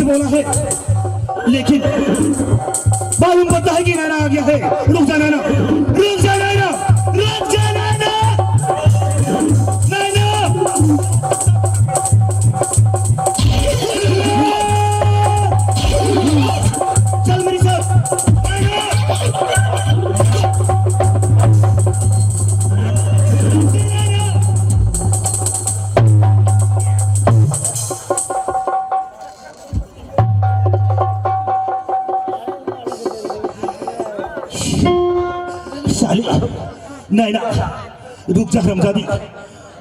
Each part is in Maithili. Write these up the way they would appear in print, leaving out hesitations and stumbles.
बोला है, लेकिन मालूम पड़ता है कि नैना आ गया है। रुक जा नैना, रुक जा नैना, रुक जा नैना, नैना। चल मेरे साथ नैना। साले नैना, रुक जा हरामजादी,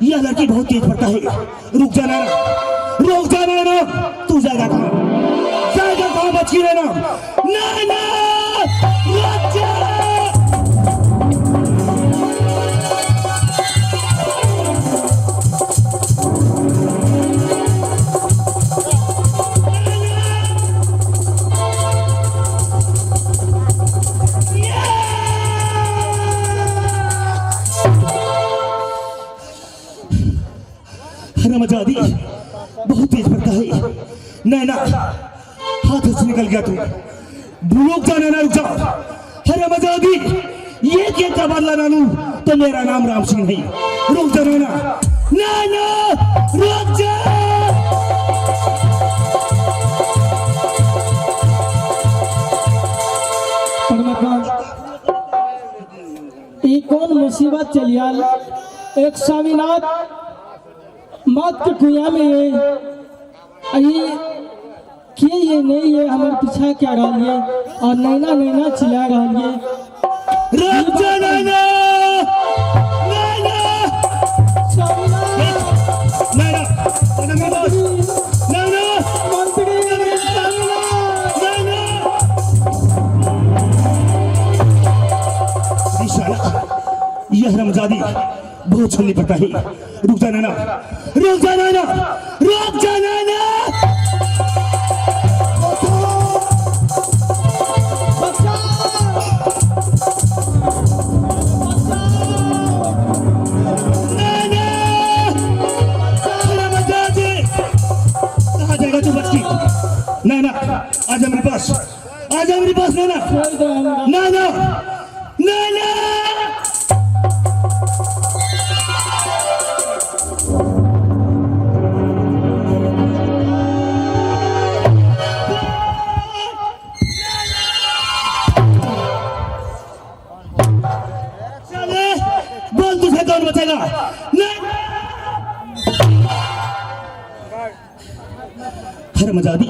यह लड़की बहुत तेज पड़ता है। रुक जा नैना, रुक जा नैना, तू जाएगा कहाँ, जाएगा कहाँ बच की नैना, नैना रुक जा। हरामजादी बहुत तेज पड़ता है। नैना हाथ से निकल गया तू, रुक जा नैना, रुक जा। हरामजादी ये क्या का बदला ना लूं तो मेरा नाम राम सिंह नहीं। रुक जा नैना, नैना रुक जा। परमात्मा ई कौन मुसीबत चलियाल। एक स्वामीनाथ मौत के कुआं में ये आई के ये नहीं ये हमारे पीछा क्या रहा ये और नैना नैना चिल्ला रहा ये। रुक जा नैना, नैना, स्वामीनाथ नैना, नैना बस, नैना, मंत्री स्वामीनाथ। नैना। साला यह हरामजादी बहुत छलनी पड़ता है। रुक जा नैना, रुक जा नैना, रुक जा नैना। नैना, हरामजादी कहाँ जाएगा तू बच की? नैना आजा मेरे पास, आजा मेरे पास नैना, छोड़ दो हमरा। नैना, नैना। चले बोल तुझे कौन बचाएगा? नैना। हरामजादी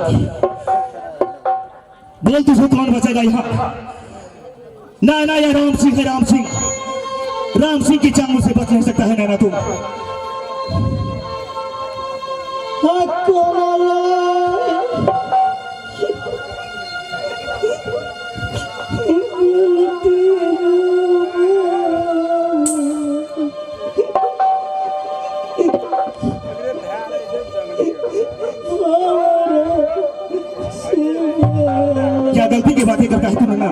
बोल तुझे कौन बचाएगा यहाँ? नैना या राम सिंह है, राम सिंह, राम सिंह की चांगुल से बच नहीं सकता है नैना तुम। हाँ, कौन आया? क्या गलती की बातें करता है तू नैना?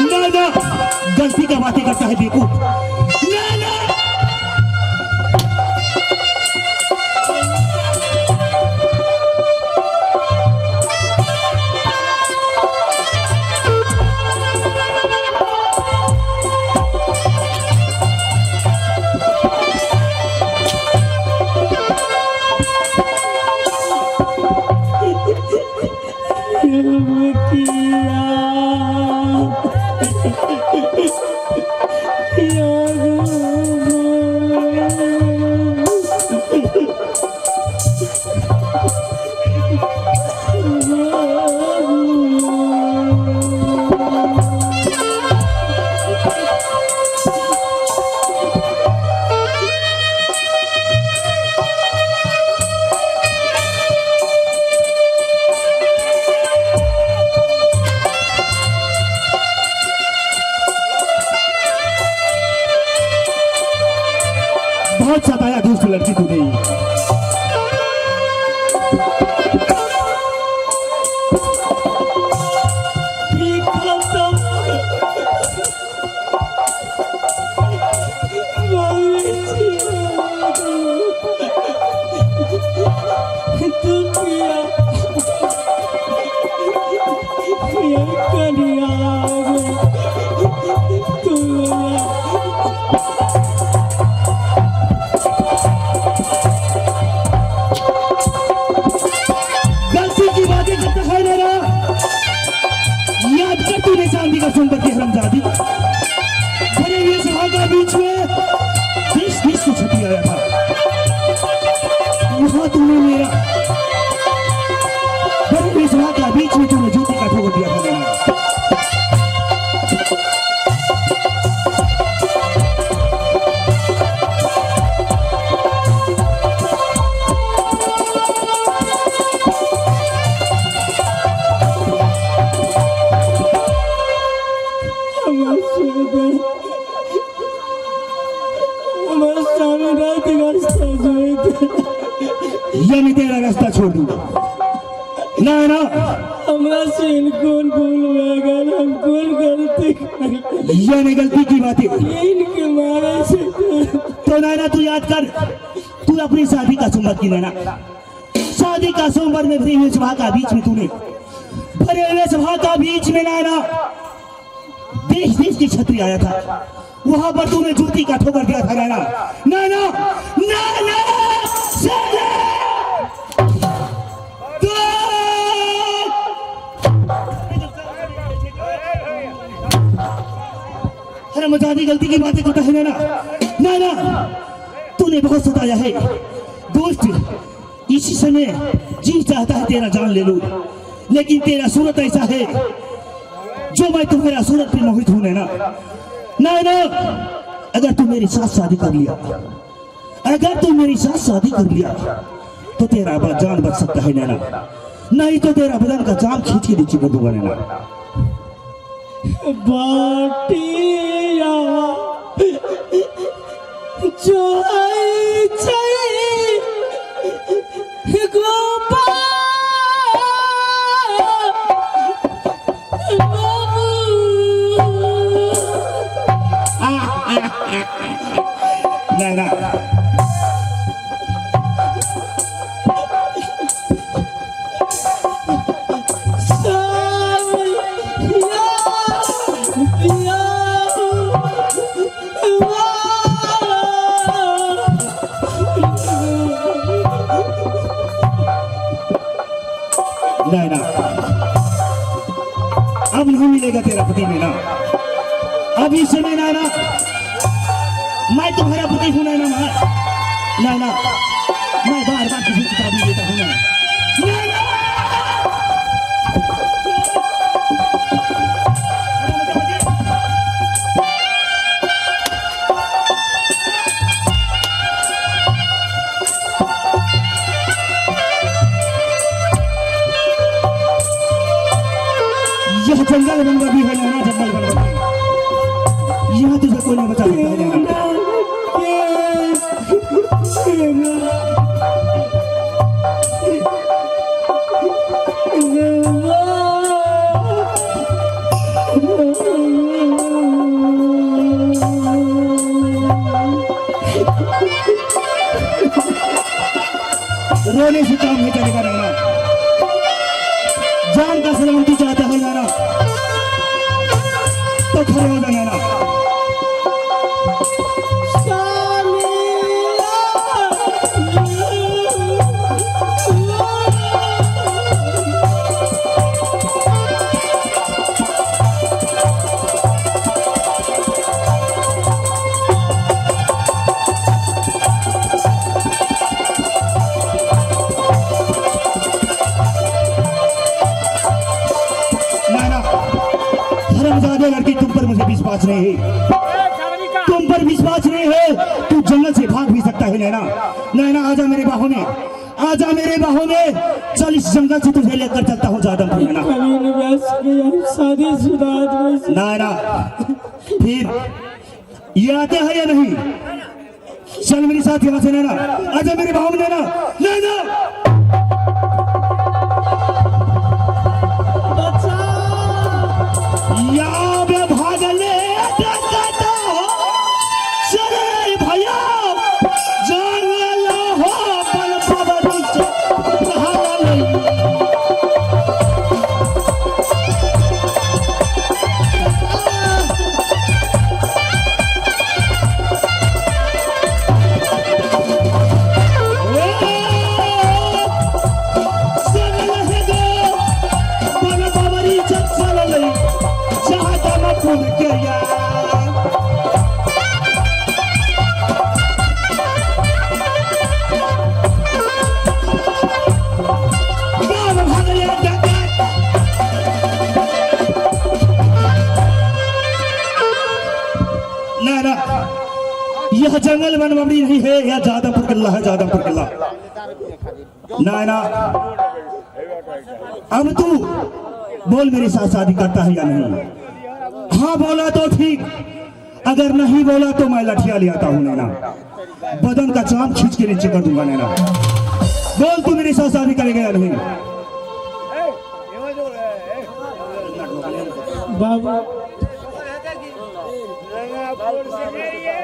नैना गलती का बातें करता है बेवकूफ। नैना बहुत सताया दुष्ट लड़की तूने। स्वामीनाथ रास्ता छोड़ दे। ये मैं तेरा रास्ता छोड़ दूंगा। ना ना, हमरा से कौन भूल हो गल, हम कौन गलती कर ये नहीं गलती की बात है। इनके मारे से तो नैना तू याद कर, तू अपनी शादी का सोमवार की नैना, शादी का सोमवार में भरी हुई सभा का बीच में तूने भरे हुए सभा का बीच में नैना देश देश की छतरी आया था, वहां पर तूने जूती का ठोकर दिया था नैना। नैना नैना अरे मजादी गलती की बातें करता है नैना। नैना तूने बहुत सताया है दोस्त, इसी समय जी चाहता है तेरा जान ले लूं, लेकिन तेरा सूरत ऐसा है जो मैं तुम्हारा सूरत पे मोहित हूं नैना। नैना अगर तू मेरे साथ शादी कर लिया, अगर तू मेरे साथ शादी कर लिया तो तेरा जान बच सकता है नैना, नहीं तो तेरा बदन का जाम खींच के नीचे कर दूंगा नैना। बाटिया जो नैना नैना अब नहीं मिलेगा तेरा पति नैना, अब इस समय नैना मैं तुम्हारा पति हूं नैना। नैना मैं बार बार तुझे चेतावनी देता हूं नैना। नैना यह जंगल बनवा भी है नैना, जंगल बनवा भी, यहाँ तुझे कोई नहीं बचा सकता है नैना। रोने से काम नहीं चलेगा नैना, जान का सलामती चाहता है नैना तो खड़े हो जा नैना। नैना हरामजादे लड़की, तुम पर मुझे विश्वास नहीं है, तुम पर विश्वास नहीं है, तू जंगल से भाग भी सकता है नैना। नैना आजा मेरे बाहों में, आजा मेरे बाहों में, चल इस जंगल से तुझे लेकर चलता हूँ जादमपुर नैना। नैना फिर ये आते हैं या नहीं? चल मेरे साथ यहाँ से नैना, आजा मेरे बाहों में नैना। नैना भागले चले भैया जंगल हो बल ना ना, यह जंगल बनवरी नहीं है, यह जादमपुर किला है, जादमपुर किला। ना ना, अब तू बोल मेरे साथ शादी करता है या नहीं? हाँ बोला तो ठीक, अगर नहीं बोला तो मैं लठिया ले आता हूँ नैना। बदन का चाम खींच के नीचे कर दूंगा नैना। बोल तू मेरे साथ शादी करेगा या नहीं? बाबू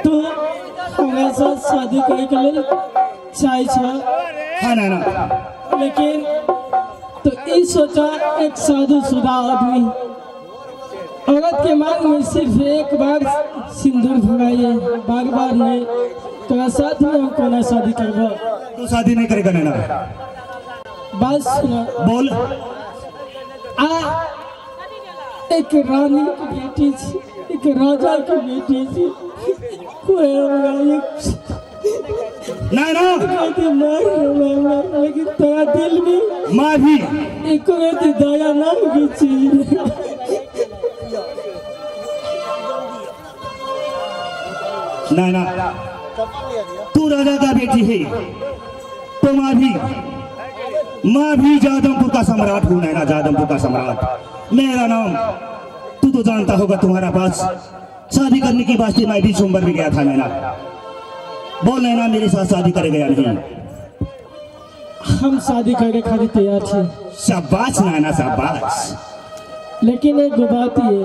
तू हमरा साथ शादी करे के लेल चाहे छ। हाँ नैना। लेकिन तो ई सोचा एक साधु सुधा आदमी औरत के मांग में सिर्फ एक बार सिंदूर भराइए, बार बार नहीं। तोरा साथ में हम कोना शादी करबो? तू शादी नहीं करेगा नैना? बात सुना। बोल। आ एक रानी की बेटी छी, एक राजा की बेटी छी, कोई हमरा एक नैना मार हमरा, लेकिन तोरा दिल में माँ भी एको रति दया ना होगी छी। नैना तू राजा का बेटी है तो माँ भी जादमपुर का सम्राट हूँ नैना, जादमपुर का सम्राट मेरा नाम तू तो जानता होगा। तुम्हारा पास शादी करने की वास्ते मैं भी सोमवार में गया था नैना। बोल नैना, मेरे साथ शादी करेगा या नहीं? हम शादी करे खातिर तैयार छी। शाबाश नैना, शाबाश। लेकिन एक बात ये।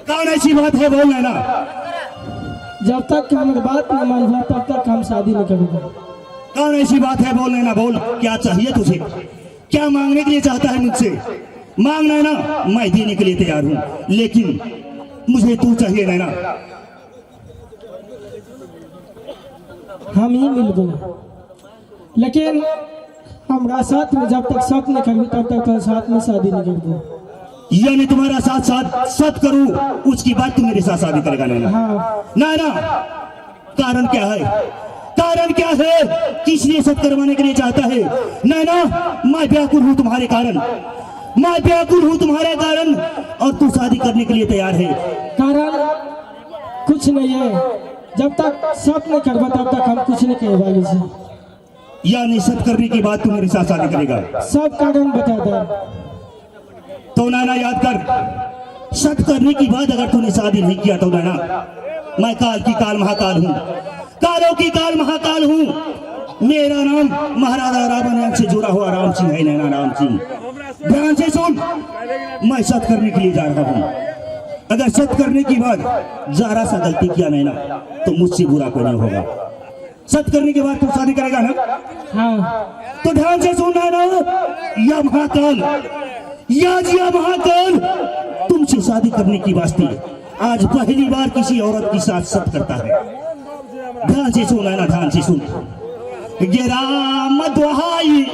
कौन ऐसी बात है, बोल नैना। जब तक हमर बात न मानबो तब तक हम शादी नहीं करेंगे। कौन ऐसी बात है, बोल नैना, बोल। क्या चाहिए तुझे, क्या मांगने के लिए चाहता है मुझसे? मांग नैना, मैं देने के लिए तैयार हूँ, लेकिन मुझे तू चाहिए नैना। हम ही मिलबो, लेकिन हमरा साथ में जब तक शक नहीं करबी तब तक तोरा साथ में शादी नहीं करबो। यानी तुम्हारा साथ साथ सत करूं उसकी बात तू मेरे साथ शादी करेगा नैना? हाँ। नैना कारण क्या है, कारण क्या है, किस लिए सत करवाने के लिए चाहता है? नैना मैं व्याकुल हूं तुम्हारे कारण, मैं व्याकुल हूं तुम्हारे कारण, और तू शादी करने के लिए तैयार है। कारण कुछ नहीं है, जब तक शक नहीं करबो तब तक हम कुछ नहीं कहे वाले छी। यानी सत करने की बात तू मेरे साथ शादी करेगा? सब कारण बता दे। तो नैना याद कर, सत करने की बाद अगर तूने शादी नहीं किया तो नैना मैं काल की काल महाकाल हूँ, कालों की काल महाकाल हूँ। मेरा नाम महाराजा रावण से जुड़ा हुआ राम सिंह है नैना, राम सिंह। ध्यान से सुन, मैं सत करने के लिए जा रहा हूँ। अगर सत करने की बाद जरा सा गलती किया नैना तो मुझसे बुरा कोई नहीं होगा। सत करने के बाद तू शादी करेगा ना? हाँ। तो ध्यान से सुन नैना, या महाकाल या जिया महाकाल तुमसे शादी करने की वास्ते आज पहली बार किसी औरत के साथ सत करता है। ध्यान से सुन नैना, ध्यान से सुन। ये राम दुहाई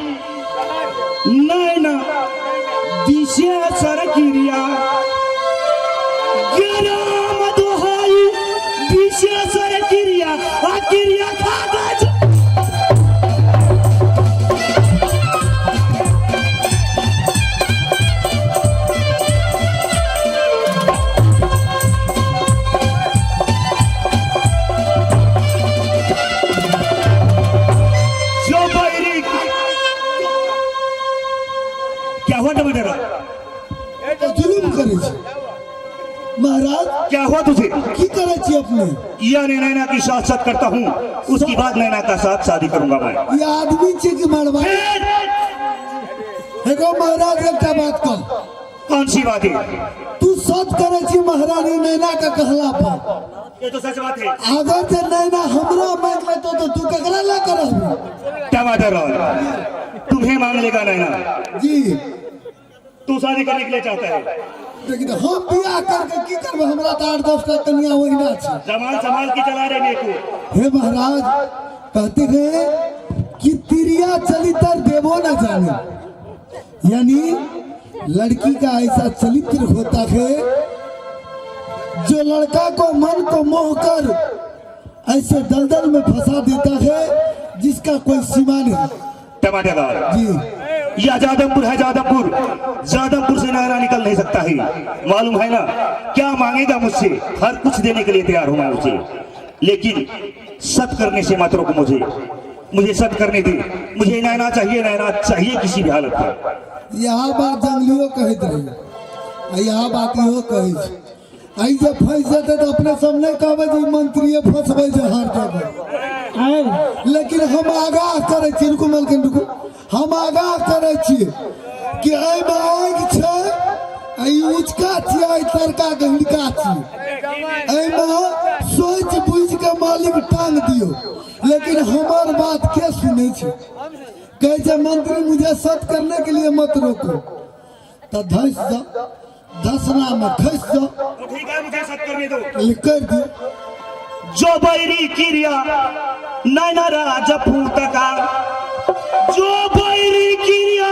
नैना दिशा सरकिरिया, ये राम दुहाई दिशा सरकिरिया आकिरिया कागज। क्या हुआ टमाटर? तो जुलुम करे छी महाराज। क्या हुआ तुझे? की करे छी अपने? यानी नैना की साथ साथ करता हूँ, उसकी बाद नैना का साथ शादी करूंगा मैं। ये आदमी छे कि मरवा? एगो महाराज एकटा बात कह। कौन सी बात है? तू सत करे छी महारानी नैना का कहला पर। ये तो सच बात है। अगर जे नैना हमरा मांग लेतो तो तू ककरा ला करबी? टमाटर तुम्हें मांग लेगा नैना जी। तू शादी करने के लिए चाहता है? लेकिन हम बियाह करके की करब, हमरा तो 8-10 टा कन्या ओहिना छै। जमाल संभाल के चला रहे मेरे को। हे महाराज कहते हैं कि तिरिया चलितर देवो न जाने, यानी लड़की का ऐसा चरित्र होता है जो लड़का को मन को मोह कर ऐसे दलदल में फंसा देता है जिसका कोई सीमा नहीं। टमाटर जी। यह जादमपुर है, जादमपुर। जादमपुर से नारा निकल नहीं सकता है, मालूम है ना? क्या मांगेगा मुझसे, हर कुछ देने के लिए तैयार हूं मैं उसे, लेकिन सत करने से मत रोको मुझे, मुझे सत करने दे। मुझे नैना चाहिए, नैना चाहिए किसी भी हालत में। यहाँ बात जंगलियों कहते रहे, यहाँ बात इहो कहै छै। आई जे फंस जेतै तऽ अपने सब नहि कहबै जे ई मंत्रीए फंसबै छै हर जगह। आय लेकिन हम आगाह करै छी, रुकू मलकिन रुकू, हम आगाह करै छी कि एहिमे आगि छै, आ ई ऊँचका छियै, एहि तरका गहिरका छियै, एहिमे सोचि बुझि के मालिक टांग दियौ। लेकिन हमर बात के सुनै छै? कहै छै मंत्री मुझे सत करने के लिए मत रोको, तऽ धसि जाओ, धसना में खसि जाओ। तो ठीक है, मुझे सत करने दो। कर दियो। जो बैरी क्रिया नैना राजपूत का, जो बैरी क्रिया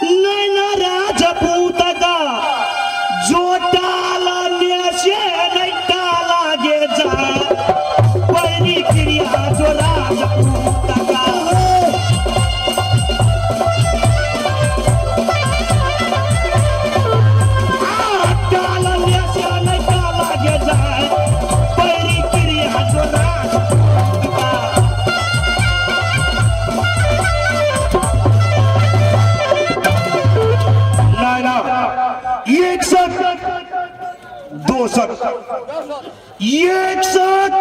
नैना राजपूत का, जो टाला से नहीं टाला गे जा, बैरी क्रिया जो राजपूत का। टाला से नहीं टाला गे जा, बैरी क्रिया जो राजपूत का। नाना एक साथ दो सत, एक साथ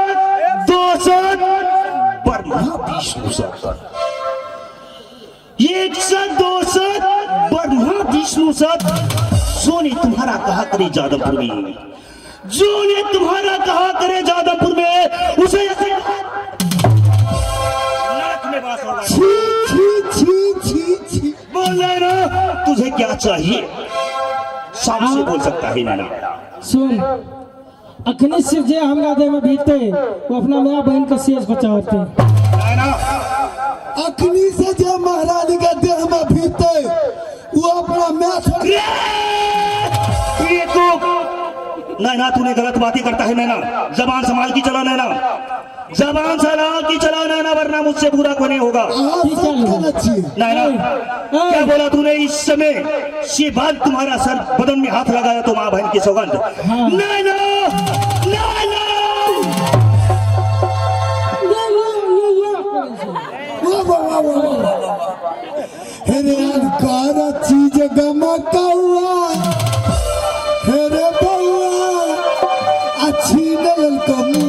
दो सत, ब्रह्मा विष्णु सत, एक सत दो सत, ब्रह्मा विष्णु सत। जो ने तुम्हारा कहा करे जादवपुर में, जो ने तुम्हारा कहा करे जादवपुर में, उसे नरक में वास होगा। छी छी छी छी छी। बोल ना, तुझे क्या चाहिए? साफ से बोल सकता है नाना। सुन, अखनी से जे हमरा देह में भीतते वो अपना माय बहन के शेष बचावते। नाना अखनी से जे महारानी के देह में भीतते वो अपना माय छोड़। ये तो नैना, तूने गलत बातें करता है नैना। जबान संभाल की चला नैना, जबान संभाल की चला नैना, वरना मुझसे बुरा कोई नहीं होगा। अहाँ की सब चालू? केने छियै? नैना क्या बोला तूने? इस समय से बाद तुम्हारा सर बदन में हाथ लगाया तो माँ बहन की सौगंध। हाँ। नैना, नैना। ये ये ये ये करै छै। वाह वाह वाह वाह वाह। हे रे कर चीज गमकौआ, हे रे बौआ, अच्छी नलल कमु।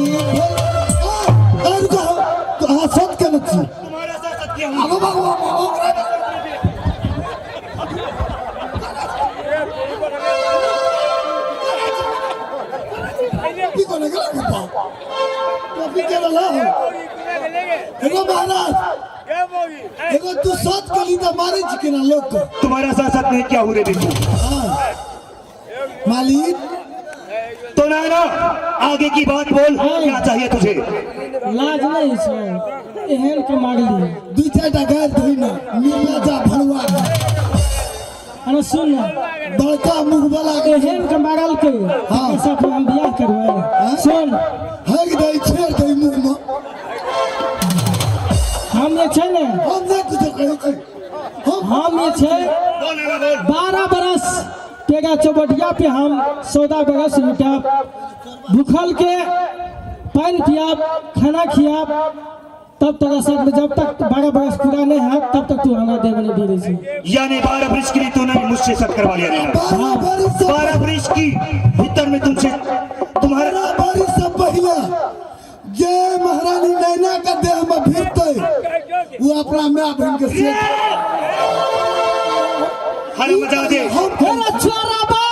अरे रुको, तो अहाँ सत केने छी? तुम्हारा सर सत्य हूँ। आबो बाबू, आबो, आबो। की कोने गेला गप्पा? टोपी के रहला हो? एगो महाराज, एगो तू सत केली तऽ मारै छी केना लोक के? तुम्हारा सर सत्य नहीं क्या हो रे बिल्कुल। हाँ। मालिक तो नैना आगे की बात बोल, क्या चाहिए तुझे? लाज नहीं छै एहन के मारली। दू चारिटा गारि दही ने, निर्लज्जा भरुआ के। अरे सुन ना, बड़का मुँह वाला के। एहन के मारल के हाँ। के साथ हम बियाह करबै। हाँ? सुन, हगि दही, छेड़ दही मुँह में। हम जे छै ने, हम नहि कुछो कहै छी। हम जे छै बोल नैना बोल। 12 बरस पेगा चौबटिया पे हम 14 बरस लुटाब, भूखल के पानि पियाब, खाना खियाब, तब तोरा साथ में जब तक 12 बरस पूरा नहीं है तब तक तू हमरा देह में नहीं भिड़ै छै। यानी 12 बरस के लिए तूने मुझसे सत करवा लिया नैना। 12 बरस से 12 बरस की भीतर में तुमसे तुम्हारा 12 बरस से पहले जे महारानी नैना के देह में भिड़तै वो अपना my बहन के सेठ। हर मजा दे। हम अरे चोरबा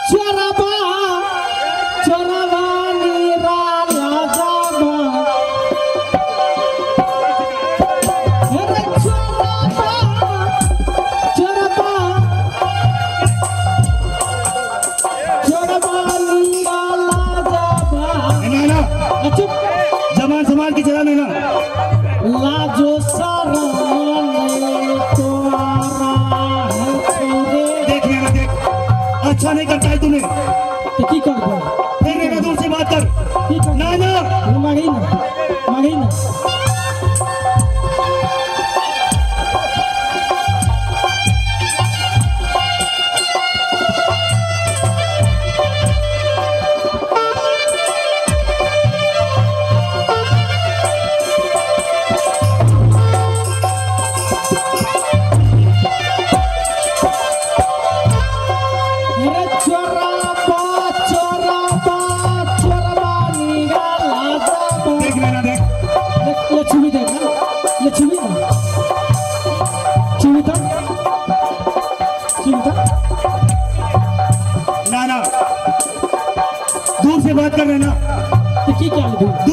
चोरबा चोरबा निराला जाबा, अरे चोरबा चोरबा चोरबा निराला जाबा। नैना चुप, जबान संभाल की चला नैना। लाजो शरम नहीं तोरा है छोरे।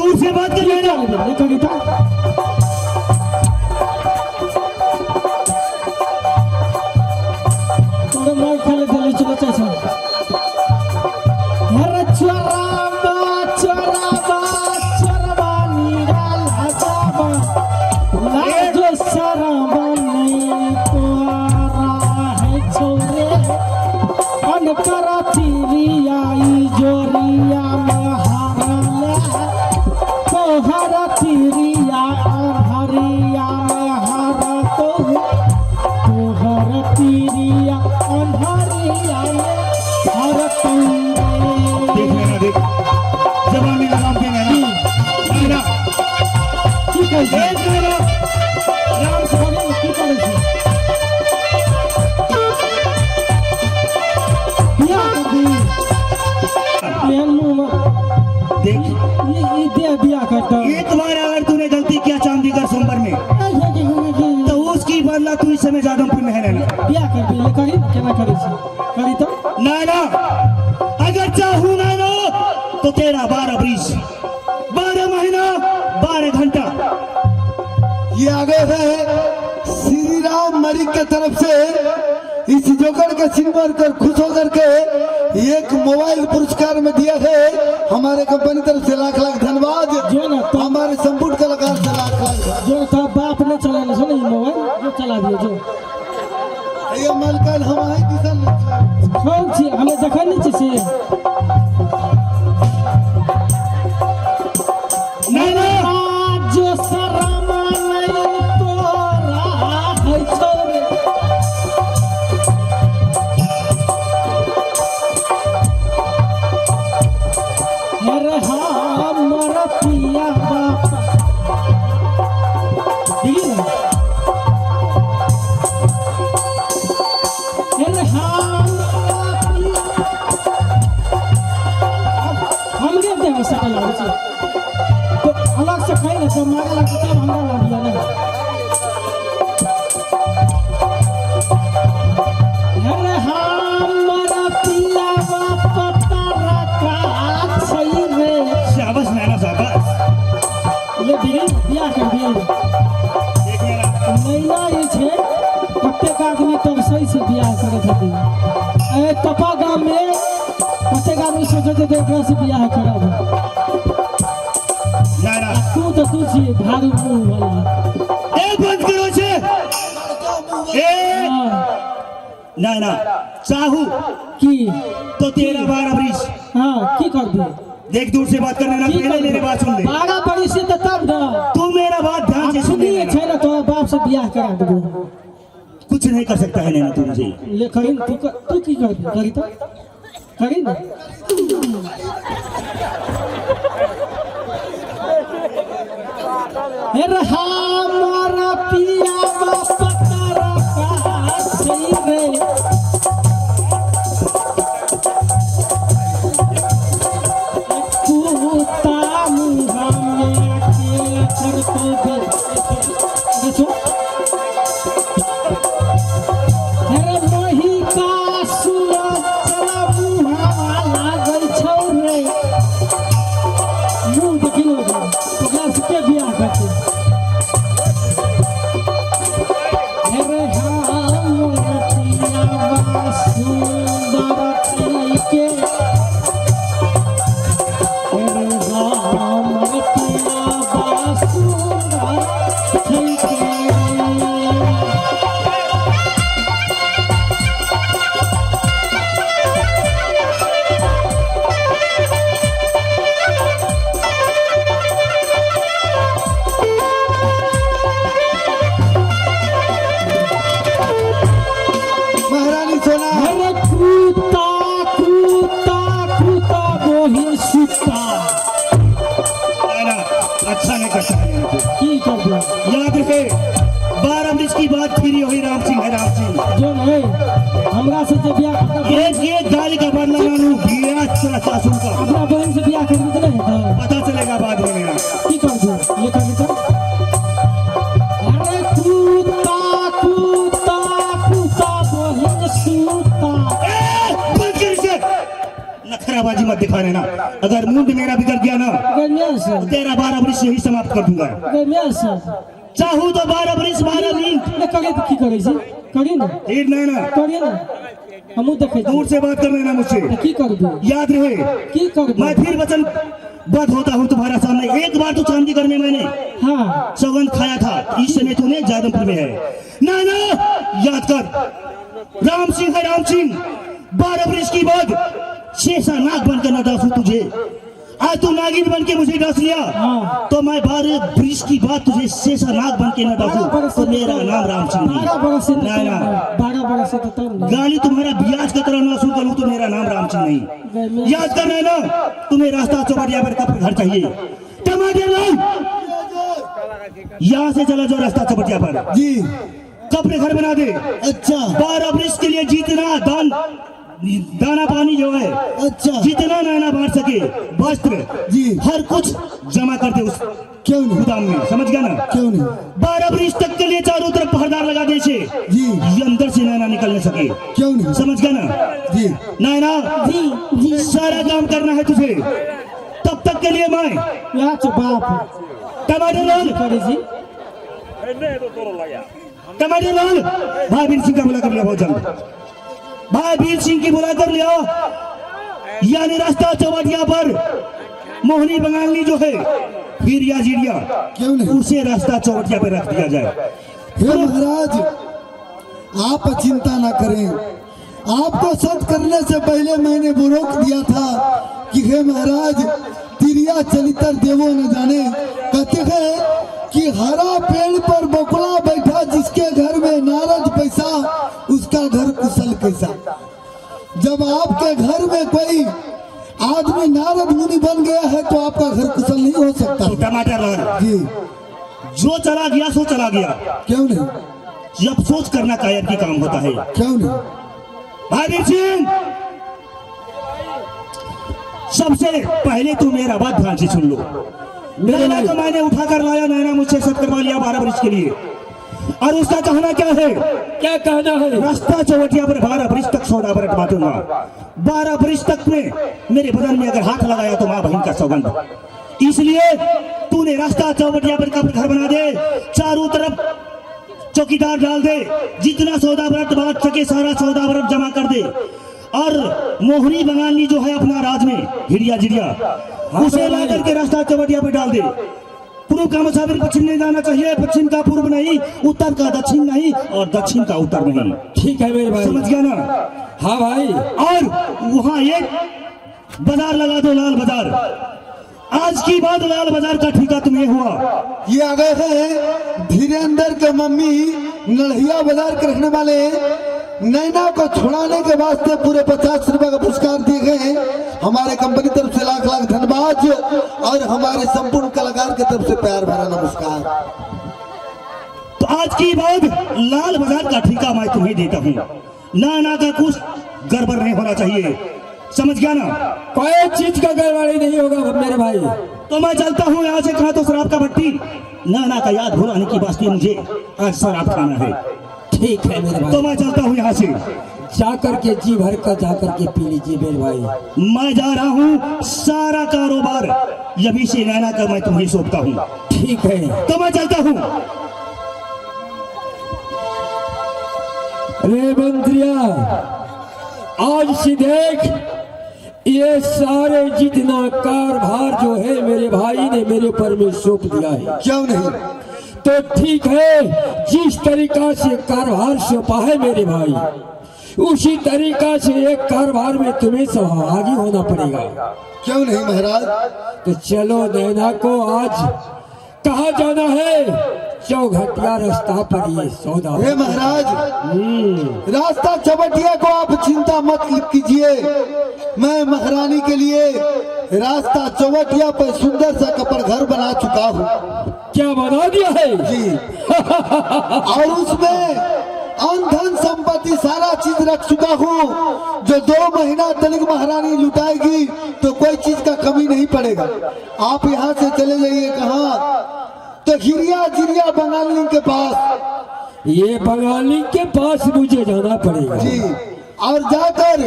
दूर से बात कर लेना। ले करी तो तोरे मार खाले दिल्ली चलो चाचा। हर चोराबा चोराबा चोराबा निराला जाबा लाजो शराबा नहीं तोरा है छोरे अनकर तिरिया ई जोरिया में हारले तोहर तिरिया अन्हरिया में हार तो तोहर तिरिया अन्हरिया में हार देख लेना, देख जबान में लगाम दे नैना। नैना की कहै छी? देख नैना, राम से अरे, की करै छी? बियाह कर दी। एहन मुँहमे देख ई देह बियाह करतौ। एक बार अगर तूने गलती किया चांदीगढ़ सोमवार में तो उसकी बदला तू इस समय जादमपुर में है नैना। बियाह कर दी, ले करी ने, केना करै छी? करी तऽ। नैना अगर चाहूं नैना तो तेरा 12 बरिस 12 महीना 12 घंटा। ये आ गए हैं श्री राम मलिक के तरफ से इस जोकर के सिंगर कर खुश होकर के एक मोबाइल पुरस्कार में दिया है हमारे कंपनी तरफ से लाख लाख धन्यवाद। जो ना तो हमारे संपूर्ण कलाकार से लाख लाख। जो तोरा बाप नहि चलेने छौ ने ई मोबाइल, जो चला दियौ जो। ये मलकन हमारे किसान हम छी, हमे देखै नहि छी से। नैना जो शरमा नहि तोरा है छौ रे। अरे हमर पिया बाप देखी ने? अरे हमर पिया हमरे देह सकल लागै छै तो अलग से खाइ ने तो मारे लागै तब हमरा लागिया ने। अरे हमर पिया बाप तारा का छै रे। शाबाश नैना, शाबाश। ले बिगड़ बियाह कर दिए। देख नैना। नैना जे छै कतेक आदमी तरसै से बियाह करै छथिन। ए तपा गाम में कतेक आदमी सोचै छै एकरा से बियाह करब। नैना तू तऽ तू छियै भारू मुँह वाला। ए बंद करो छे ए। हाँ, नैना चाहू की तो तेरा 12 बरिस। हाँ, की करबी? देख दूर से बात करना ना, की पहले करबी? मेरी बात सुन ले। 12 बरिस से तऽ तब ने तू मेरा बात ध्यान से सुन ले सुनिए नैना। छै ने तोरा बाप से बियाह करा देबो। कुछ नहीं कर सकता है नैना तू मुझे। ले करी ने, तू की करबी? करी तऽ करी ने। अरे हमर पिया बाप तारा का छै रे। कुत्ता मुँह में के करतो बे। देखो। अरे महिका सूरज चला मुहावा लागल छौ रे। मुँह देखियो ओकरा से के बियाह करतै? अरे हमर पियावा सुन्दर के, अरे हमर पियावा सुन्दर के। महारानी सोना। अरे कुत्ता कुत्ता कुत्ता बोहिन सुत्ता। नैना अच्छा नहीं करता है नैना तू। की करबे? याद रखे 12 बरिस की बात फिर वही राम सिंह है राम सिंह। जो नहीं हमरा से जे बियाह अपना एक एक गाली का बदला मानू बिया चला सासुर का। अपना बहन से बियाह करबी तऽ नहि हेतै। पता चलेगा बाद में मेरा। की करबे? ये करबी तऽ अरे कुत्ता कुत्ता कुत्ता बोहिन सुत्ता। ए, बंद कर इसे। नखराबाजी मत दिखा ना, अगर मुंड मेरा बिगड़ गया ना। अगर गै सर। तेरा 12 वर्ष यही समाप्त कर दूंगा। गै सर। चाहूँ तो 12 वर्ष 12 मिनट। ने करे तो की करे छी? करी ना। एक नैना। करी ना। हमू देखे छी। दूर से बात कर लेना मुझसे। तो की कर दू? याद रहे। की कर दू? मैं फिर वचन बद्ध होता हूँ तुम्हारा सामने। एक बार तो चांदीगढ़ में मैंने हाँ सौगंध खाया था, इस समय तूने जादमपुर में है। ना ना याद कर, राम सिंह है राम सिंह, 12 वर्ष की बाद शेषा नाग बनकर न डांसू तुझे। आज तू नागिन बन के मुझे डांस लिया, हाँ। तो मैं 12 वर्ष की बाद तुझे शेषा नाग बन के न डांसू तो मेरा नाम राम सिंह नहीं। 12 बरस से ना ना 12 बरस से तो गाली तुम्हारा ब्याज का तरह न वसूल करूँ तो मेरा नाम राम सिंह नहीं। याद करना है ना, तुम्हें रास्ता चौबटिया पर कब घर चाहिए। टमाटर लाल यहाँ से चला जाओ रास्ता चौबटिया पर जी। कपड़े घर बना दे। अच्छा। 12 वर्ष के लिए जितना दान दाना पानी जो है, अच्छा, जितना नैना बांट सके वस्त्र जी, हर कुछ जमा कर दे उस क्यों नहीं, गोदाम में, समझ गया ना? क्यों नहीं। 12 वर्ष तक के लिए चारों तरफ पहरेदार लगा दे इसे जी, ये अंदर से नैना निकलने सके। क्यों नहीं, समझ गया ना? जी। नैना जी जी सारा काम करना है तुझे, तब तक के लिए मैं यहाँ बाप टमाटर लाल करे जी। टमाटर लाल भाई वीर सिंह का बुला कर लिया, बहुत जल्द भाई वीर सिंह की बुला कर लिया। यानी रास्ता चौबटिया पर मोहनी बंगाली जो है हिरिया जीरिया, क्यों नहीं, उसे रास्ता चौबटिया पर रख दिया जाए। हे महाराज आप चिंता ना करें, आपको सत करने से पहले मैंने वो रोक दिया था कि हे महाराज तिरिया चलितर देवो न जाने। कहते हैं कि हरा पेड़ पर बकुला बैठा, जिसके घर में नारद पैसा, उसका घर कुशल कैसा। जब आपके घर में कोई आदमी नारद मुनि बन गया है तो आपका घर कुशल नहीं हो सकता। तो टमाटर लाल जी, जो चला गया सो चला गया। क्यों नहीं, जब सोच करना कायर की काम होता है। क्यों नहीं। भाई सिंह सबसे पहले तू मेरा बात ध्यान से सुन लो। नैना को मैंने उठा कर लाया, नैना मुझसे सत करवा लिया 12 वर्ष के लिए। और उसका कहना क्या है? क्या कहना है? रास्ता चौबटिया पर 12 वर्ष तक सौदा बरत बांटूंगा। 12 वर्ष तक में मेरे बदन में अगर हाथ लगाया तो माँ बहन का सौगंध। इसलिए तूने रास्ता चौबटिया पर का घर बना दे, चारों तरफ चौकीदार डाल दे, जितना सौदा बरत बांट सके सारा सौदा बरत जमा कर दे। और मोहनी बंगाली जो है अपना राज में हिरिया जिरिया, उसे ला करके रास्ता चौबटिया पर डाल दे। पूर्व का मुसाफिर पश्चिम नहीं जाना चाहिए, पश्चिम का पूर्व नहीं, उत्तर का दक्षिण नहीं और दक्षिण का उत्तर नहीं। ठीक है मेरे भाई, समझ गया ना? हाँ भाई। और वहाँ एक बाजार लगा दो, लाल बाजार। आज की बात लाल बाजार का ठेका तुम्हें हुआ। ये आ गए हैं धीरेन्द्र के मम्मी नढ़िया बाजार के रखने वाले नैना को छुड़ाने के वास्ते पूरे 50 रुपए का पुरस्कार दिए गए हैं। हमारे कंपनी तरफ से लाख लाख धन्यवाद और हमारे संपूर्ण कलाकार की तरफ से प्यार भरा नमस्कार। तो आज की बात लाल बाजार का ठेका मैं तुम्हें देता हूँ। नाना का कुछ गड़बड़ नहीं होना चाहिए, समझ गया ना? कोई चीज का गड़बड़ी नहीं होगा मेरे भाई। तो मैं चलता हूँ यहाँ से। कहा तो शराब का भट्टी, नाना का याद भुलाने की वास्ते मुझे आज शराब खाना है। ठीक है मेरे भाई, तो मैं चलता हूँ यहाँ से। जा करके जी भर का जा करके पी लीजिए मेरे भाई। मैं जा रहा हूँ, सारा कारोबार यभी से नैना का मैं तुम्हें सौंपता हूँ। ठीक है, तो मैं चलता हूँ। अरे मंत्रिया आज से देख ये सारे जितना कारभार जो है मेरे भाई ने मेरे ऊपर में सौंप दिया है। क्यों नहीं? तो ठीक है, जिस तरीका से कारभार सौंपा है मेरे भाई, उसी तरीका से एक कारभार में तुम्हें सहभागी होना पड़ेगा। क्यों नहीं महाराज? तो चलो नैना को आज कहाँ जाना है? चौघटिया रास्ता पर ये सौदा। हे महाराज, रास्ता चौबटिया को आप चिंता मत कीजिए। मैं महारानी के लिए रास्ता चौबटिया पर सुंदर सा कपड़ घर बना चुका हूँ। क्या बना दिया है जी? और उसमें अन धन संपत्ति सारा चीज रख चुका हूँ। जो 2 महीना तनिक महारानी लुटाएगी तो कोई चीज का कमी नहीं पड़ेगा। आप यहाँ से चले जाइए कहाँ? तो हिरिया जिरिया बंगाली के पास। ये बंगाली के पास मुझे जाना पड़ेगा जी। और जाकर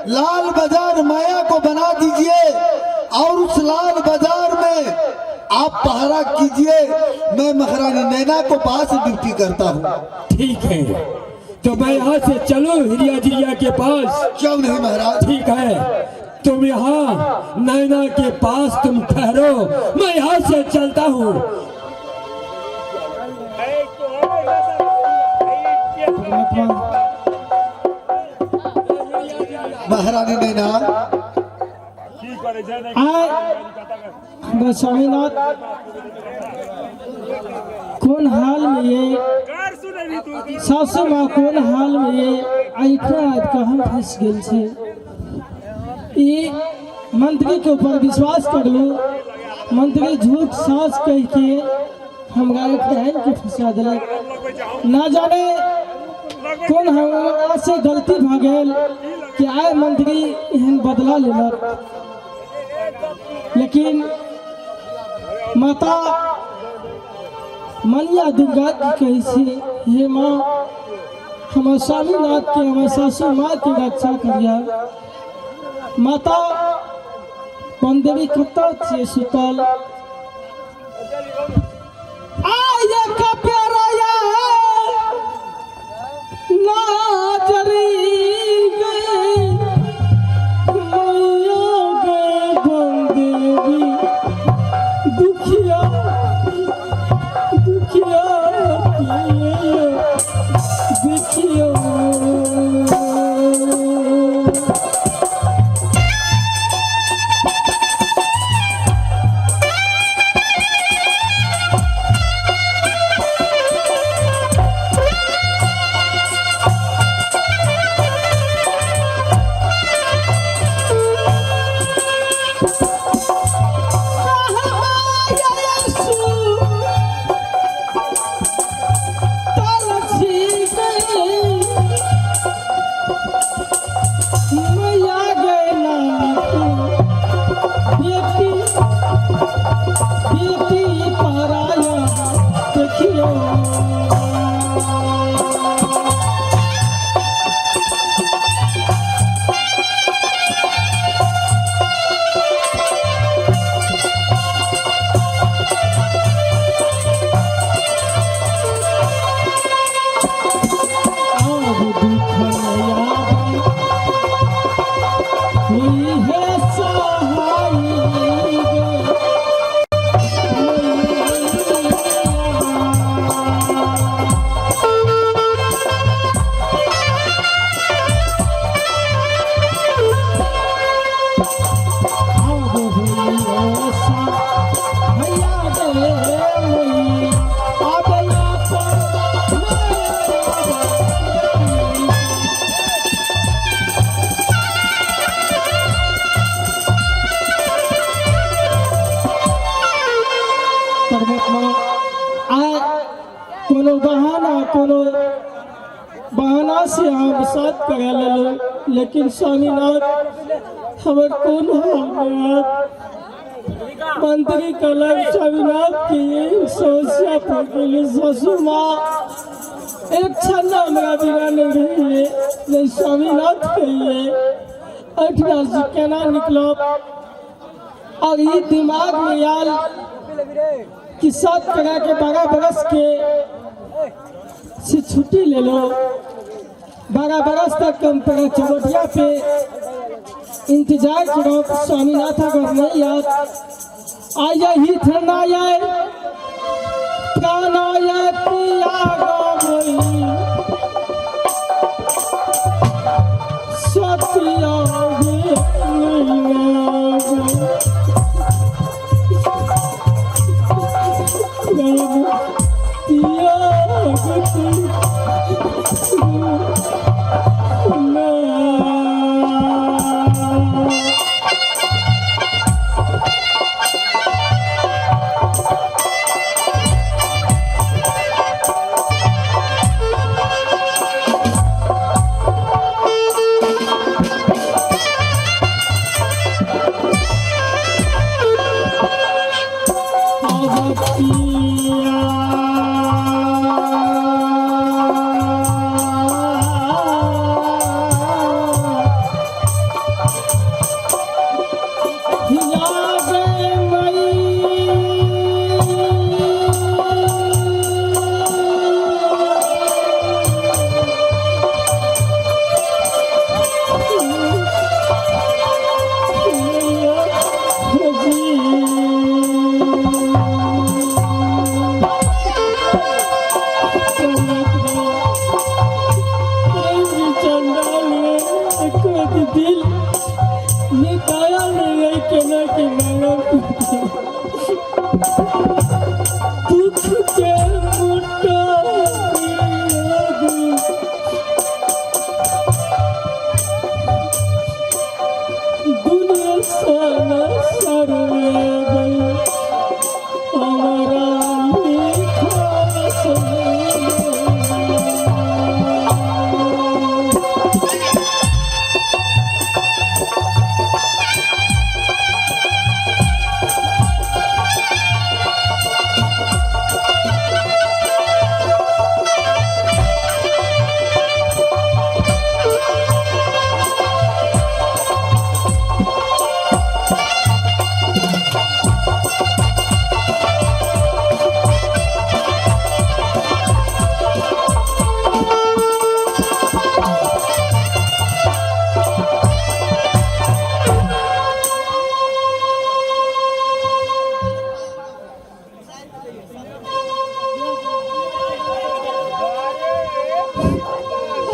लाल बाजार माया को बना दीजिए और उस लाल बाजार में आप पहरा कीजिए, मैं महारानी नैना को पास ड्यूटी करता हूँ। ठीक है, तो मैं यहाँ से चलूँ हिरिया जिरिया के पास? क्यों नहीं महाराज। ठीक है, तुम यहाँ नैना के पास तुम ठहरो, मैं यहाँ से चलता हूँ। परमात्मा महारानी नैना, आय हमरा स्वामीनाथ कोन हाल में ये सासू माँ कोन हाल में ये आँखा आबि कऽ हम फँसि गेल छी। ई मंत्री के ऊपर विश्वास करलू, मंत्री झूठ साँस कह के हमरा आनि के फंसा देलक। ना जाने कोन हमरा से गलती भऽ गेल कि आइ मंत्री एहन बदला लेलक। लेकिन माता मनिया दुर्गा की कहै छी, हे माँ हमर स्वामीनाथ के हमर सासू माँ के रक्षा करिया। माता बनदेवी कतऽ छियै सुतल? आय कपेरया नाजरी गे मैया गे बनदेवी दुखिया दुखिया देखियो। देखियो। आब दुख आबै होई है सहाय गे। आब होई सहाय गे मैया, आब अपन परमात्मा आय कोनो बहाना कोनो बहाना से हम साथ करा लेलहुँ, लेकिन स्वामीनाथ हमर कोन हाल में मंत्री कहलक स्वामीनाथ की समस्या पड़ गेली। सासू माँ एक क्षण हमरा बिना नहीं रहिए, नहीं स्वामीनाथ कहिए एहिठिना से केना निकलब। और ई दिमाग में आयल कि 7 करा के 12 बरस के से छुट्टी ले लो, 12 बरस तक हम तेरा चौबटिया पे इंतजार करो, स्वामीनाथ अगर नहीं आत आया ही थना आए प्राण आए पिया गो सतिया गे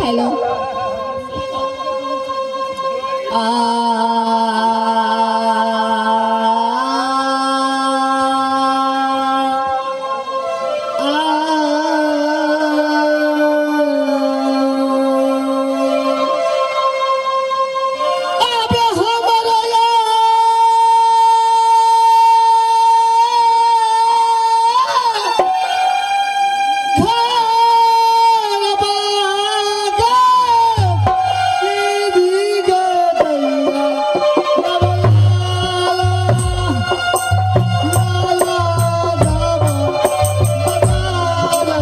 हेलो आ अब हमर घर बागे दीदी गे दैया लाला लाला दावा बजाला।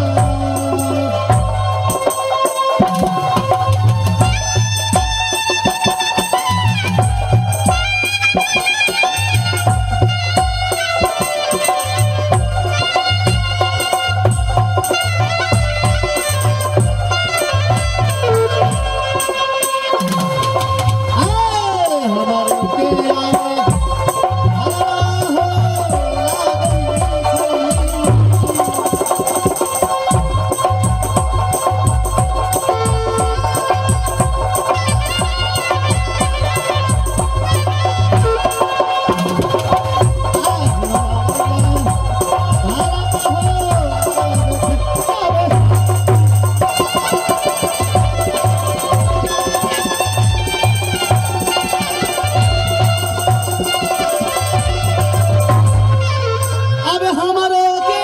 अब हमारे के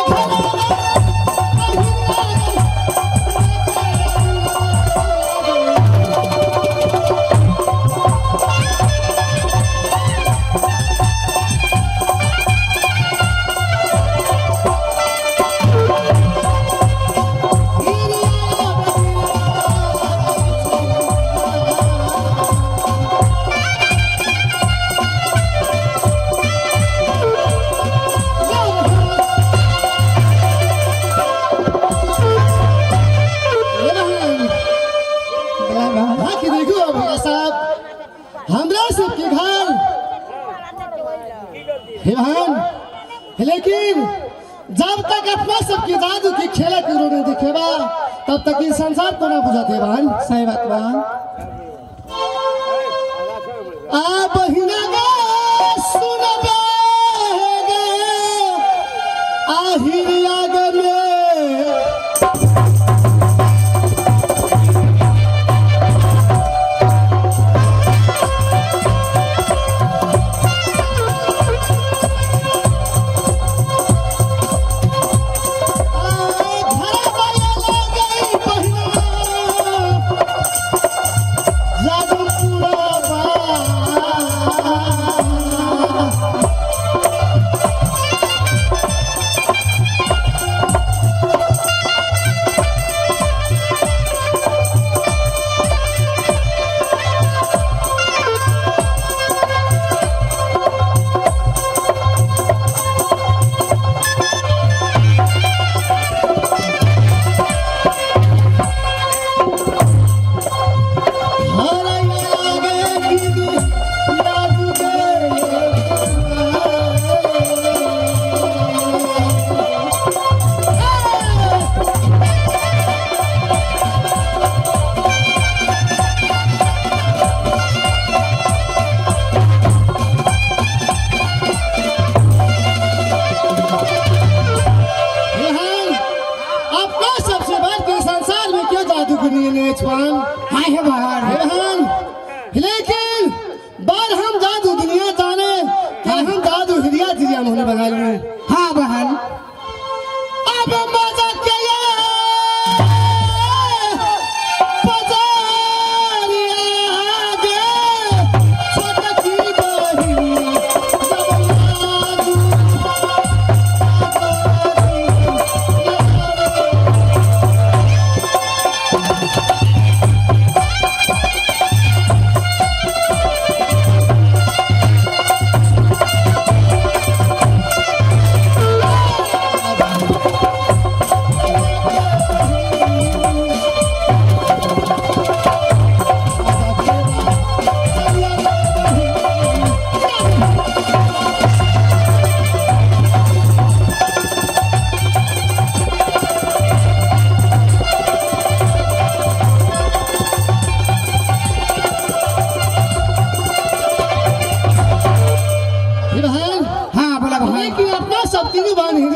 बाकी देखो भैया साहब, हमरा सबके घर हे बहन, लेकिन जब तक अपना सबके जादू के खेला के रोने दिखेबा तब तक ये संसार को ना बुझाते बहन। सही बात बहन। आ बहिना गे सुनबे गे आहिरिया गे में अपना सबसे बढ़ के संसार में क्यों जादू को नहीं छुआन हाय हे बहन। हे बहन, लेकिन बार हम जादू दुनिया जाने कि हम जादू हिरिया जिरिया होने बना लिए। हाँ बहन। अब मजा के ये बाजारिया गे छोटकी बहिनी जब लाजू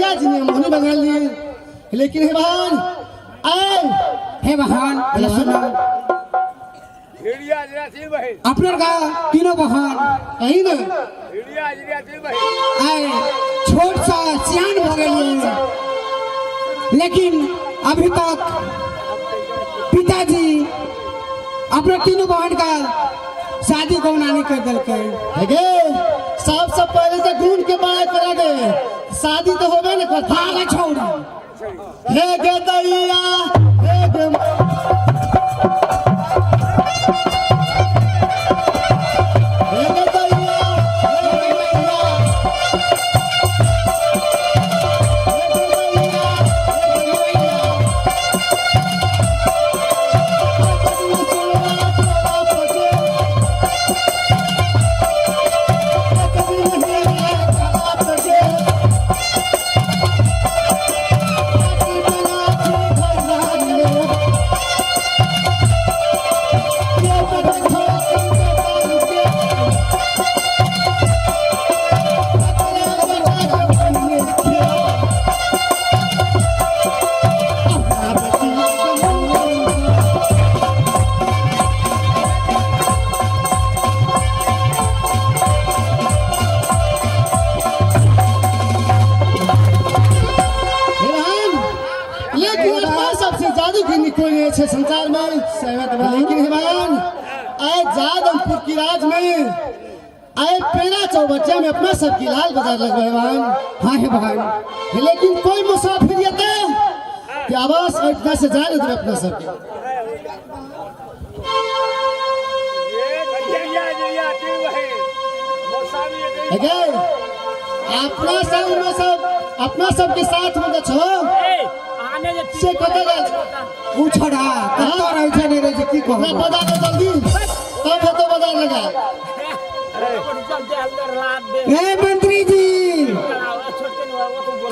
भैया जी ने मोहनी बना लिए लेकिन हे बहन आए हे बहन बोला सुनो अपने का तीनों बहन कहीं ना आए छोट सा सियान हो गई है लेकिन अभी तक पिताजी अपने तीनों बहन का शादी को नहीं कर दिलके। हेगे सबसे पहले तो गुण के बड़ा करा दे शादी तो होबे न करता। भागा छोड़ी हे गे दैया हे गे हे गे दैया हे गे मैया हे गे दैया हे गे मैया लेकिन अपना सबसे जादू की कोई नहीं है संसार में। लेकिन हिमान आए जादमपुर की राज में आए पेड़ा चौबच्चा में अपना सबकी लाल बाजार लगवा हिमान। हाँ हे बहन लेकिन कोई मुसाफिर येते कि आवाज इतना से जा रहे अपना सबके। अपना सब में सब अपना सबके साथ में जो छो से कत गेल उ छोड़ा कत रहै छै नहीं रहै छै की ना कहब बता दे जल्दी तब होतो बाजार लगा। ए मंत्री जी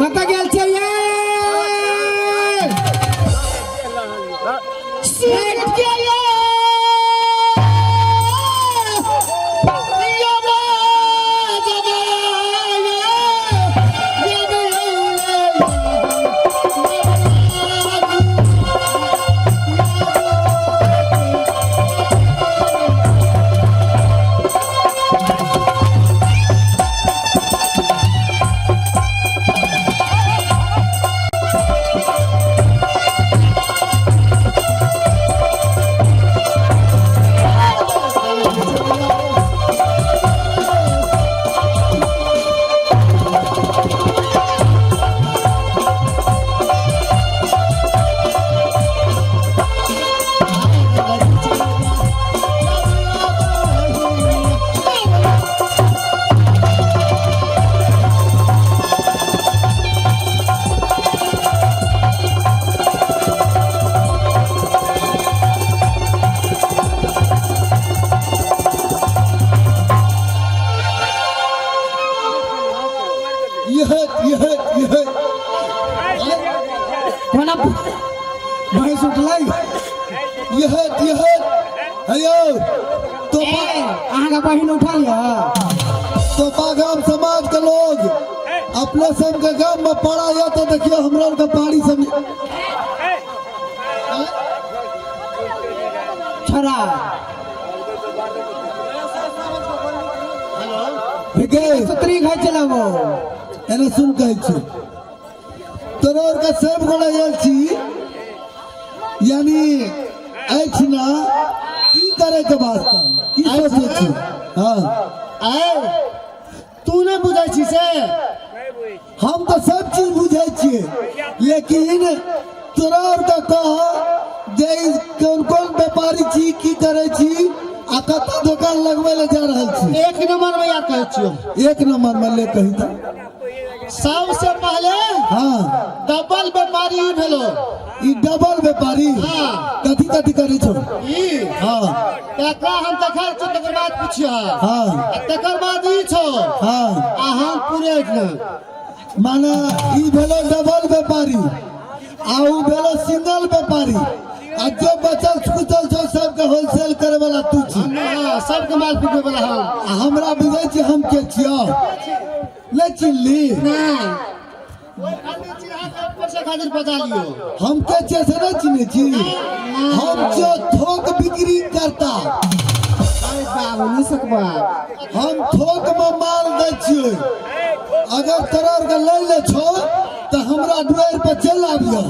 कत गेल छै ये सेठ के ये ये बा जबा ये ये बे यह यह यह कोना भैंस उठलै यह यह हेयो तो ए अहाँ का बहिन उठल य तोपा गाम समाज के लोग अपना सब के गाम में पड़ा या तो देखियो हमरा के पानी सब छोड़ा गे सुत्री खाइ चलाबो एने सुन कहै छी तोरा और के सब गोड़ा आयल छी यानी अछि ना की करे के वास्ता की सोचै छी। हाँ आए तू नहीं बुझै छी से हम तो सब चीज बुझै छियै लेकिन तोरा और के कह जे ई कोन कोन व्यापारी छी की करै छी आ कतऽ दोकान लगबै लए जा रहल छी। एक नंबर में याद कहै छियौ। एक नंबर में ले कही तऽ सबसे पहले हाँ डबल व्यापारी ई भेलो। ई डबल व्यापारी हाँ। कथी कथी करै छौ? ई हाँ तकरा हम देखै छियौ तकर बाद पुछियौ। हाँ आ तकर बाद ई छौ हाँ आ हम पूरे एठना माने ई भेलो डबल व्यापारी आ उ भेलो सिंगल व्यापारी आ जो बचल खुचल छौ सबके होलसेल करे वाला तू छी। हाँ सबके माल पीटे वाला हम। आ हमरा बुझै छी हम के छियौ? नहि चिन्हली? नहीं। खातिर बचा लियो। हम के छियै से नहि चिन्है छी? हम छियौ थोक बिक्री करता। अरे बाबू नहीं सकबा। हम थोक में माल दै छियै। अगर तोरा के लै ले छौ तऽ हमरा दुआरि पर चलि आबिह,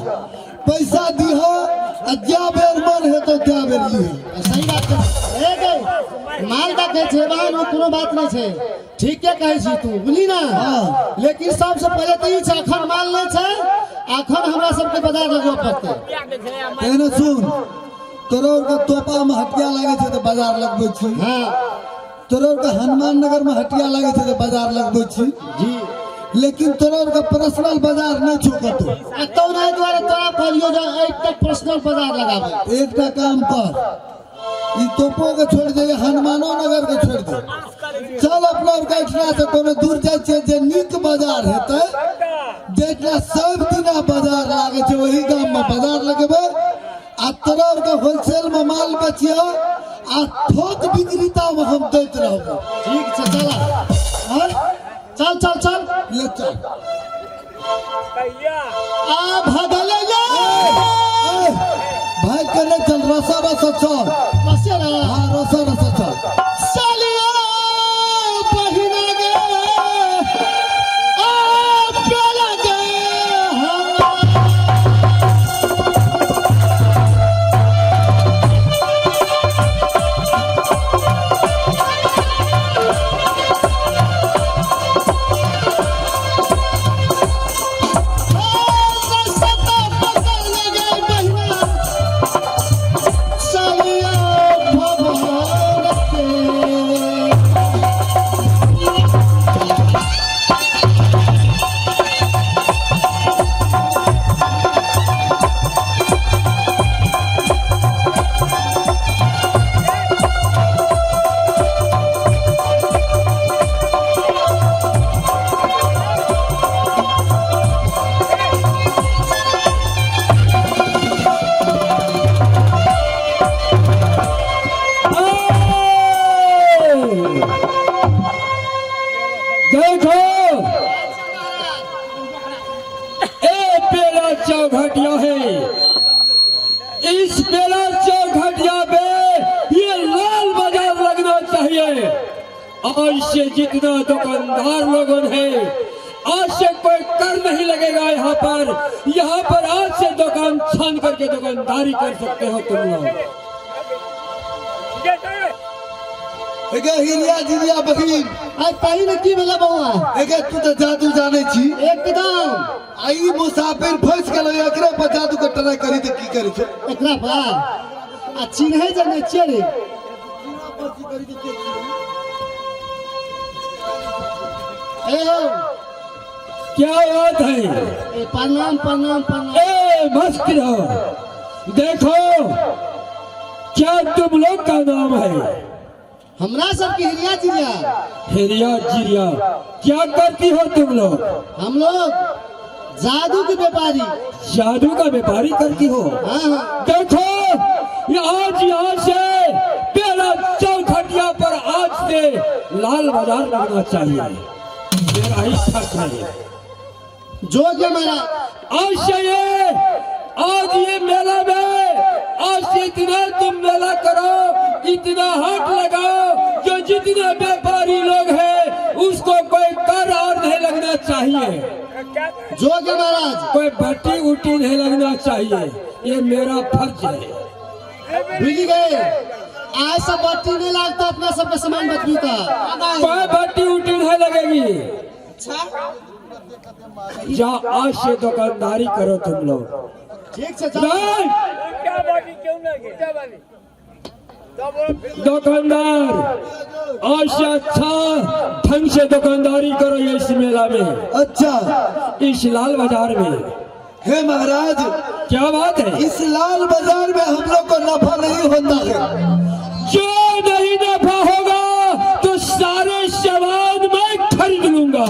पैसा दिह आ जा बेर मन हेतौ त्या बेर लिह। सही बात छै। ए गै, माल देखै छै बहन, ओ कोनो बात नहि छै, ठीके कहै छी तू, बुझली ना? हाँ। लेकिन सबसे पहिले तऽ ई छै, अखन माल नहि छै, अखन हमरा सबके बाजार लगबऽ पड़तै। एहने सुन, तोरा के तोपा में हटिया लागै छै तऽ बाजार लगबै छी। हाँ। तोरा के हनुमान नगर में हटिया लागै छै तऽ बाजार लगबै छी। जी। लेकिन तोरा के पर्सनल बाजार नहि छौ कतौ। एतौ नहि दुआरे तोरा कहलियौ जे एकटा पर्सनल बाजार लगाबै। एकटा काम कर, ई तोपो के छोड़ि दे, हनुमानो नगर के छोड़ि दे, चल अपना के एहिठिना से कोनो दूर जाइ छियै जे नीक बाजार हेतै, जेहिठिना सब दिना बाजार लागै छै ओही गाम में बाजार लगेबै आ तोरा के होलसेल में माल बेचियौ आ थोक विक्रेता में हम दैत रहबौ। ठीक छै, चल आँ? चल चल चल ले चल। आ भगल ये। भाग के नहीं चल, रसा रसा चल। रसे ना? हाँ, रसा रसा चल। चलियो बहिना गे, आ बेला गे। देखो ए बेला चौघटिया है, इस बेला चौघटिया पे ये लाल बाजार लगना चाहिए। आज से जितना दुकानदार लोगों है, आज से कोई कर नहीं लगेगा यहाँ पर। यहाँ पर आज से दुकान छान करके दुकानदारी कर सकते हो तुम लोग। एगे हिरिया जिरिया बहिन। आई कहीं ने की भेला बौआ? एगे तू तो जादू जाने छी। एकदम। आई मुसाफिर फंस गेल, एकरे पर जादू के ट्राई करी त की करी छै? एकरा पर आ चिन्है जाने छियै रे। ए हो, क्या बात है? ए प्रणाम प्रणाम प्रणाम। ए मस्त रहो। देखो क्या तुम लोग का नाम है? हमरा सबके हिरिया जिरिया। हिरिया जिरिया क्या करती हो तुम लोग? हम लोग जादू के व्यापारी। जादू का व्यापारी करती हो? हाँ हाँ। देखो ये आज यहाँ से पहला चौखटिया पर आज से लाल बाजार लगना चाहिए, मेरा ही फर्ज है। जो के हमारा आज से ये आज ये मेला में आज से इतना तुम मेला करो, इतना हाथ लगाओ, जो जितने व्यापारी लोग हैं उसको कोई कर और नहीं लगना चाहिए। जो के महाराज कोई भट्टी उट्टी नहीं लगना चाहिए, ये मेरा फर्ज है। बुझ गए? आज सब भट्टी नहीं लगता, अपना सबके सामान बचबी का कोई भट्टी उट्टी नहीं लगेगी। जा आज से दुकानदारी करो तुम लोग। ठीक से दुकानदार आज से अच्छा ढंग से दुकानदारी करो इस मेला में। अच्छा, इस लाल बाजार में। हे महाराज क्या बात है? इस लाल बाजार में हम लोग को नफा नहीं होता है। जो नहीं नफा होगा तो सारे सामान मैं खरीद लूंगा।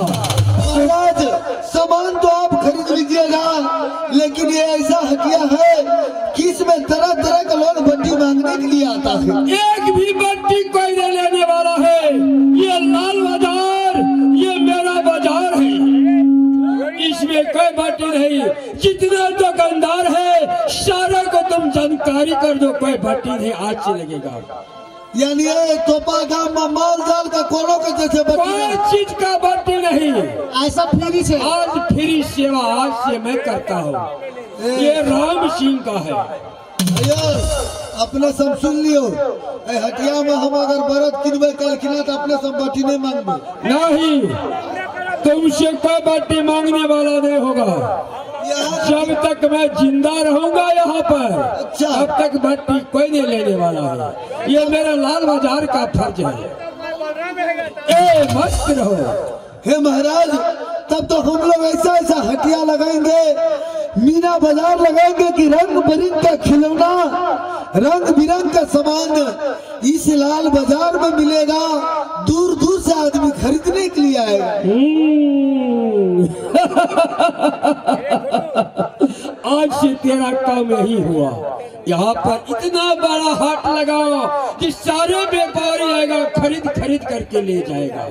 महाराज सामान तो आप खरीद लीजिएगा, लेकिन ये ऐसा हटिया है कि इसमें तरह तरह का लोग बट्टी मांगने के लिए आता है। एक भी बट्टी कोई नहीं लेने वाला है। ये लाल बाजार ये मेरा बाजार है, इसमें कोई बात नहीं। जितना दुकानदार है सारा को तुम जानकारी कर दो, कोई बात नहीं आज से लगेगा। यानी ये तोपा गांव में माल जाल का कोनो के जैसे बटी कोई नहीं। चीज का बाटी नहीं, ऐसा फ्री से आज फ्री सेवा आज से मैं करता हूँ। ये राम सिंह का है। अयो अपने सब सुन लियो, ए हटिया में हम अगर बरत किनबे कल किना तो अपने सब बटी नहीं मांगबे। नहीं, तुमसे कोई बाटी मांगने वाला नहीं होगा। जब तक मैं जिंदा रहूंगा यहाँ पर, अच्छा। तब तक बाटी कोई नहीं लेने वाला है। ये मेरा लाल बाजार का फर्ज है। ए मस्त रहो। हे महाराज, तब तो हम लोग ऐसा ऐसा हटिया लगाएंगे, मीना बाजार लगाएंगे कि रंग बिरंग का खिलौना, रंग बिरंग का सामान इस लाल बाजार में मिलेगा। दूर दूर से आदमी खरीदने के लिए आएगा। आज से तेरा काम यही हुआ। यहाँ पर इतना बड़ा हाट लगाओ कि सारे व्यापारी आएगा, खरीद खरीद करके ले जाएगा।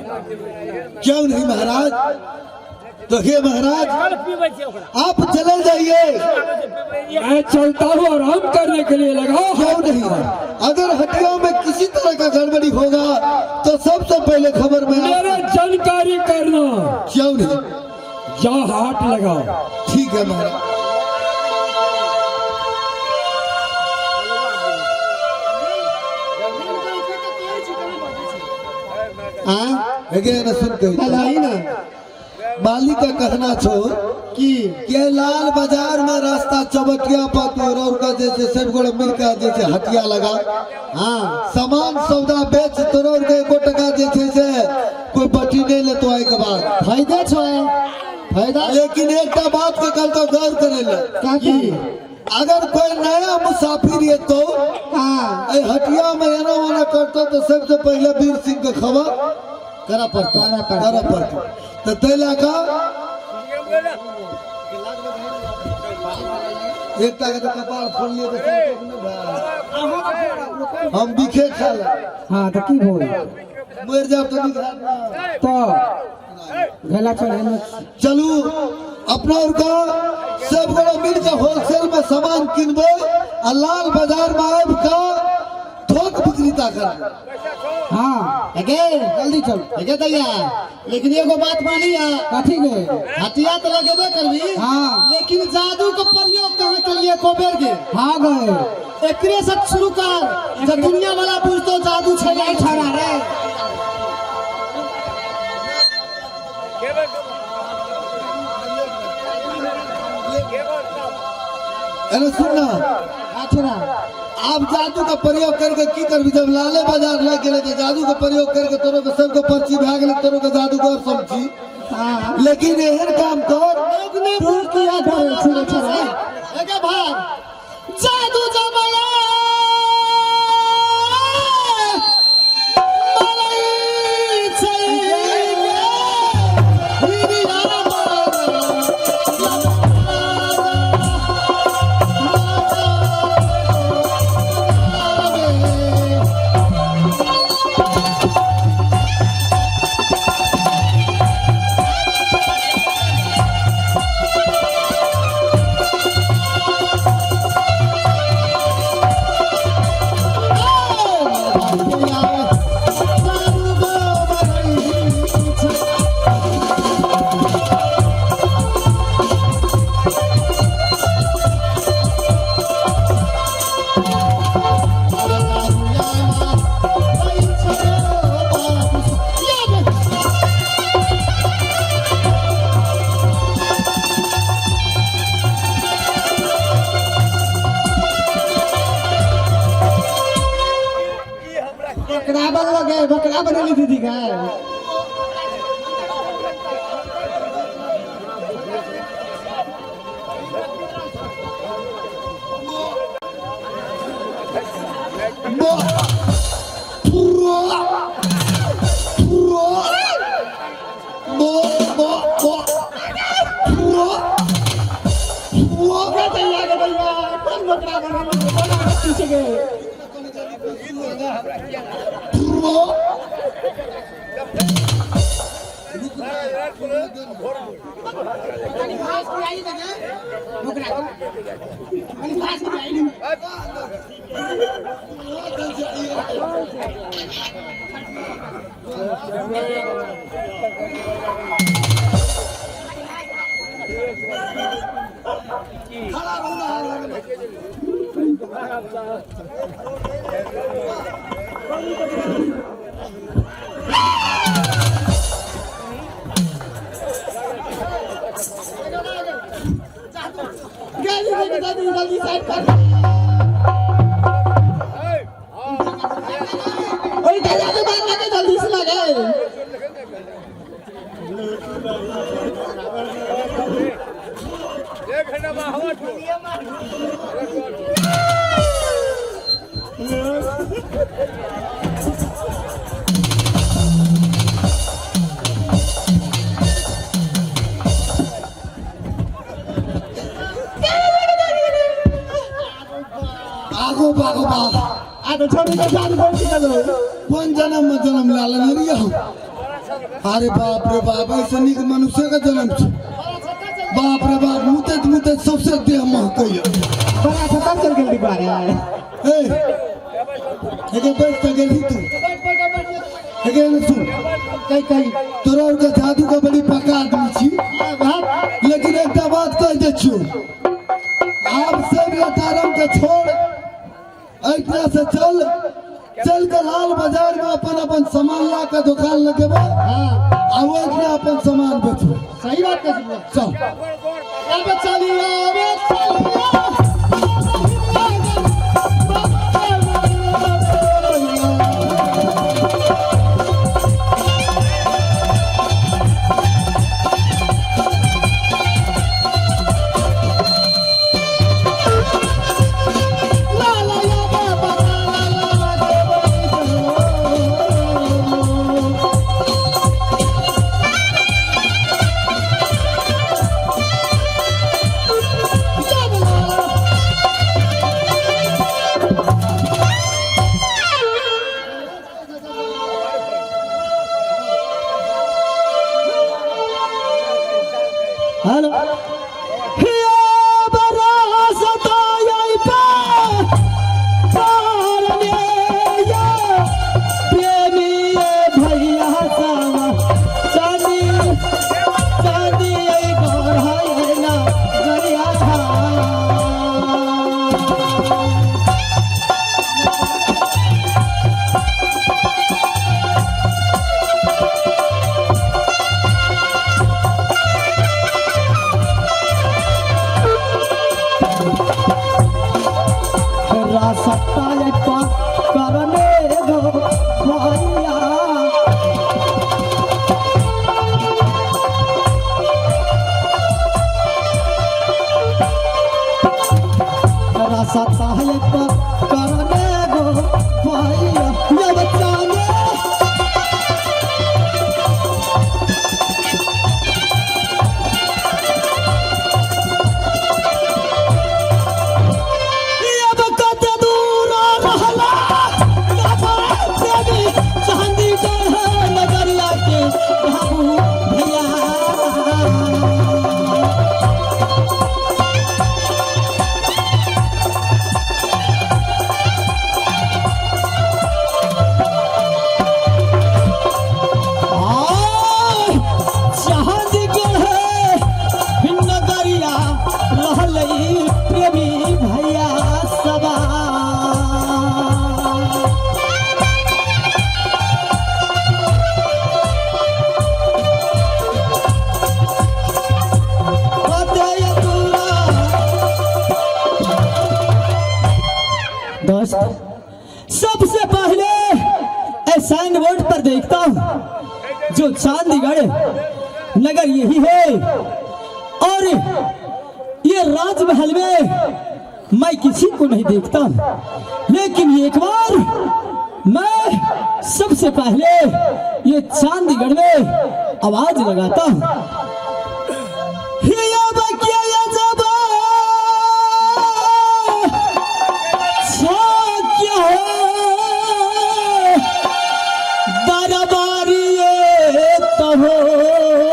क्यों नहीं महाराज? तो हे महाराज, आप चले जाइए। मैं चलता हूँ आराम करने के लिए। लगाओ क्यों नहीं? अगर हटिया में किसी तरह का गड़बड़ी होगा तो सबसे पहले खबर में मेरे जानकारी करना। क्यों नहीं? जा हाट लगाओ। ठीक है महाराज। ना सुन के ना मालिक का कहना छो कि के लाल बाजार में रास्ता चौबटिया पर तोरा का जैसे सब गोड़ा मिलकर जैसे हटिया लगा। हाँ, सामान सौदा बेच तोरा के एको टका जैसे से कोई बटी नहीं ले तो आए के बाद फायदा छो फायदा। लेकिन एक बात के कल तो गौर करे ले का की अगर कोई नया मुसाफिर ये तो हाँ ए हटिया में एना ओना करता तो सबसे पहले वीर सिंह के खबर करा पड़ता करा पड़ता। तो तैला का एक टाका तो कपाल फोड़ लिए तो संतोष नहीं भाई। हम बिखे खाला। हाँ तो की बोल मर जाओ तो निकल तो गला चढ़े। चलू अपना और का सब गोड़ा मिलकर होलसेल में सामान किनबे और लाल बाजार में आबि का थोक विक्रेता करबे। हाँ एगे जल्दी चल एगे दैया, लेकिन एगो बात मानी है। कथी गे? हटिया तो लगेबे करबी। हाँ। लेकिन जादू का प्रयोग कहाँ के लिए कोबेर के? हाँ गए एकरे से शुरू कर, जब दुनिया वाला बुझतो जादू छै नहीं छोड़ा रे। अरे सुन ना अच्छा, आप जादू का प्रयोग करके की करबी? जब लाले बाजार लग गेले तो जादू का प्रयोग करके तोरो के सबके पर्ची भए गेले, तोरो के जादूगर समझी। हाँ लेकिन एहन काम कर तू किया डरे छुरे छोड़ा। एगे भाग जादू जमाया मरई छै बकरा बनलो गए, बकरा बनेली दीदी गए। कनी घास खिलाई देगे ओकरा कनी घास खिलाई देगे। जल्दी जल्दी जल्दी जल्दी साइड कर। ओए जादू मार लगे जल्दी से लगे। आगो बागो बाग आ तो छोड़ी के जादू बन गेलो। कोन जन्म में जन्म ला लेने रहियै हम? अरे बाप रे बाप, ऐसे नीक मनुष्य के जन्म छै। बाप रे बाप, मुतैत मुतैत सबसे देह महकैया। बड़ा खतम चल गेल दीवार यार। ए एके बैठ के गेलही तू। एके ने सुन, कई कई तोरा और के जादू के बड़ी पक्का आदमी छी, लेकिन एकटा बात कह दै छियौ, आब सब लतारम के छोड़ एहिठिना से चल चल के लाल बाजार में अपन अपन सामान ला के दुकान लगेबो आ ओहिठिना अपन सामान बेचबो। सही बात कह छी। चल अब चलिया अब चलिया। हेलो दोस्त, सबसे पहले साइन बोर्ड पर देखता हूँ जो चांदीगढ़ नगर यही है और ये राजमहल में मैं किसी को नहीं देखता, लेकिन एक बार मैं सबसे पहले ये चांदीगढ़ में आवाज लगाता हूँ। दरबारी तो हो।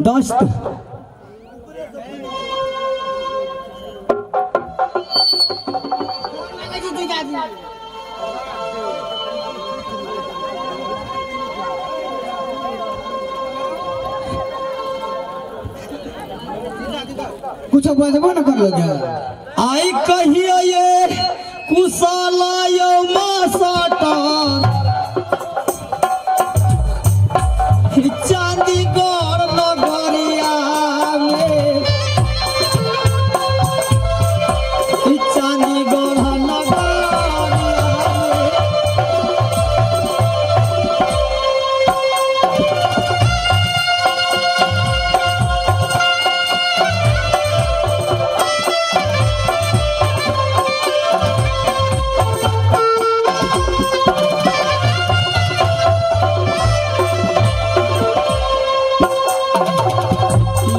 दोस्त कुछ बजबो न कर लो आई कहियो ये कुशलायो मासाटार चांदीगढ़ नगरिया में, चांदीगढ़ नगरिया में।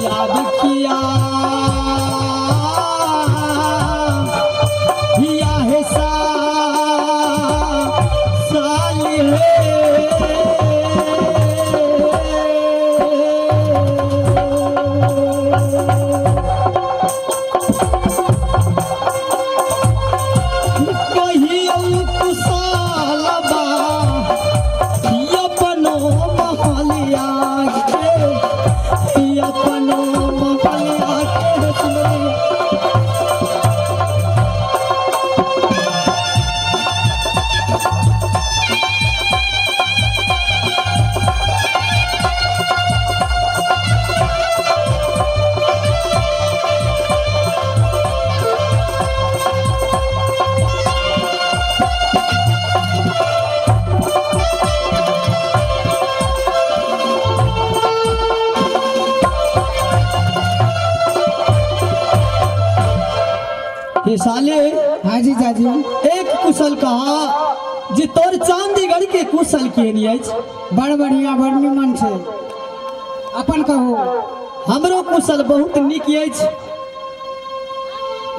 याद किया या है सा साली है कहियो कुशालबा अपनो महलिया के, अपनो महलिया के सुनरिया। ये साले हाँ जी जाजी एक कुशल कहा जे तोर चांदीगढ़ के कुशल के नहीं अछि। बड़ बढ़िया बड़ निमन छै। अपन कहू। हमरो कुशल बहुत नीक अछि।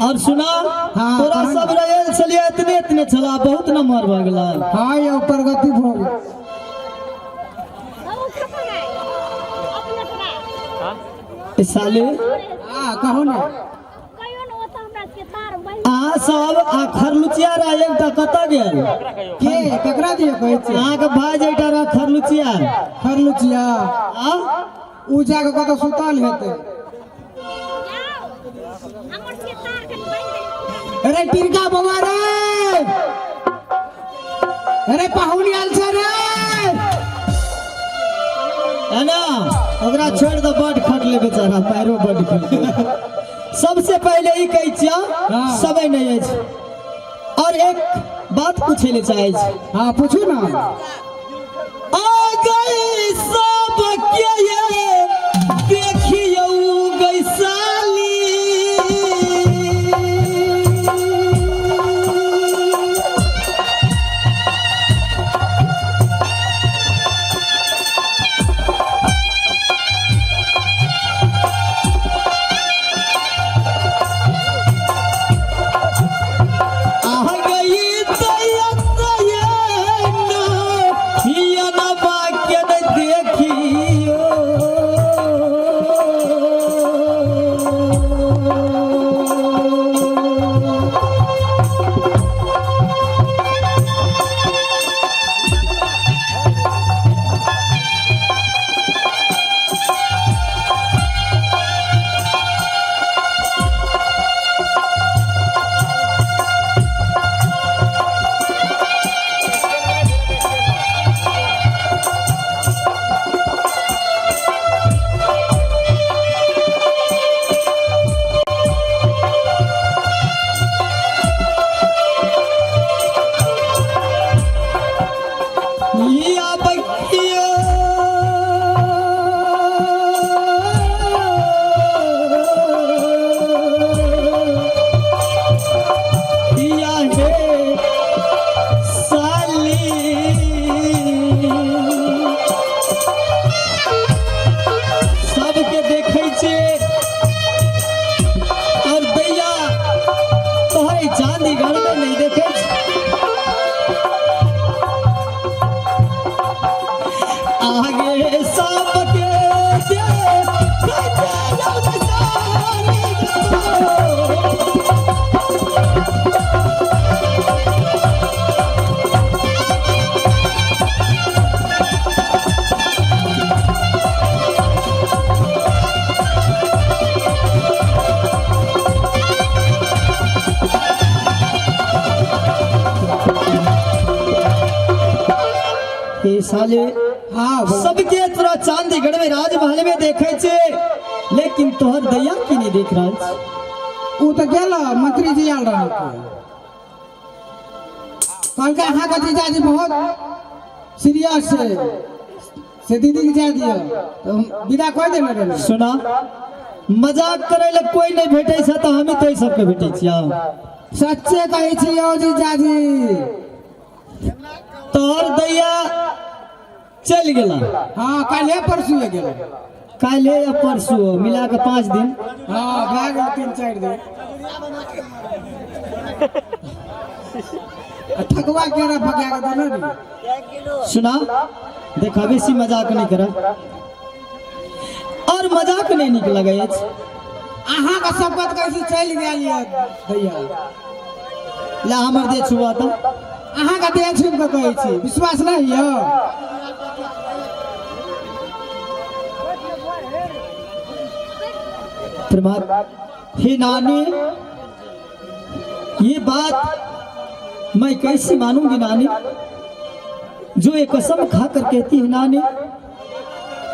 और सुना हाँ, तोरा कहू। सब रहल छलियै एतने एतने छला बहुत नमहर भऽ गेला। हाँ यौ प्रगति भऽ गेल। ए साले हाँ कहू ने। अहाँ सब आ खरलुचिया रह एकटा कतऽ गेल? के ककरा दियौ कहै छियै? अहाँके भाय जे एकटा रह खरलुचिया। खरलुचिया आ उ जाके कतऽ सुतल हेतै। अरे टिरका बौआ रे, अरे पाहुन आयल छै रे। है ना ओकरा छोड़ि दऽ बड खटले बेचारा पैरो बड खटले। सबसे पहले ई कहै छियै हाँ। समय नहीं अछि। और एक बात पूछे ले चाहे छी। हाँ पूछू ना। आ गई सब के ये देखियौ गई साली, आ गई दया दया ना ना बाक्य न देखियो। या बकिया या हे साली, सबके देखै छै और दैया तोहरे चांदीगढ़ में नहीं देखै छै। आगे सबके देखियौ साले। हाँ सबके तोरा चांदीगढ़ में राजमहल में देखे छे, लेकिन तोहर दैया की नहीं देख रहा छे। उ तो गेल मंत्री जी आयल रहा, कहलकै अहाँ के जीजाजी बहुत सीरियस है, से दीदी के जा दिया तो हम विदा कह देने रहे। सुना, मजाक करे ला कोई नहीं भेटे छे तो हमें तो सबके भेटे छिया। सच्चे कहै छी यौ जीजाजी। तोहर दैया चल गेला। हाँ काल्हे परसू गेल। काल्हे या परसू मिला के 5 दिन। हाँ भए गेल 3-4 दिन। ठकुआ के भगा के देने रही। सुना देखा, बेसी मजाक नहीं कर और मजाक नहीं निक लगे। अहाँ के शपथ कैसे चल गेल दैया। ला हमर दे छुआ तो अहाँ के देह छुबि के कहै छी, विश्वास नहीं यौ। प्रमाद हे नानी, ये बात मैं कैसे मानूंगी नानी? जो ये कसम खा कर कहती है नानी,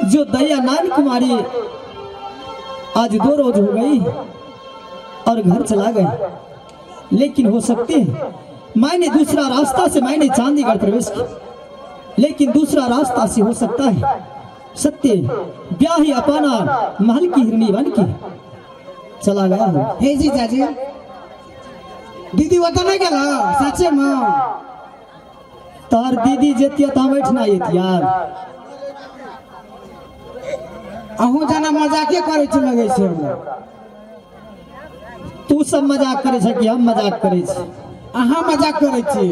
जो दया नानी कुमारी आज 2 रोज हो गई और घर चला गए, लेकिन हो सकती है मैंने दूसरा रास्ता से मैंने चांदीगढ़ प्रवेश किया, लेकिन दूसरा रास्ता से हो सकता है सत्य ब्याही अपना महल की हिरनी बन की चला गया हो। हे जीजाजी, दीदी ओतऽ नहीं गेल सच्चे में? तार दीदी जेतिया तो हम बैठना यार। अहूँ जना मजाके करै छी लगै छै हमरा। तू सब मजाक करै छै कि हम मजाक करै छी? अहाँ मजाक करै छी।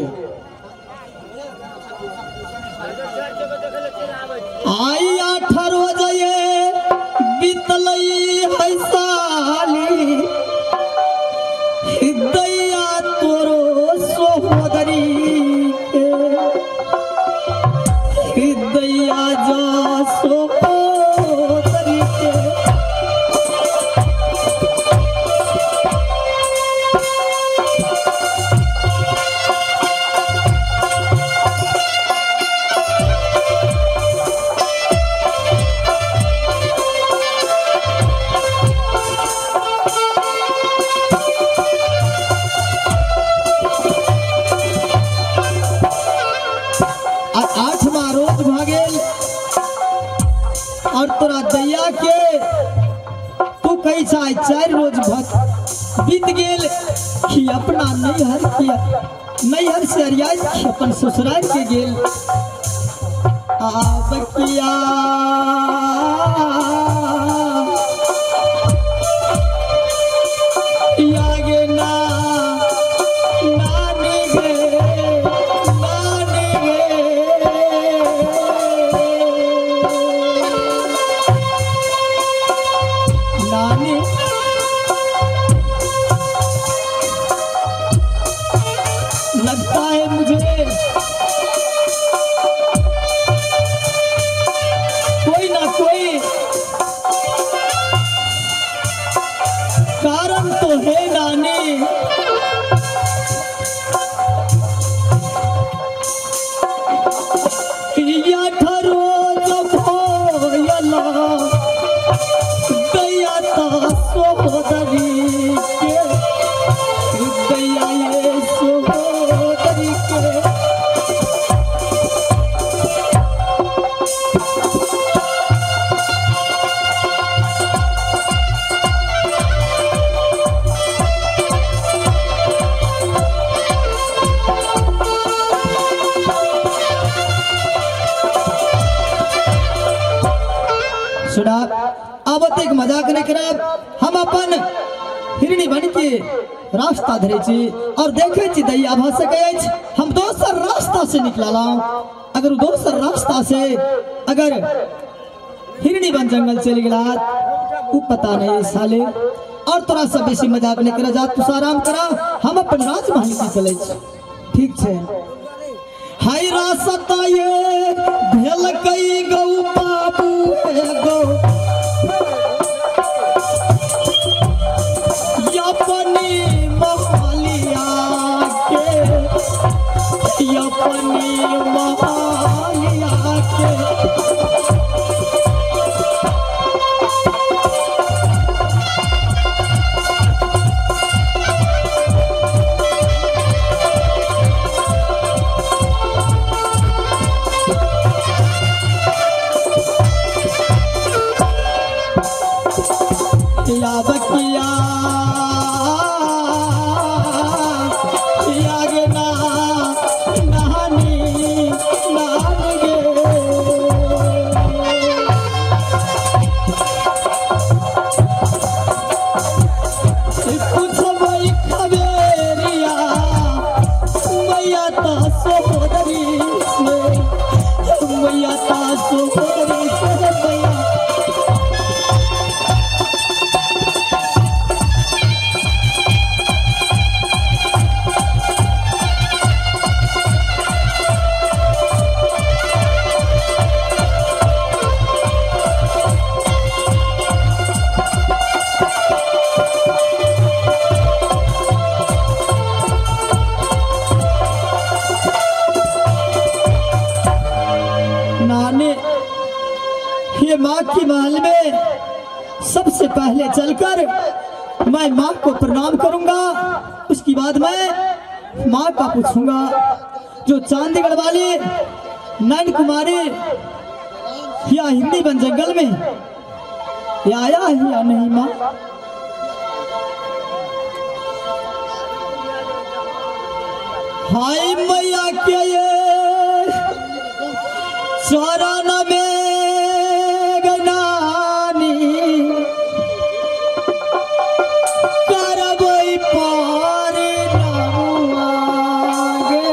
आई 8 रोज ये बीतलई है साली, दैया तोरो सोहदरी के, दैया जा सोहदरी के। आठवां रोज भागेल और तोरा दैया के तू कही छा 4 रोज भक्त बीत गेल कि अपना नैहर के नैहर से अरियाज अपन ससुराल के गेल। आबकिया यागे ना नानी गे नानी गे नानी, लगता है मुझे कोई ना कोई कारण तो है नानी। या रोज भोयला दया ता सोदरी के, दया ये सोदरी के। सुना, अब एक मजाक नहीं करब, हम अपन हिरणी बन के रास्ता धरे छी और देखे छी दैया भऽ सकै अछि हम दोसर रास्ता से निकललहुँ। अगर दोसर रास्ता से अगर हिरणी बन जंगल चलि गेला उ पता नहीं साले। और तोरा सब बेसी मजाक नहीं कर, जा तू आराम करा, हम अपन राजमहल की चलै छी। ठीक छै। हाय रास्ता ये भेलकै गौ बाबू हे गौ, अपनी महलिया के, अपनी महलिया या बकिया या गे ना नानी नान गे। पूछबई खबेरिया मैया ता सोदरी से, मैया ता सोदरी से मैया। नाने ये माँ की महल में सबसे पहले चलकर मैं माँ को प्रणाम करूंगा, उसके बाद मैं माँ का पूछूंगा जो चांदीगढ़ वाली नैन कुमारी या हिंदी वन जंगल में या आया है या नहीं माँ। हाय मैया के ये चरण में गनानी करबई पार नामुआ गे,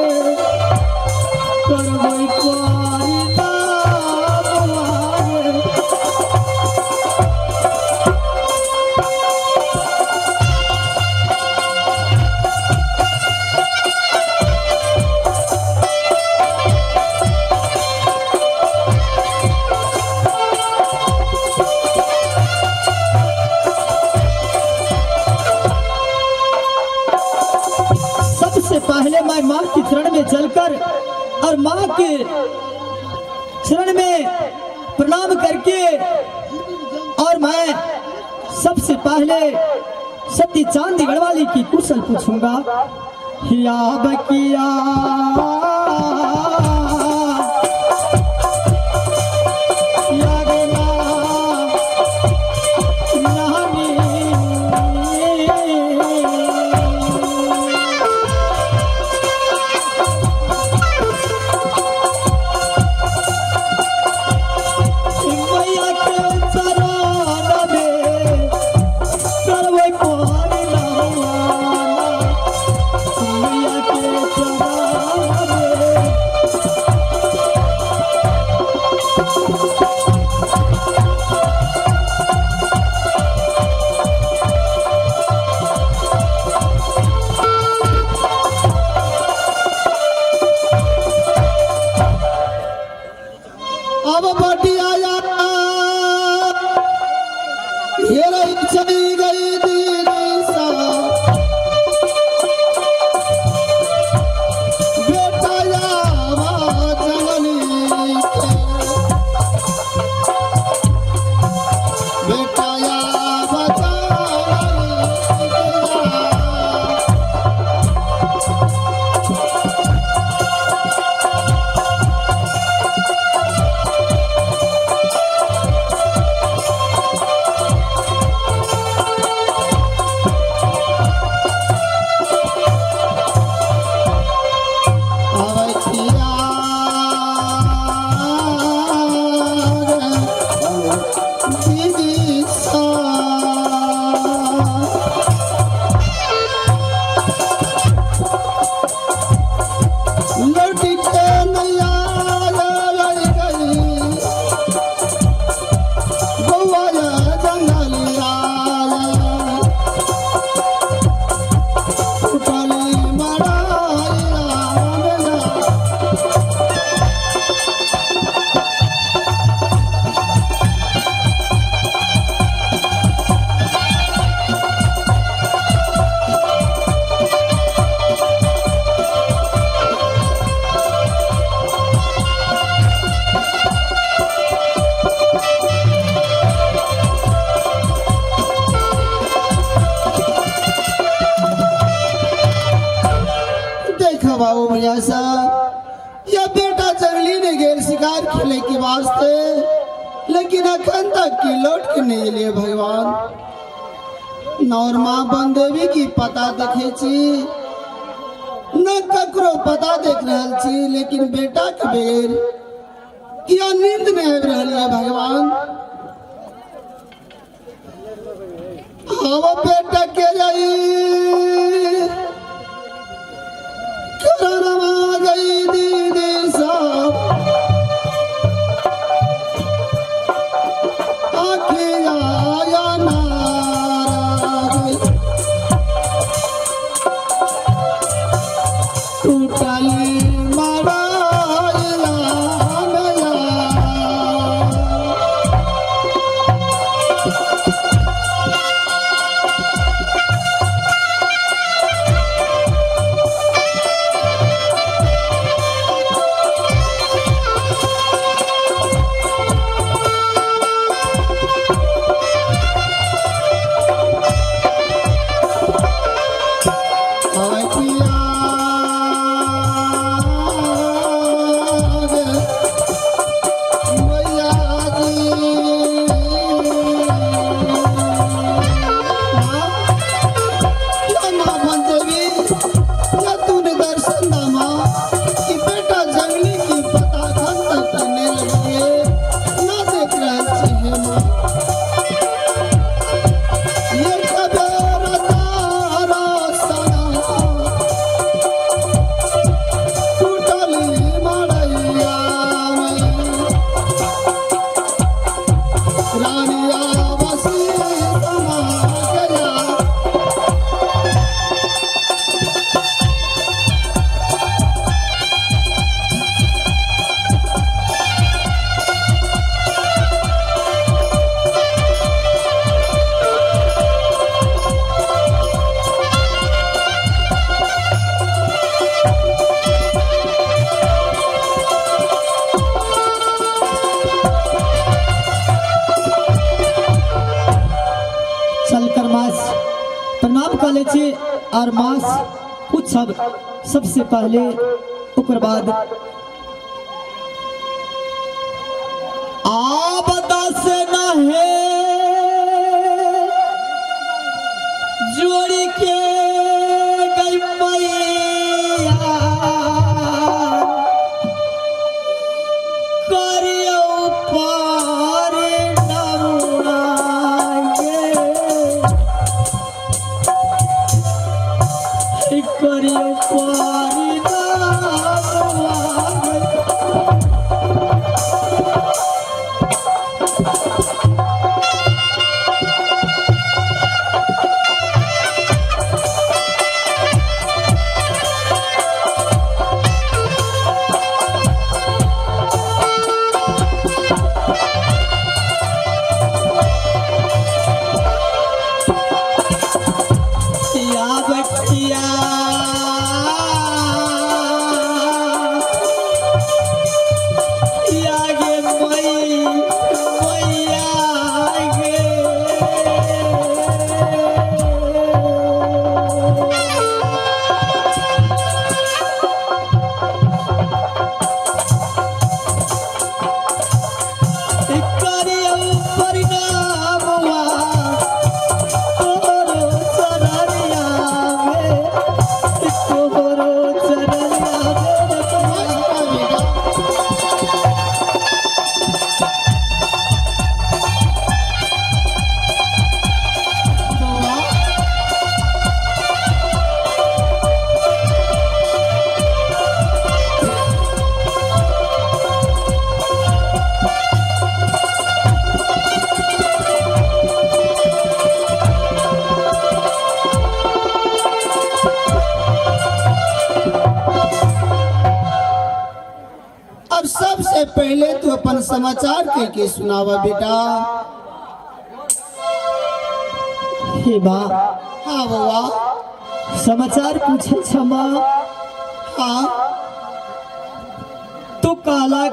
करबई पार नामुआ गे। सबसे पहले मैं माँ के चरण में चलकर और माँ के चरण में प्रणाम करके और मैं सबसे पहले सती चांदीगढ़ वाली की कुशल पूछूंगा। या बकिया या गे ना नानी। मैया के चरण में करबै पार नामा, मैया के चरण में। अब बटिया ये रही चली गई दीदी सा, बेटा यावा जननी के, बेटा यावा जननी के। अवधिया दीदी सा, लौट के नैया लड़ गई बउआ जंगलिया, उठली मड़ाइया मेला। देखा बाबू भैया साहब, यह बेटा जंगली ने गेल शिकार खेले के वास्ते, लेकिन अखन तक की लौट के नहीं लिए भगवान। नौर माँ बनदेवी की पता देखे छी न ककरो पता देख रहल छी, लेकिन बेटा के बगैर किया नींद नहीं आबि रहल है भगवान। हम बेटा के जाई करमा गई दीदी साहब आखिया आया नाराज टूटली मराइया गया। ये कबेरा तारा सना टूटली मड़ैया में रानिया बसी समा गया। चलकर मास प्रणाम कर ले छी और मास पूछब सबसे पहले, ओकर बाद आब दस नहे जोड़ी के गई मैया करियो पार नरुणा गे करियो पार नरुणा। या बच्चिया या गे मई मैया गे करियो परिणामवा तोहरो चरनिया में, तोहरो चरनिया में। अब सबसे पहले तू अपन समाचार के सुनावा बेटा। हे बा। हाँ बउआ। समाचार पूछे क्षमा। हाँ। तो काला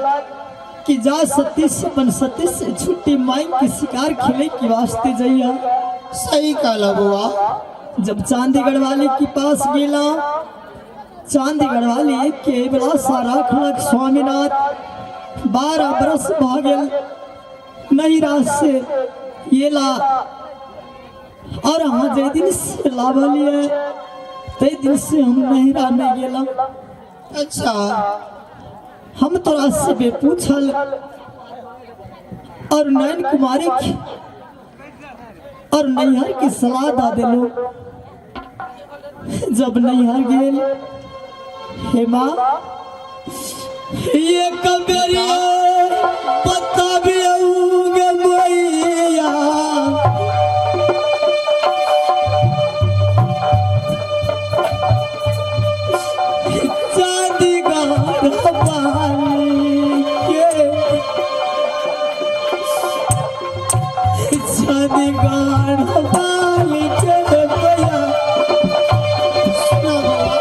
कि जा सतीश अपन सतीश से छुट्टी मांग के शिकार खेले के वास्ते जइया। सही कहला बउआ। जब चांदीगढ़ वाले के पास गेला, चांदीगढ़ वाले के बड़ा सारा खड़क स्वामीनाथ 12 बरस भागल नहीं रात से ये ला और अहाँ जाहि दिन से लावलियै ताहि दिन से हम नैहरा नहि गेलहुँ। अच्छा। हम तोरा से बे पूछल और नयन कुमारी की और नैहर की सलाह दा देलो। जब नैहर गेल हे माँ ये कबरिया पता भी आऊंगे मैया चांदी वाली के चांदी वाली के मैया। सुना बौआ,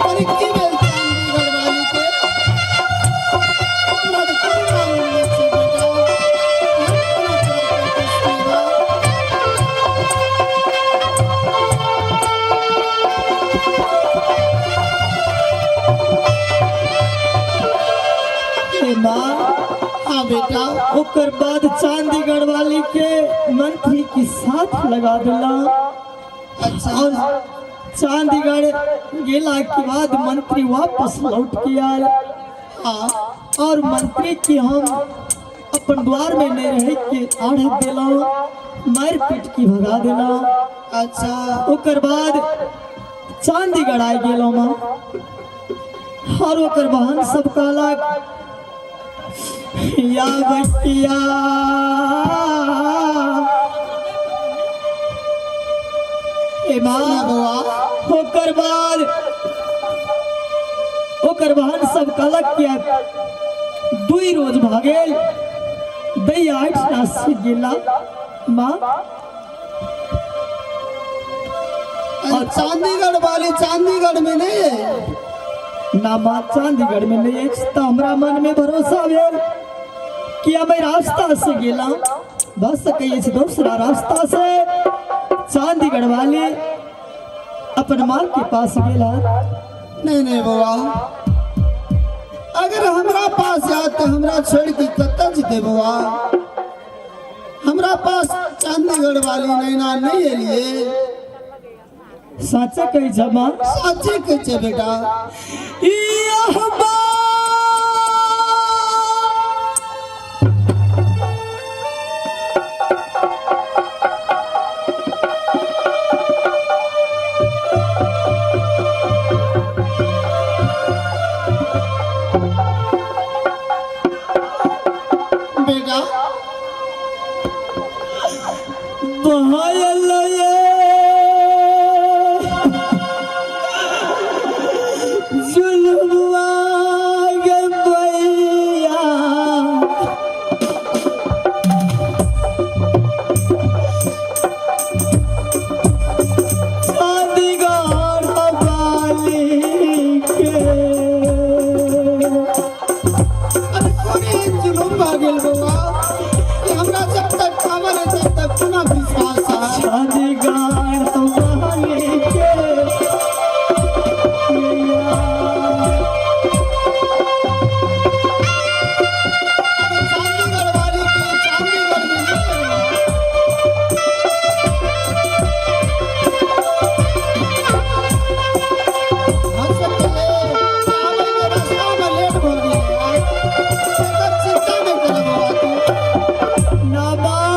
अरे की भेल चंडीगढ़ वाली के? हमरा तऽ कोई मालूम नहि छै बेटा। हम कोना तोरा कहि सुनेबौ? हे माँ। हाँ बेटा। ओकर बाद चंडीगढ़ वाली के मंत्री के साथ लगा दिला। अच्छा। और चंडीगढ़ गेला के बाद मंत्री वापस लौट के आयल। हाँ। और मंत्री की हम अपन द्वार में नहीं रहे के आढ़ दिला, मार पीट की भगा दिला। अच्छा। ओकर बाद चंडीगढ़ आ गेलो माँ और ओकर बहन सब कहलक या बकिया ए माँ। सुना बौआ। ओकर बाद ओकर बहन सब कहलक कि दुई रोज भागेल दैया आठ ना गेला माँ। और चंडीगढ़ वाली चंडीगढ़ में नहीं है? ना माँ, चंडीगढ़ में नहीं अछि। तऽ हमरा मन में भरोसा भेल कि हम एहि रास्ता से गेला भऽ सकै अछि दूसरा रास्ता से चंडीगढ़ वाली अपन माँ के पास गेला। नहीं नहीं बौआ, अगर हमरा पास जात तो हमरा छोड़ के कतऽ जेतै बौआ? हमरा पास चंडीगढ़ वाली नैना नहीं एलिए। साचे कहै छ माँ? साचे कहै छै बेटा। यह बेटा बहायल जुलुआ गे मैया चंडीगढ़ वाली के। अरे कोन एहन जुलुम भऽ गेल बौआ कि हमरा जब तक खबर है तब तक कोना विश्वास है? चंडीगढ़ वाली के अगर चंडीगढ़ वाली के चंडीगढ़ में नहीं है। हम सब के आबै के रास्ता में लेट भऽ गेलै। एकर चिंता नहि करऽ बौआ तू। ना माँ,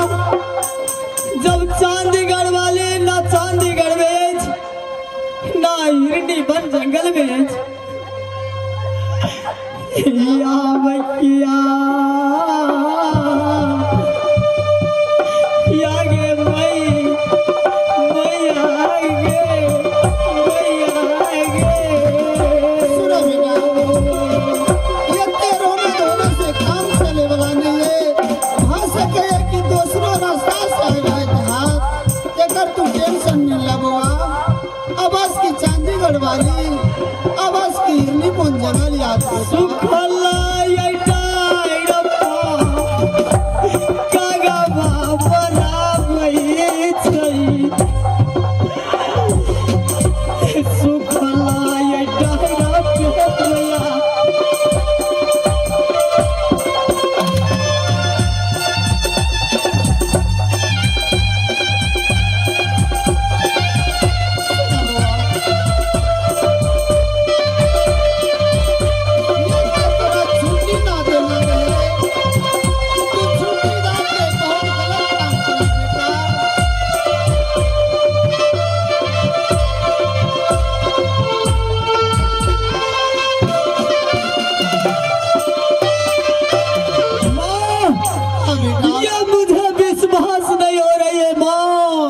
जब चंडीगढ़ वाले ना चंडीगढ़ में अछि ना हिरनी वन जंगल में अछि या बकिया या गे मई मैया गे मैया गे। सुनो बेटा, एते रोना धोना से काम चले वाला नहीं है। भऽ सकै है कि दोसरो रास्ता से आबि हाथ, एकर तू टेंशन नहीं ले बौआ। आवाज की चंडीगढ़ वाली आवाज की हिरनी कौन जंगल याद कर। सुखल बेटा। ये मुझे विश्वास नहीं हो रही है माँ।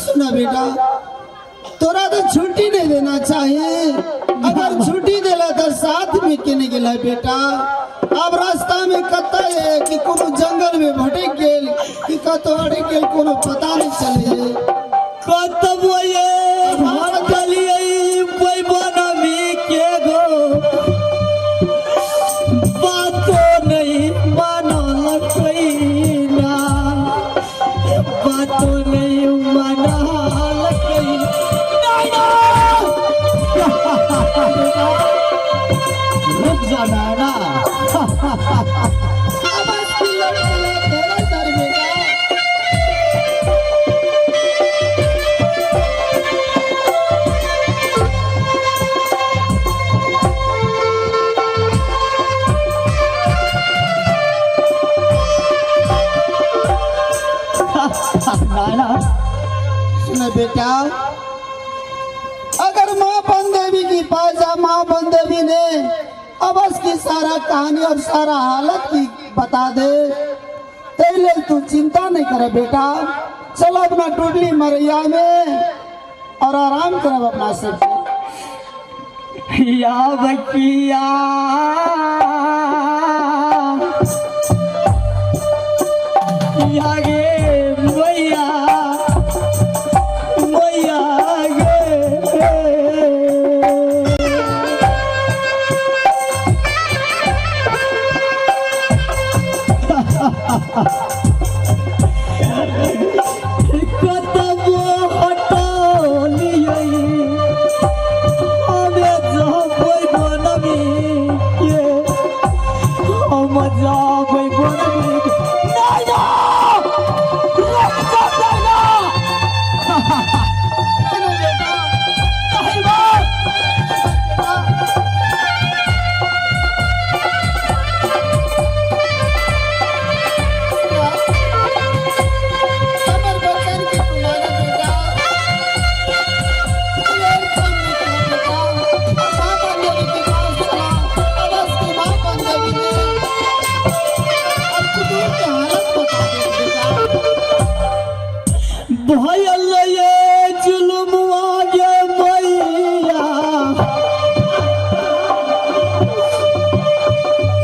सुना बेटा, तोरा तो छुट्टी नहीं देना चाहिए। अगर छुट्टी देला तो साथ में केने गेला बेटा। अब रास्ता में कत है कि कोनो जंगल में भटक गेल कि कतो अटक गेल, कोनो पता नहीं चले। कतबो ये भटकलियै बैबनमी के गो बातो नहीं मानलकै ना, बातो नहीं मानलकै ना। रुक जा नाना। आवाज की लड़की तेरा तर बेटा। नाना सुन बेटा, अगर माँ बन देवी की पास जा, माँ बन देवी ने अवश्य की सारा कहानी और सारा हालत की बता दे। तेरे तू चिंता नहीं करे बेटा, चलो अपना टुडली मरैया में और आराम करब अपना सब। या बकिया या गे मैया मैया गे। कतबो हटलियै हमे जबै बनबी के, हम जबै बनबी। नहीं ना, रुक जा नैना। नहीं माँ। हमर बच्चन के तुम्हारा बेटा तू और कम नहीं करो बेटा। माँ बन देवी के पास चला, अवश्य की माँ बन देवी ने और कुतुब के हालत बता दे बेटा। भयल ये जुलुम गे मैया,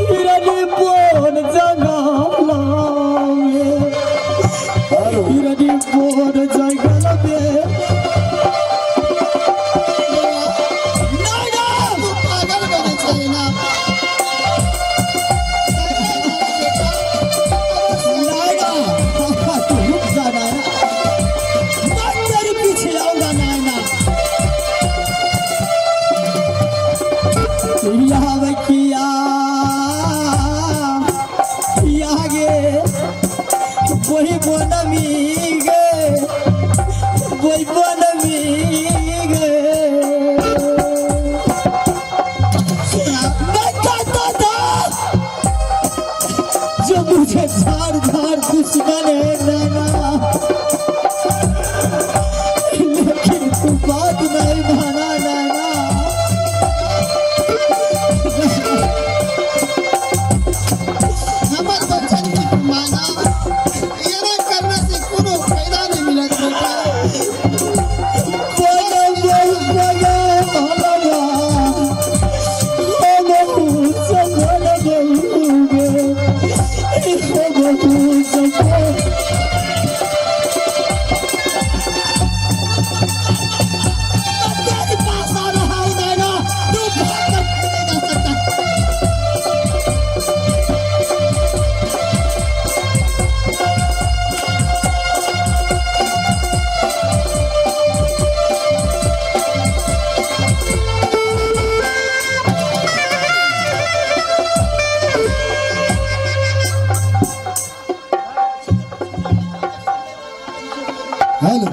हिरनी बोन जंगल में, हिरनी बोन जंगल में। ना तू पागल बने चले ना। नायना, तू रुक जा नायना, मैं तेरे पीछे आऊंगा नायना। या बकिया या गे वही बनमी गे, वही बनमी गे। मैं कहता था जो मुझे झाड़ झाड़ दुश्मन है नाना, लेकिन तू बात नहीं माना नाना। हमर बच्चन की तू माना, ये ना करने से कोनो फायदा नहीं मिलत बेटा। तेरे पास आ रहा हूं नैना, तू भाग कर नहीं जा सकता। हेलो,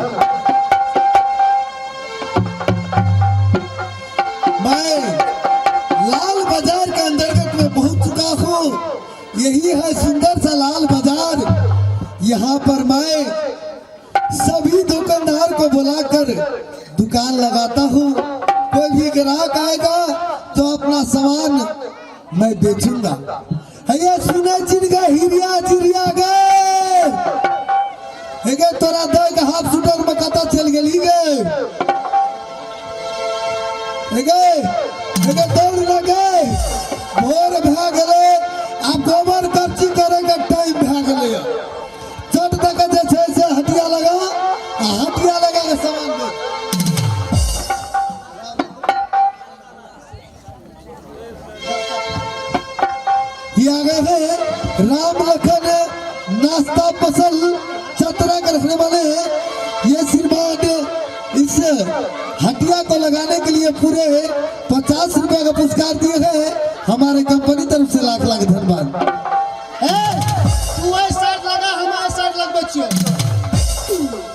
मैं लाल बाजार के अंतर्गत में पहुंच चुका हूँ। यही है सुंदर सा लाल बाजार। यहाँ पर मैं सभी दुकानदार को बुलाकर दुकान लगाता हूँ। कोई भी ग्राहक आएगा तो अपना सामान मैं बेचूंगा। हैया सुनै छी गे हिरिया चिड़िया गे हे गे तोरा दऽ के हाफ शूटर में कतऽ चलि गेली गे हे गे हे गे दौड़ न गे भोर भए गेलै आब गोबर करची करैके टाइम भए गेलै चट दऽ के जे छै से हटिया लगा आ हटिया लगा के सामान बेच ये आ गए हैं राम लखन नाश्ता फसल चतरा के रखने वाले हैं। ये श्रीमान इस हटिया को लगाने के लिए पूरे 50 रुपए का पुरस्कार दिए गए हैं। हमारे कंपनी तरफ से लाख लाख धन्यवाद। ए तू एहि साइड लगा, हम एहि साइड लगबै छियौ।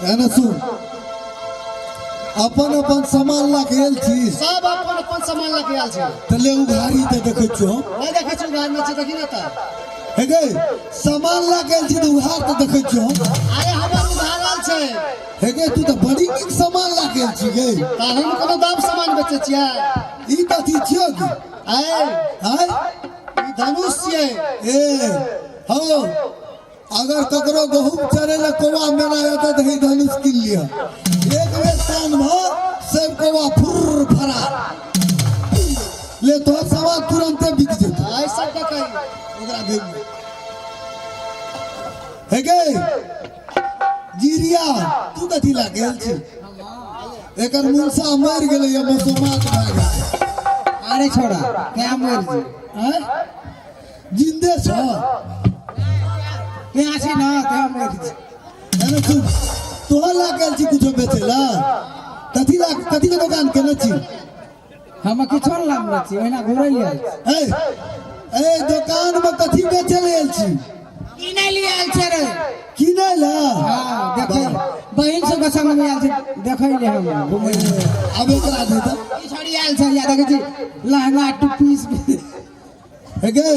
है ना, सुन, अपन अपन सामान ला के आयल छी? सब अपन अपन सामान लऽ के आयल छै। तऽ ले उघारी तऽ देखै छियौ। नहि देखै छियौ, उघार नहि छै, देखी ने तऽ। हे गे, सामान ला के आयल छी तऽ उघार तऽ देखै छियौ। अरे, हमर उघारल छै। हे गे, तू तऽ बड़ी नीक सामान ला के आयल छी गे। तऽ हम कोनो दाम सामान बेचै छियै? ई कथी छियौ की? आय? आय? ई धनुष छियै। ए हो, अगर ककरो गहूम चरे ला कौआ मेला आता तऽ ई धनुष कीन लिअ। एक बेर कान भ सब कौआ फुर्र फरार। ले, तोहर सामान तुरंते बिक जेतौ। आइ सबके कही। ओकरा भेज दे। हे गे जिरिया, तू कथी ला गेल छी? एकर मुनसा मरि गेलै या मसोमात भए गेलै? अरे छोड़ा, क्या मर जी? आँय, जिन्दे छ? यहाँ छी ना, क्या मर जी? एने सुन, तोहर ला गेल छी कुछो बेचै ला? कथी ला, कथी के दुकान केने छी? हम किछो लाम नहि छी, ओहिना घुरै आयल छी। ए ए, दुकान में कथी बेचै ले आयल छी? किनै लिए आयल छै रे। किनै ला? हाँ, देखै बहिन सबके संग में आयल छै, देखै ले हम घुमै ले। आब एकरा दे तऽ। ई छोड़ी आयल छै, या देखै छी लहंगा टू पीस। हे गे।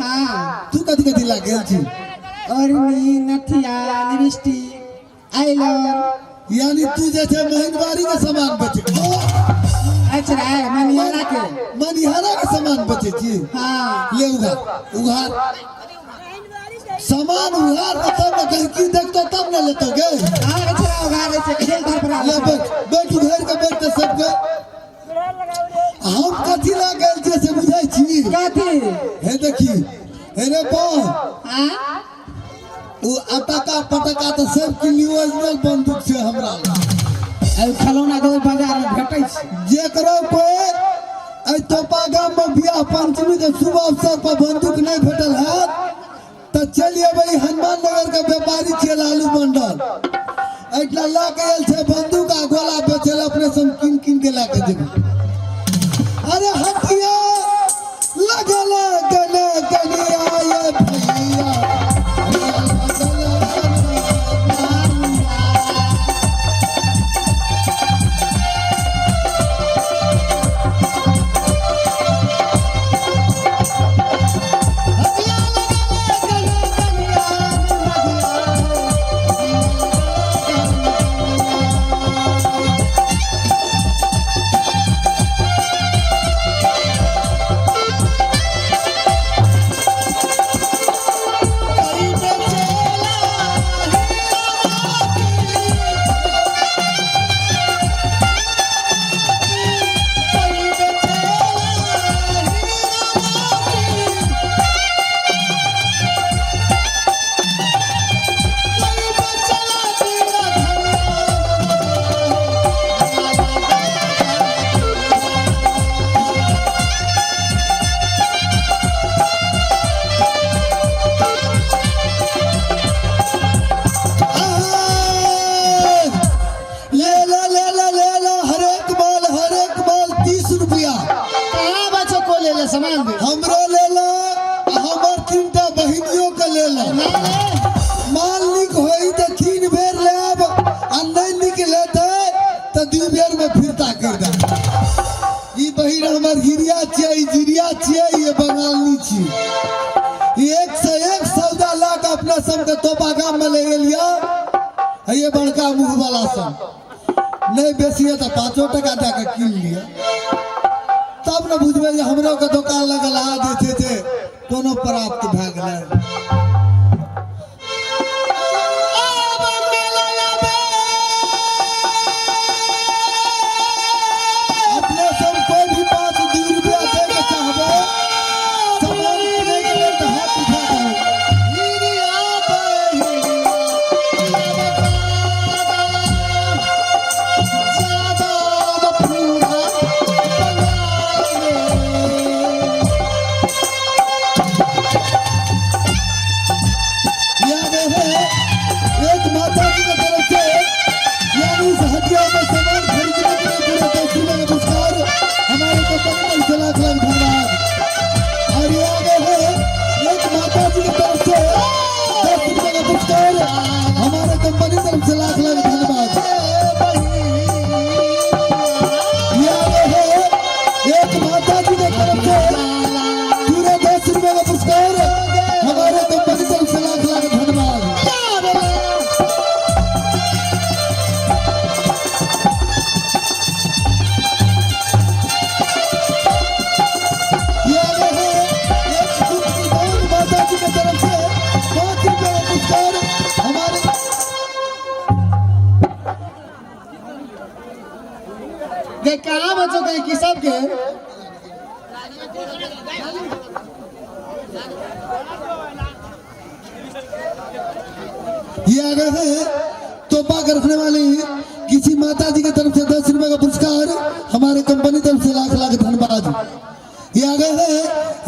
हाँ। तू कथी कथी ला गेल छी? ओढ़नी, नथिया, लिपस्टिक, आइलर। यानी तू जे छै महीनवारी के सामान बेचे ओ? अच्छा रे, मनिहारा के। मनिहारा के सामान बेचे छी? हाँ। ले उघार, उघार सामान उघार के, तब ने कहीं की देखतो तब ने लेतो गे। हाँ, अच्छा उघारे छै, खेल धर पर। ले बैठ, बैठ, उघार के बैठ तऽ सबके। हम कथी ला गेल छियै से बुझै छी? कथी? हे देखी, हे रे बा। हाँ। ओ अटका पटका तऽ सब किनली, ओरिजिनल बंदूक छै हमरा लग। आ खिलौना तऽ ओहि बाजार में भेटै छै। जेकरो कोई एहि तोपा गाम में बियाह पंचमी के शुभ अवसर पर बंदूक नहीं भेटल है तऽ चलि अबै, हनुमान नगर के व्यापारी छियै लालू मंडल। एहिठिना लऽ के आयल छै बंदूक आ गोला बेचै लए। अपने सब कीन कीन के लऽ के जेबै। अरे हटिया लगल गने गनिया ये भैया, हटिया लगल गने। हटिया लगल गने गनिया कई बेचेला कई बेचेला हीरा मोती, कई बेचेला हीरा धनिया। ले ले ले ले ले ले, हरेक माल, हरेक माल 30 रुपया। कहाँ बचो को ले ले सामान दे। हमरो ले लो आ हमर तीनटा बहिनियों के ले लो। नहीं ले। माल नीक होई तऽ 3 बेर लेब आ नहीं नीक लेतै तऽ 2 बेर में फिरता कर दे। ई बहिन हमर गिरिया छियै, ई जिरिया छियै, ये बंगालनी छियै। ई एक से एक सौदा ला के अपना सबके तोपा गाम में ले गेलियै। आ ये बड़का मुँह वाला सब नहीं बेचिए तऽ 5 टका दए के कीन लिअ। तब तब ने बुझबै जे हमरो के दोकान लगल आ जे छै से कोनो प्राप्त भए गेलै। अपने सब कोई भी 5 2 रुपया दे के चाहबै सामान किनै के लेल तऽ हाथ उठा दू। याद है एक माता जी की तरफ से यानी इस हटिया में सामान खरीदने के लिए पूरे 10 रुपए का पुरस्कार हमारे कंपनी में से लाख लाख धन्यवाद। और ये आगे है एक माता जी की तरफ से 10 रुपए का पुरस्कार हमारे कंपनी तरफ से लाख लाख धन्यवाद। ये आगे है एक माता जी की तरफ से पूरे 10 रुपए का पुरस्कार हमारे कंपनी तरफ से लाख लाख धन्यवाद। ये आगे है एक सुप्रधान माता जी की तरफ से 5 रुपए का पुरस्कार हमारे के कहाँ बचो गए कि सबके ये आगे है तोपा के रखने वाली किसी माता जी की तरफ से 10 रुपए का पुरस्कार हमारे कंपनी तरफ से लाख लाख धन्यवाद। ये आगे है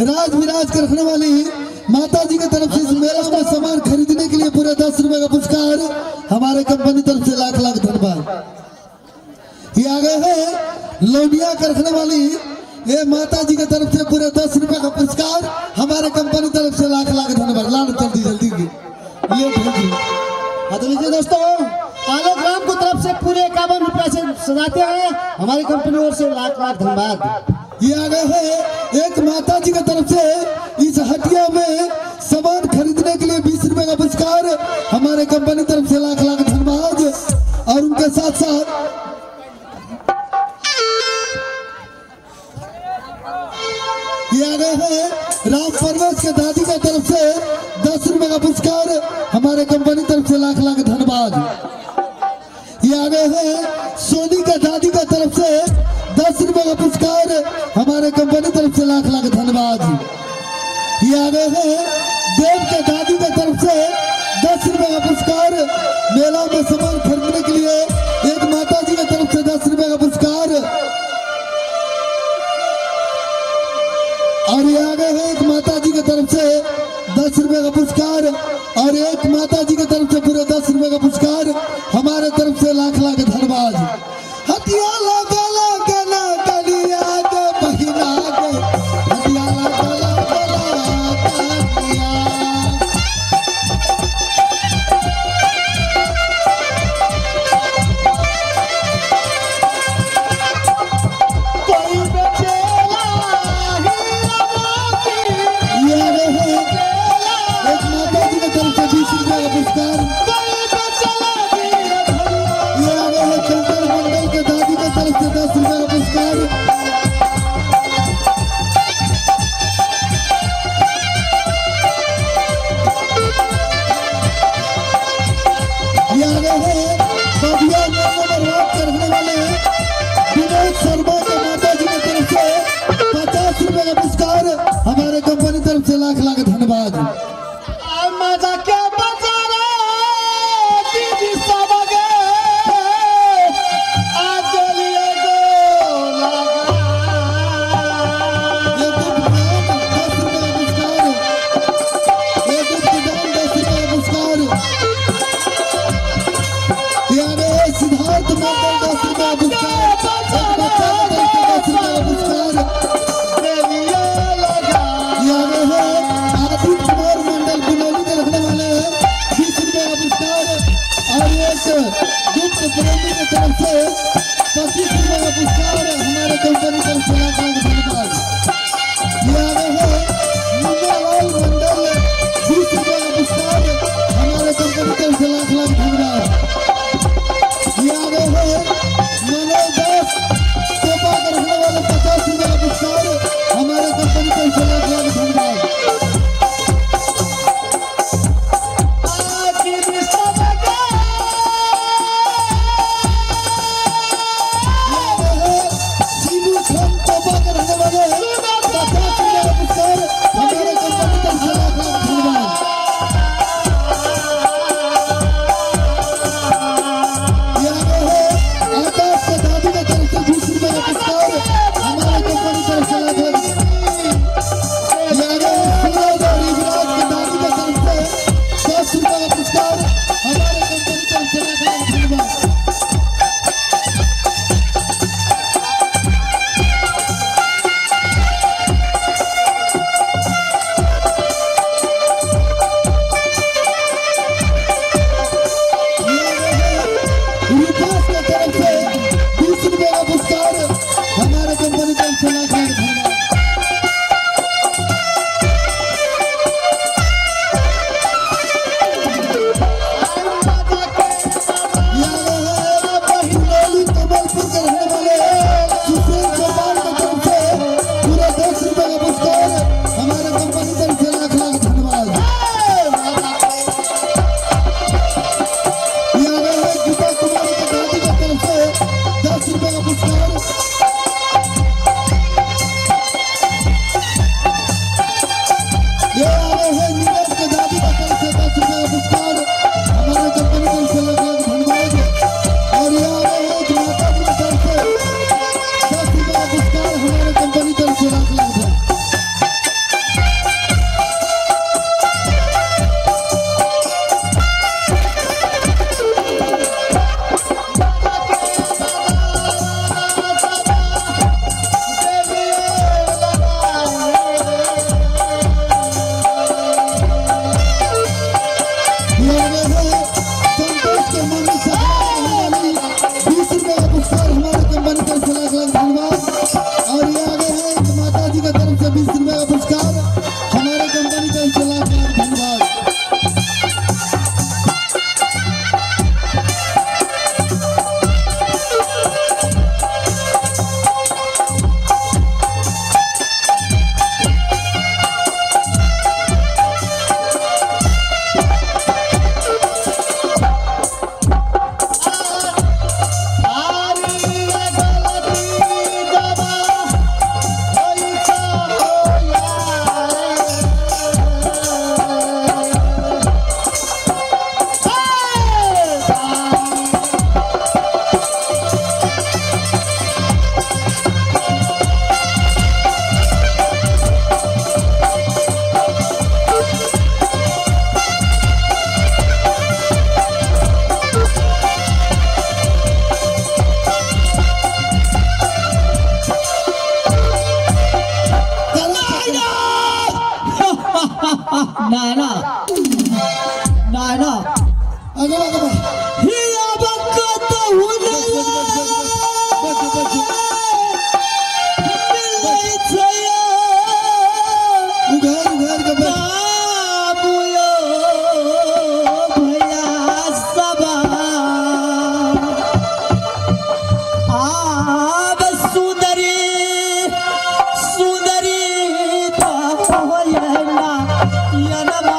राज विराज के रखने वाली माता जी की तरफ से इस मेला में सामान खरीदने के लिए पूरे 10 रुपए का पुरस्कार हमारे कंपनी तरफ से लाख लाख धन्यवाद। ये आगे है लौनिया के रखने वाली ये माता जी की तरफ से पूरे 10 रुपए का पुरस्कार हमारे कंपनी तरफ से लाख लाख धन्यवाद। लाना जल्दी जल्दी ये भेजिए। हाँ तो लीजिए दोस्तों, आलोक राम को तरफ से पूरे 51 रुपया से सजाते हैं हमारी कंपनी ओर से लाख लाख धन्यवाद। ये आगे है एक माता जी की तरफ से इस हटिया में सामान खरीदने के लिए 20 रुपए का पुरस्कार हमारे कंपनी तरफ से लाख लाख धन्यवाद। और उनके साथ साथ ये आगे है राम परवेश के दादी की तरफ से 10 रुपए का पुरस्कार हमारे कंपनी तरफ से लाख लाख धन्यवाद। ये आगे है सोनी के दादी की तरफ से 10 रुपए का पुरस्कार हमारे कंपनी तरफ से लाख लाख धन्यवाद। ये आगे है देव के दादी की तरफ से 10 रुपए का पुरस्कार मेला में सामान खरीदने के लिए एक माता जी की तरफ से 10 रुपए का पुरस्कार। और ये आगे है एक माता जी की तरफ से 10 रुपए का पुरस्कार और एक माता जी की तरफ से पूरे 10 रुपए का पुरस्कार हमारे तरफ से लाख लाख धन्यवाद। हथिया लगा लगा कलिया के बहिना के हथिया लगा लगा कलिया। कोई बेचेला हीरा मोती। ये आगे है एक माता जी की तरफ से 20 रुपए का पुरस्कार। रुपए का पुरस्कार हमारे कंपनी तरफ से लाख लाख धन्यवाद। विकास की तरफ से 20 रुपए का पुरस्कार हमारे कंपनी तरफ से लाख लाख धन्यवाद। हिंदोली कमलपुर के रहने वाले सुशील चौहान की तरफ से पूरा 10 रुपए का पुरस्कार हमारे कंपनी तरफ से लाख लाख धन्यवाद। यहाँ है गीता कुमारी के दादी की तरफ से 10 रुपए का पुरस्कार। ये आ रहे हैं नीरज के दादी की तरफ से 10 रुपए का पुरस्कार हमारे कंपनी तरफ से लाख लाख धन्यवाद। और ये आ रहे हैं एक माता जी की तरफ से 10 रुपए का पुरस्कार हमारे कंपनी तरफ से लाख लाख धन्यवाद। ये आ रहे हैं संतोष के मम्मी साहब 20 रुपए का पुरस्कार हमारे कंपनी तरफ से लाख लाख धन्यवाद। और ये आ गए हैं एक माता जी की तरफ से 20 रुपए का पुरस्कार हमारे कंपनी तरफ से लाख लाख धन्यवाद। नाना नाना आगे आगे बढ़। हिया बकत बस बस मिलै छै उघार उघार के बस। बाबूयो भैया सबा आब सुंदरी सुंदरी तो होयना यनमा।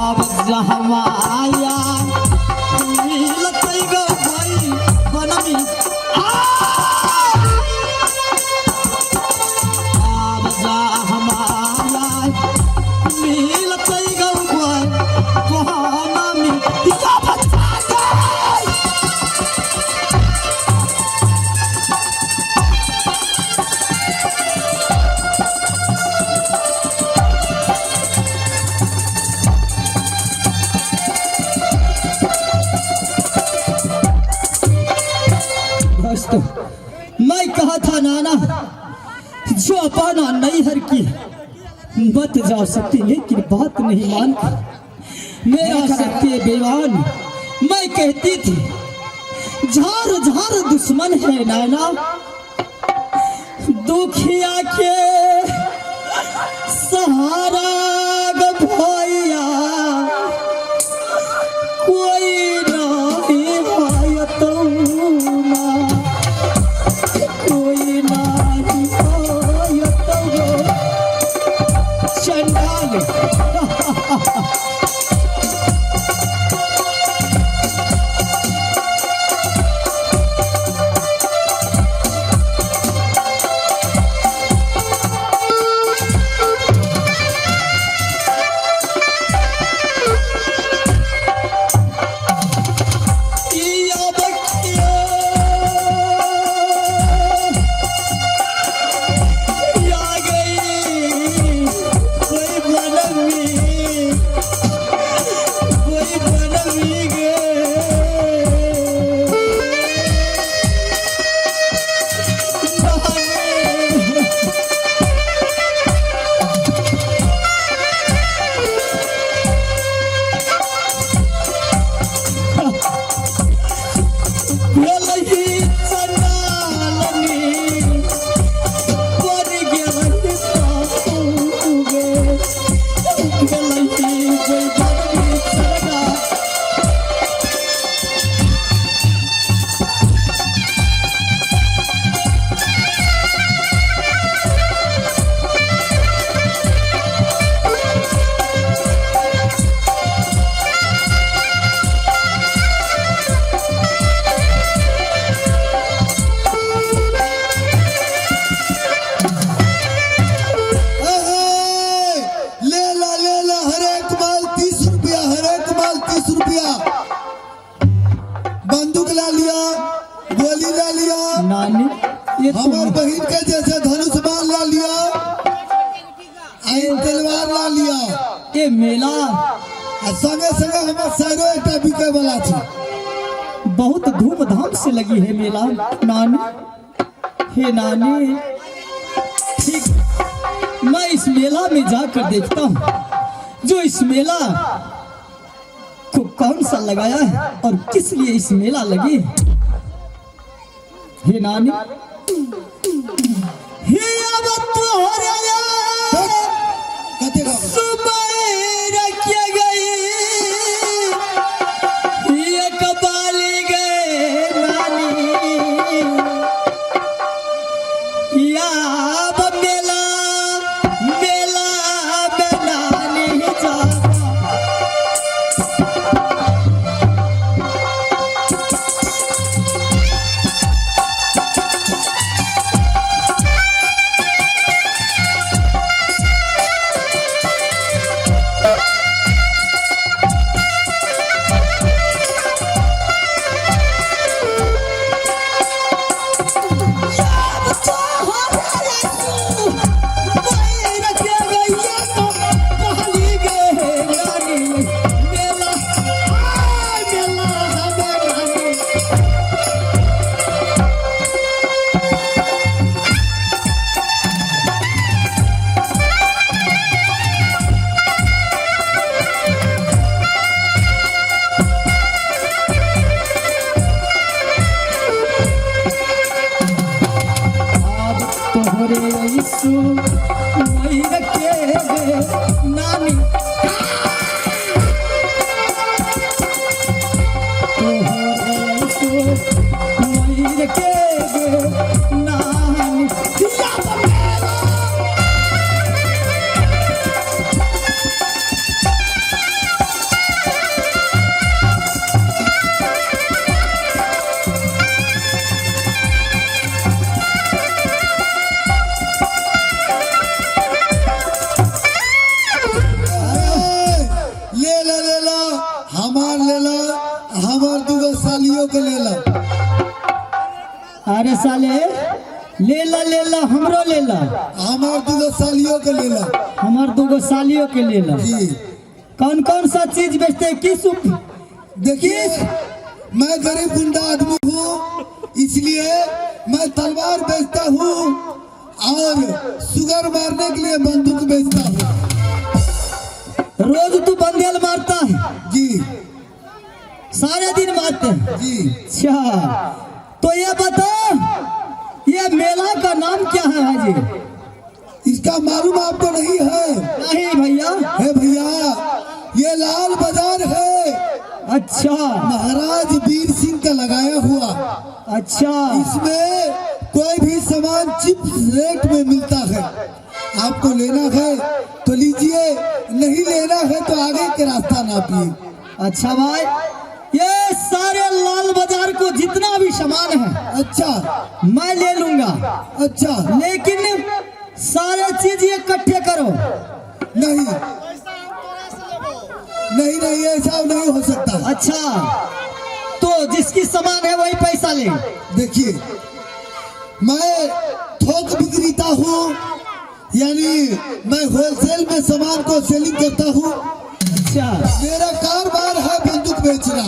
आब जहवाया मिलतै गो भाई बनमी। आब जहवाया मिलतै गो भाई बनमी। या बच्चा गई। दोस्तों मैं कहा था नाना जो अपना नैहर की मत जा सकती, लेकिन बात नहीं मानती। मेरा सत्य बेवान मैं कहती थी झार झार दुश्मन है नैना। दुखिया के सहारा ग भैया कोई नहीं होयतौना, कोई नहीं होयतौ चंडाल। या बकिया या गई कोई बनवी, कोई बनवी गे। गेलही चंडालनी, पर गेलही पापू गे। गेलही कोई बनवी चंडाल। अहे, ले ला ले ला, हर एक माल 30 रुपया, हर एक माल 30 रुपया। बंदूक ला लिया, गोली ला लिया। नानी ये हमार तुम बहन के जैसे धनुष बाण ला लिया, आइन तलवार ला लिया। ये मेला आ संगे संगे हमर सैरो एकटा बिके वाला छै। बहुत धूमधाम से लगी है मेला नानी। हे नानी, ठीक मैं इस मेला में जाकर देखता हूँ जो इस मेला को कौन सा लगाया है और किस लिए इस मेला लगी है। हे नानी, हे अब तोहरे कते का सुबह रखे गई ये कबाली गए नानी। या अब मेला मेला में नानी जा। अब तोहरे यीशु मैर के गे नानी, तोहरे यीशु मैर के गे नानी। या मेला अरे, ले ला ले ला, हमार ले ला, हमार दूगो सालियों के ले ला। अरे साले, ले ला ले ला, हमरो ले ला। हमार दूगो सालियों के ले ला। हमार दूगो सालियों के ले ला। जी। कौन कौन सा चीज बेचते हैं? किस देखिए, मैं गरीब गुंडा आदमी हूँ, इसलिए मैं तलवार बेचता हूँ और सुगर मारने के लिए बंदूक बेचता हूँ। रोज तू बंदेल मारता है? जी। सारे दिन मारते हैं। जी। अच्छा, तो ये बताओ ये मेला का नाम क्या है भाई जी? इसका मालूम आपको नहीं है? नहीं भैया। है भैया, ये लाल बाजार है। अच्छा। महाराज वीर सिंह का लगाया हुआ। अच्छा। इसमें कोई भी सामान चिप रेट में मिलता है। आपको लेना है तो लीजिए, नहीं लेना है तो आगे के रास्ता ना पिए। अच्छा भाई, ये सारे लाल बाजार को जितना भी सामान है, अच्छा, मैं ले लूंगा। अच्छा। लेकिन सारे चीज ये इकट्ठे करो। नहीं नहीं नहीं, ऐसा नहीं हो सकता। अच्छा, तो जिसकी सामान है वही पैसा ले। देखिए, मैं थोक विक्रेता हूँ, यानी मैं होलसेल में सामान को सेलिंग करता हूँ। अच्छा। मेरा कारोबार है बंदूक बेचना।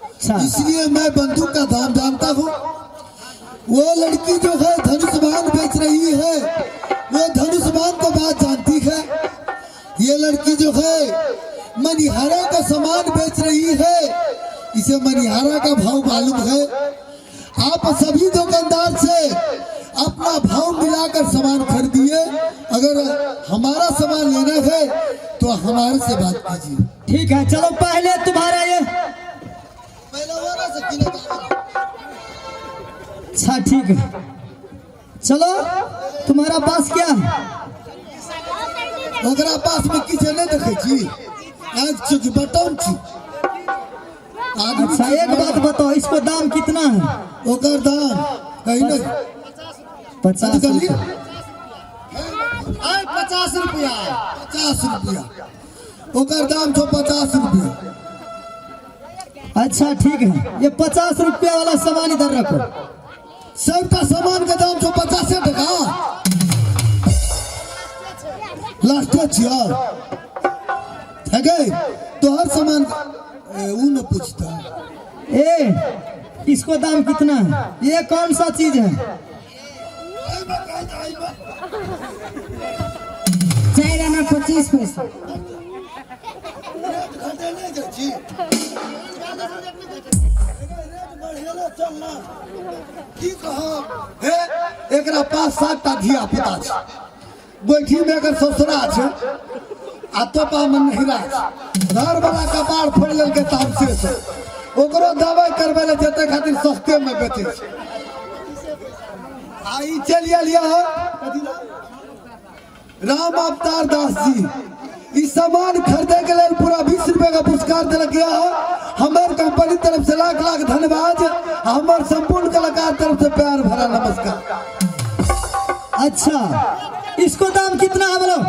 अच्छा। इसलिए मैं बंदूक का दाम जानता हूँ। वो लड़की जो है धनुष बाण बेच रही है, वो धनुष बाण को बात जानती है। ये लड़की जो है मनिहारा का सामान बेच रही है, इसे मनिहारा का भाव मालूम है। आप सभी दुकानदार से अपना भाव मिलाकर सामान खरीदिए। अगर हमारा सामान लेना है तो हमारे से बात कीजिए। ठीक है, चलो पहले तुम्हारा ये। अच्छा ठीक है, चलो तुम्हारा पास क्या है? ओकरा पास में किछु नहीं देखै छी, आज चूंकि बटन छी आदमी। अच्छा एक बात बताओ, इसको दाम कितना है? ओकर दाम कही नहीं। 50 कथी कहलियै? रुपया। आय 50 रुपया। 50 रुपया ओकर दाम छौ, 50 रुपया। अच्छा ठीक है, ये 50 रुपया वाला सामान इधर रखो। सबटा सामान के दाम छौ 50 टका। लास्टे छियो है तोहर सामान ऊ न पूछता। ए, इसको दाम कितना है? ये कौन सा चीज है? 4 आना 25 पैसा। की कहब हे, एकरा पास 7टा धिया पुता छै। गोइठी में एकर ससुरा छै आ तोपा में नहिरा छै। घर वाला कपार फोड़ि लेलकै तामसे से। ओकरो दवाइ करबै लए जते खातिर सस्ते में बेचै छै। आ ई चलि आयल यऽ राम अवतार दास जी। ई सामान खरीदे के लेल पूरा 20 रुपए का पुरस्कार दिलक यऽ। हमर कंपनी तरफ से लाख लाख धन्यवाद। हमर संपूर्ण कलाकार तरफ से प्यार भरा नमस्कार। अच्छा, इसको दाम कितना है बोलो?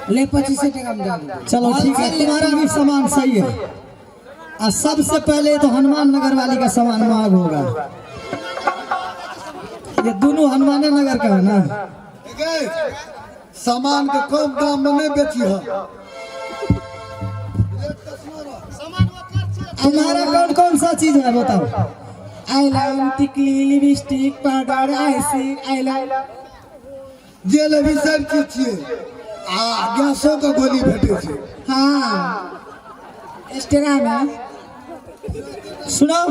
ले 25 टका में डाल दे। चलो ठीक है, तुम्हारा भी सामान सही है। और सबसे पहले तो हनुमान नगर वाली का सामान मांग होगा। ये दोनों हनुमान नगर का है ना? सामान के कम दाम में नहीं बेची है। तुम्हारा कौन कौन सा चीज है बताओ? आईलाइन, टिकली, लिपस्टिक, पाउडर, आईसिंग, आईलाइन। जे लेबी सब चीज छियै आ गैसो के गोली भेटै छै। हाँ, एक्स्ट्रा में। सुनो।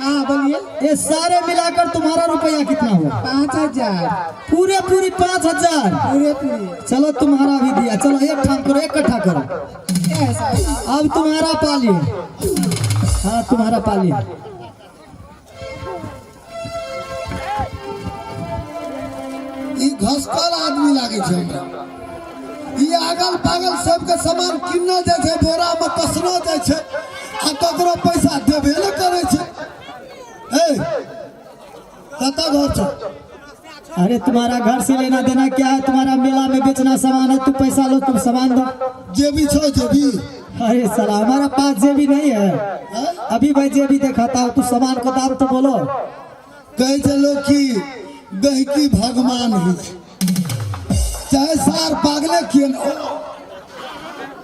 हाँ बोलिए। ये सारे मिलाकर तुम्हारा रुपया कितना हुआ? 5000। पूरे पूरी 5000? पूरे पूरे। चलो तुम्हारा भी दिया। चलो एक ठाम करो, एक इकट्ठा करो। ऐसा। अब तुम्हारा पाली है। हाँ तुम्हारा पाली है। ई घसकल आदमी लागे छै हमरा। ई अगल पागल सबके सामान किनने जाइ छै, बोरा में कसनो जाइ छै आ ककरो पैसा देबे ने करै छै। ए कतऽ घर छौ? अरे तुम्हारा घर से लेना देना क्या है? तुम्हारा मेला में बेचना सामान है। तुम पैसा लो, तुम सामान दो। जेबी छौ जेबी? अरे साला हमारा पास जेबी नहीं है। अभी भाई जेबी दिखाता हूँ, तू सामान को दाम तो बोलो। कहै छै लोग कि गहिकी भगवान होइ छै। चाहे सार पागले किए न,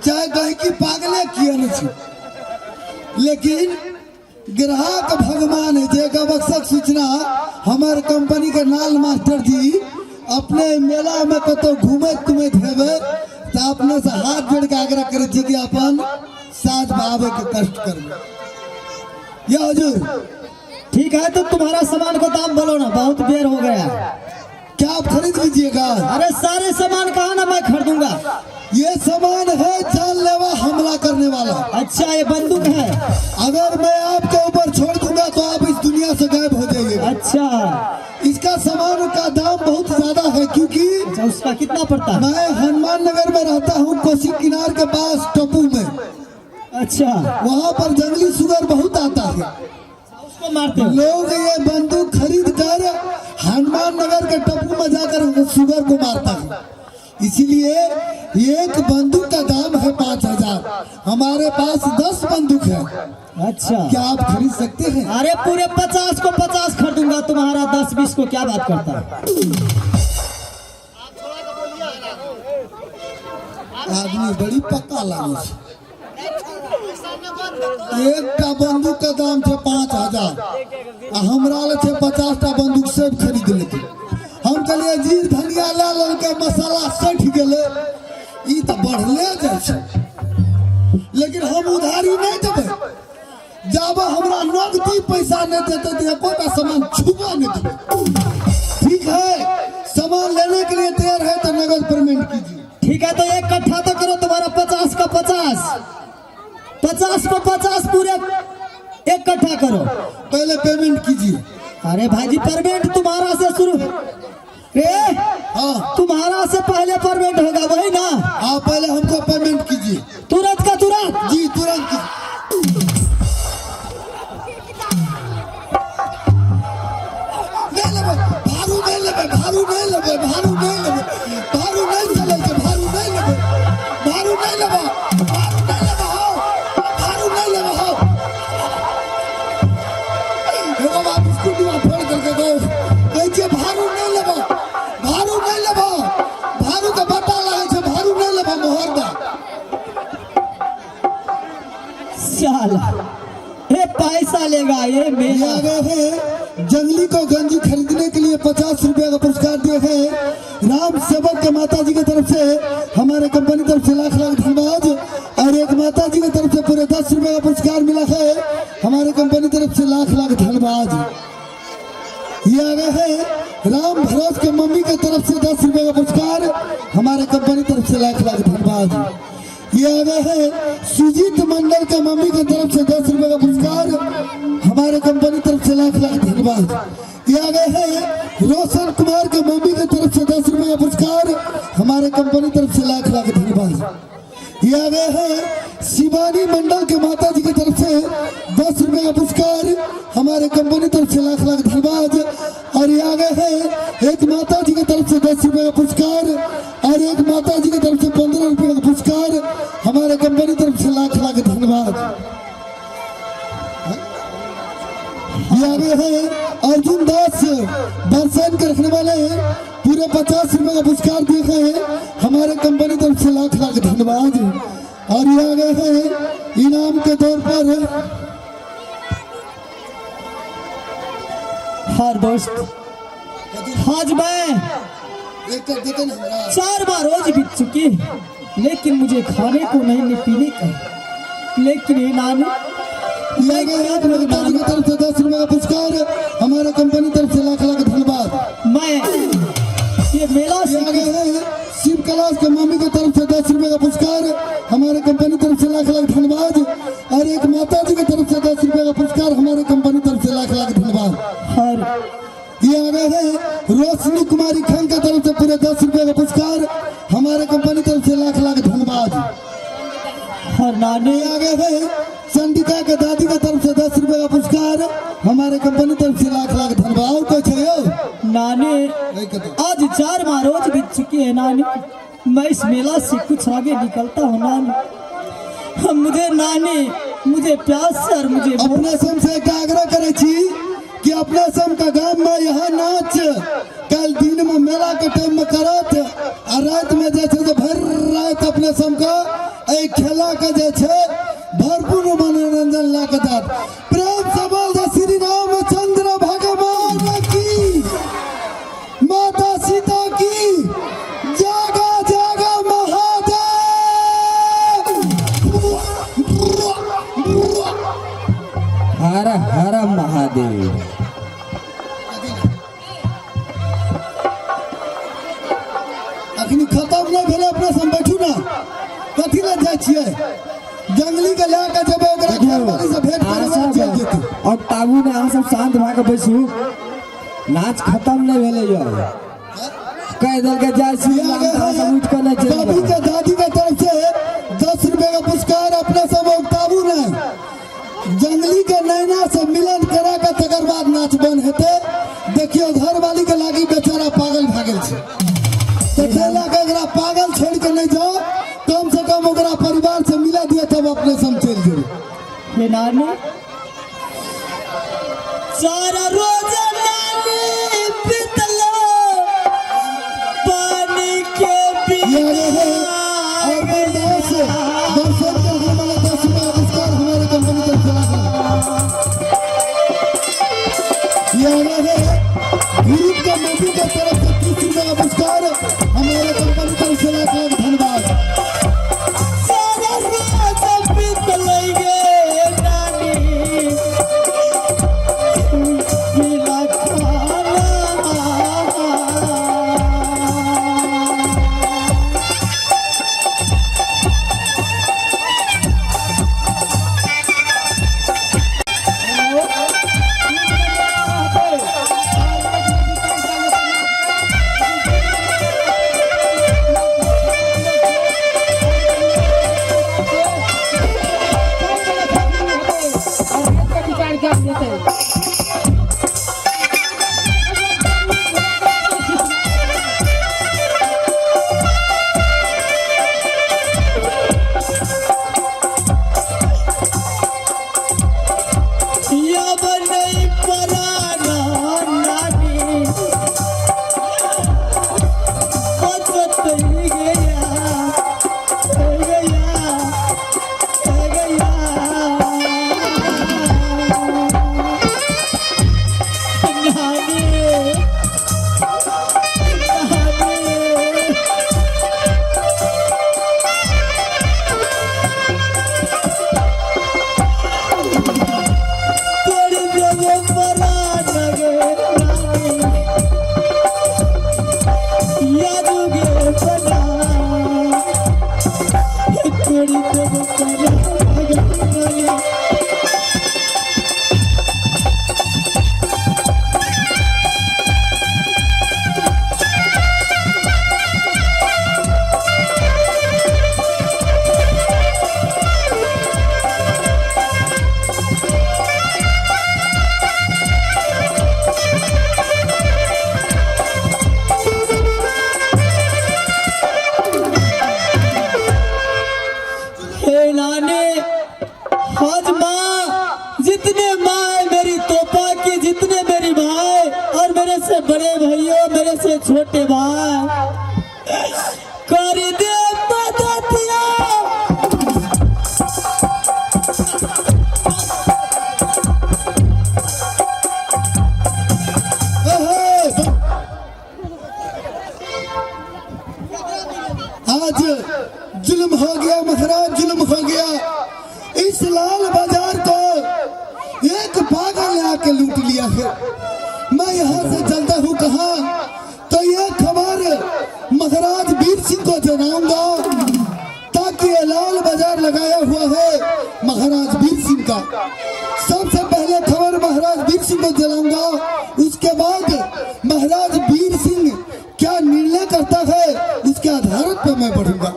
चाहे गहिकी पागले किए न छै, लेकिन ग्राहक भगवान है। जे आवश्यक सूचना हमार कंपनी के लाल मास्टर जी अपने मेला में कतौ घूमैत तुमैत हेबै तऽ अपने से हाथ जोड़ के आग्रह करै छी कि अपन साज बहाबै के कष्ट करबै। या हुजूर। ठीक है, तो तुम्हारा सामान को दाम बोलो ना, बहुत देर हो गया। क्या आप खरीद लीजिएगा? अरे सारे सामान कहा ना, मैं खरीदूंगा। ये सामान है जानलेवा हमला करने वाला। अच्छा ये बंदूक है। अगर मैं आपके ऊपर छोड़ दूंगा तो आप इस दुनिया से गायब हो जाइएगा। अच्छा। इसका सामान का दाम बहुत ज्यादा है क्योंकि अच्छा उसका कितना पड़ता है? मैं हनुमान नगर में रहता हूँ, कोसी किनार के पास टपू में। अच्छा। वहाँ पर जंगली सुगर बहुत आता है, उसको मारते हैं लोग। ये बंदूक खरीद कर हनुमान नगर के टप्पू में जाकर सुगर को मारता है। इसीलिए एक बंदूक का दाम है 5000। हमारे पास 10 बंदूक है। अच्छा। क्या आप खरीद सकते हैं? अरे पूरे 50 को 50 खरीदूंगा, तुम्हारा 10-20 को क्या बात करता है? आदमी बड़ी पक्का लागे छै। एकटा बंदूक के दाम छै 5000 आ हमरा लग छै 50टा बंदूक, सब खरीद लेते। हम कहलिए जीर धनिया लए लेलकै, मसाला सठि गेलै, ई तऽ बढ़ले जाइ छै। लेकिन हम उधारी नहि देबै। जाबे हमरा नगदी पैसा नहीं देते तो एकोटा सामान छुबा नहीं देबै। ठीक है, सामान लेने के लिए तैयार है तो नगद पेमेंट कीजिए। ठीक है, तो एक कट्ठा तो करो, तुम्हारा 50 का 50, 50 को 50 पूरे एक कट्ठा करो। पहले पेमेंट कीजिए। अरे भाई पेमेंट तुम्हारा से शुरू रे। हाँ। तुम्हारा से पहले पेमेंट होगा, वही ना? आप पहले हमको पेमेंट कीजिए। तुरंत का तुरंत? जी, तुरंत कीजिए। नहीं लेबै भारू, नहीं लेबै भारू, नहीं लेबै भारू, नहीं लेबै भारू, नहीं चलै छै भारू, नहीं लेबै भारू, नहीं लेबै भारू, नहीं लेबै हौ भारू, नहीं लेबै हौ। एगो बाप बिस्कुट डिब्बा फोड़ करके गो कहै छियै भारू नहीं लेबै भारू, नहीं लेबै भारू के बट्टा लागै छै, भारू नहीं लेबै मोहर दा। साला ये पैसा लेगा ये ये मेरा। आ गए हैं जंगली को गंजी खरीदने के लिए 50 रुपए का पुरस्कार दिए हैं राम सेवक के माता जी की तरफ से, हमारे कंपनी तरफ से लाख लाख धन्यवाद। और एक माता जी की तरफ से पूरे 10 रुपए का पुरस्कार मिला है, हमारे कंपनी तरफ से लाख लाख धन्यवाद। ये आ गए हैं राम भरोस के मम्मी के तरफ से 10 रुपए का पुरस्कार, हमारे कंपनी तरफ से लाख लाख धन्यवाद। ये आ गए हैं सुजीत मंडल के मम्मी की तरफ से 10 रुपए का पुरस्कार, हमारे कंपनी तरफ से लाख लाख धन्यवाद। ये आ गए हैं रोशन कुमार के मम्मी की तरफ से 10 रुपए का पुरस्कार, हमारे कंपनी तरफ से लाख लाख धन्यवाद। ये आ गए हैं शिवानी मंडल के माता जी की तरफ से 10 रुपए का पुरस्कार, हमारे कंपनी तरफ से लाख लाख धन्यवाद। और ये आ गए हैं एक माता जी की तरफ से 10 रुपए का पुरस्कार और एक माता जी की तरफ से 15 रुपए का पुरस्कार, हमारे कंपनी तरफ से लाख लाख धन्यवाद। ये आ गए हैं अर्जुन दास बरसान के रखने वाले हैं, पूरे 50 रुपए का पुरस्कार दिए गए हैं, हमारे कंपनी तरफ से लाख लाख धन्यवाद। और ये आ गए हैं इनाम के तौर पर। हर दोस्त आज मैं एक कर देते ना हमरा। 4 बार रोज बीत चुकी है, लेकिन मुझे खाने को नहीं नहीं पीने का, लेकिन ये नानी ये आ गए हैं माता जी की तरफ से 10 रुपए का पुरस्कार, हमारे कंपनी तरफ से लाख लाख धन्यवाद। मैं ये मेला ये से आ गए हैं शिव कैलाश के मम्मी की तरफ से 10 रुपए का पुरस्कार, हमारे कंपनी तरफ से लाख लाख धन्यवाद। और एक माता जी की तरफ से 10 रुपए का पुरस्कार, हमारे कंपनी तरफ से लाख लाख धन्यवाद। हर ये आ गए हैं रोशनी कुमारी खान की तरफ से पूरे 10 रुपए का पुरस्कार, हमारे कंपनी तरफ से लाख लाख धन्यवाद। हर नानी ये आ गए हैं चंडिका के दादी की तरफ से 10 रुपए का पुरस्कार, हमारे कंपनी तरफ से लाख लाख धन्यवाद। और कुछ है यो? नानी नहीं कहते। आज 4 माह रोज बीत चुकी है नानी, मैं इस मेला से कुछ आगे निकलता हूँ नानी। मुझे नानी मुझे प्यास से और मुझे भूख। अपने सम से एक आग्रह करे छी कि अपने सम का गांव में यहाँ नाच कल दिन में मेला के टाइम में करत आ रात में जे छै से भर रात अपने सम का एक खेला के जे छै भरपूर मनोरंजन ला के जात। प्रेम से बोल दे श्री रामचंद्र भगवान की, माता सीता की। हर हर महादेव। अखनी खत्म नहि भेलै, अपना सब बैठू ने, कथी लए जाइ छियै? जंगली के लए के जेबै, ओकरा घरवाली से भेंट अहाँ करबै, सब चलि जेतै। और ताबू ने, अहाँ सब शांत भए के बैसू, नाच खत्म नहि भेलै यौ। कहि देलकै जाइ छी, अहाँ सब उठि कऽ नहि चलि बाबू जाउ। के दादी के तरफ से 10 रुपए का पुरस्कार। अपने सब उगताबू ने, जंगली के नैना से मिलन करा के तकर बाद नाच बंद हेतै। देखियो, घरवाली के लागी बेचारा पागल भए गेल छै, तऽ ताहि लए कऽ एकरा पागल छोड़ि के नहि जाओ। कम से कम ओकरा परिवार से मिला दिअ, तब अपने सब चलि जेबै। हे नानी, सारा रोज नानी बीतलो पानी के ये आगे है और दास दर्शन के हमारा 10 रुपया पुरस्कार हमारे कंपनी तरफ से लगा। ये आगे है गरीब का मोदी के तरफ से 30 रुपया का पुरस्कार हमारे कंपनी तरफ से लाख लाख धन्यवाद। सारा रोज बीतलै गे नानी बिना खाना। विचार क्या देते? या बनई पराना नानी, बचत ही गया, हो गया, हो गया। नानी, नानी। तोड़ देबो पराना गे नानी, यादुगे बना। तोड़ देबो पराना गे नानी। हे नानी, आज माँ, जितने माँ है मेरी तोपा की, जितने मेरी भाई और मेरे से बड़े भाइयों, मेरे से छोटे भाई, कर दे मदद। अहे, आज जुल्म हो गया महाराज, जुल्म हो गया। इस लाल बाजार को एक पागल ने आके लूट लिया है। मैं यहाँ से चलता हूँ कहाँ, तो ये खबर महाराज वीर सिंह को जनाऊंगा, ताकि ये लाल बाजार लगाया हुआ है महाराज वीर सिंह का। सबसे पहले खबर महाराज वीर सिंह को जलाऊंगा, उसके बाद महाराज वीर सिंह क्या निर्णय करता है, उसके आधार पर मैं बढ़ूंगा।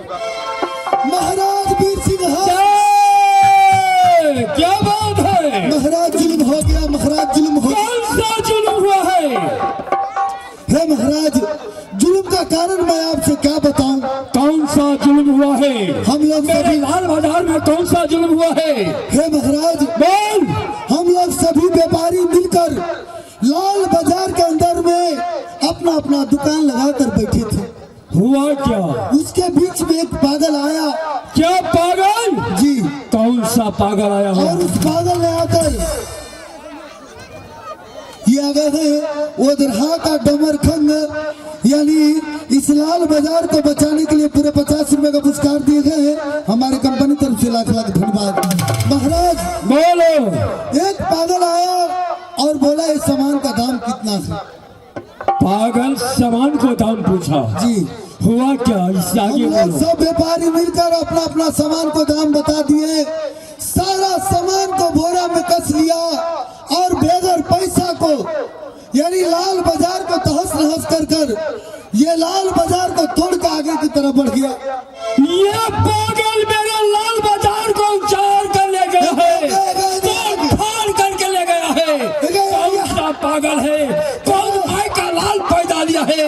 महाराज वीर सिंह, हाँ। क्या बात है? महाराज, जुल्म हो गया महाराज, जुल्म हो गया। कौन सा जुल्म हुआ है? हे महाराज, जुल्म का कारण मैं आपसे क्या बताऊं? कौन सा जुल्म हुआ है? हम लोग मेरे सभी लाल बाजार में कौन सा जुल्म हुआ है? हे महाराज, बोल। हम लोग सभी व्यापारी मिलकर लाल बाजार के अंदर में अपना अपना दुकान लगाकर बैठे थे। हुआ क्या? उसके बीच में एक पागल आया। क्या, पागल? जी। कौन सा पागल आया है? और उस पागल ने आकर किया गया है। ओदरहा का डमरखंड यानी इस लाल बाजार को बचाने के लिए पूरे 50 रुपए का पुरस्कार दिए गए हैं। हमारे कंपनी तरफ से लाख लाख धन्यवाद। महाराज बोलो। एक पागल आया और बोला इस सामान का दाम कितना है। पागल सामान को दाम पूछा जी हुआ क्या इससे हम आगे लोग बोलो। सब व्यापारी मिलकर अपना अपना सामान को दाम बता दिए। सारा सामान को बोरा में कस लिया और बगैर पैसा को यानी लाल बाजार को तहस नहस कर कर ये लाल बाजार को तोड़ के आगे की तरफ बढ़ गया। ये पागल मेरा लाल बाजार को उजाड़ कर ले गया है, तोड़ फाड़ करके ले गया है। कौन सा पागल है, कौन भाई का लाल पैदा लिया है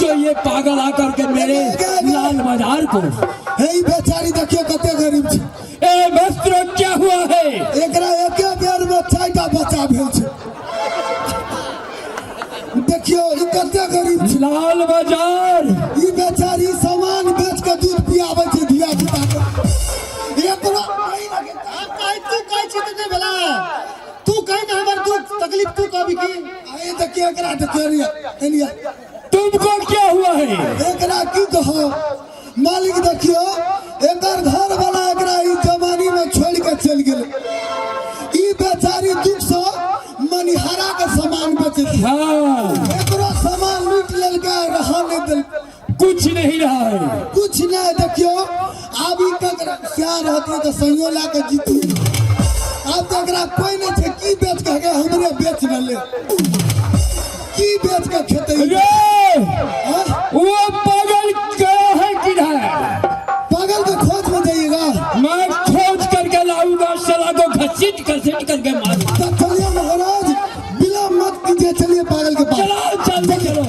जो ये पागल आकर के मेरे लाल बाजार को। हे ई बेचारी देखियो कते गरीब छै। ए वस्त्र क्या हुआ है? एकरा एके बेर में 4टा बच्चा भेल छै। देखियो ई कते गरीब छै। लाल बाजार ई बेचारी सामान बेच के दूध पियाबै छै धिया पुता के। एकरो नहीं लगे। तू कहै छी तऽ नहि भेलै, तू कहि ने हमर दुख तकलीफ तू कहबी की। आ देखियो एकरा देखियो एनिया एनिया तुमको क्या हुआ है? एकरा की कहो मालिक, देखियो एकर घर वाला एकरा ई जवानी में छोड़ के चल गेल। ई बेचारी दुख से मनिहारा के सामान बेचे छै। हाँ एकरो सामान लूट लेलकै, रहा नहीं देल, कुछ नहीं रहा है। कुछ नहीं। देखियो आब ई ककरा क्या रहती तऽ सहियो ला के जीती। आब तऽ एकरा कोई नहीं छै की बेच के हे हमरे बेच रहले, की बेच के खेतै। अरे हाँ? वो पागल गया है किधर? पागल के खोज में जाइएगा। मैं खोज करके लाऊंगा, साला को घसीट घसीट करके मारूंगा। तब चलिए महाराज, विलम्ब मत कीजिए, चलिए पागल के पास। चलो जल्दी चलो।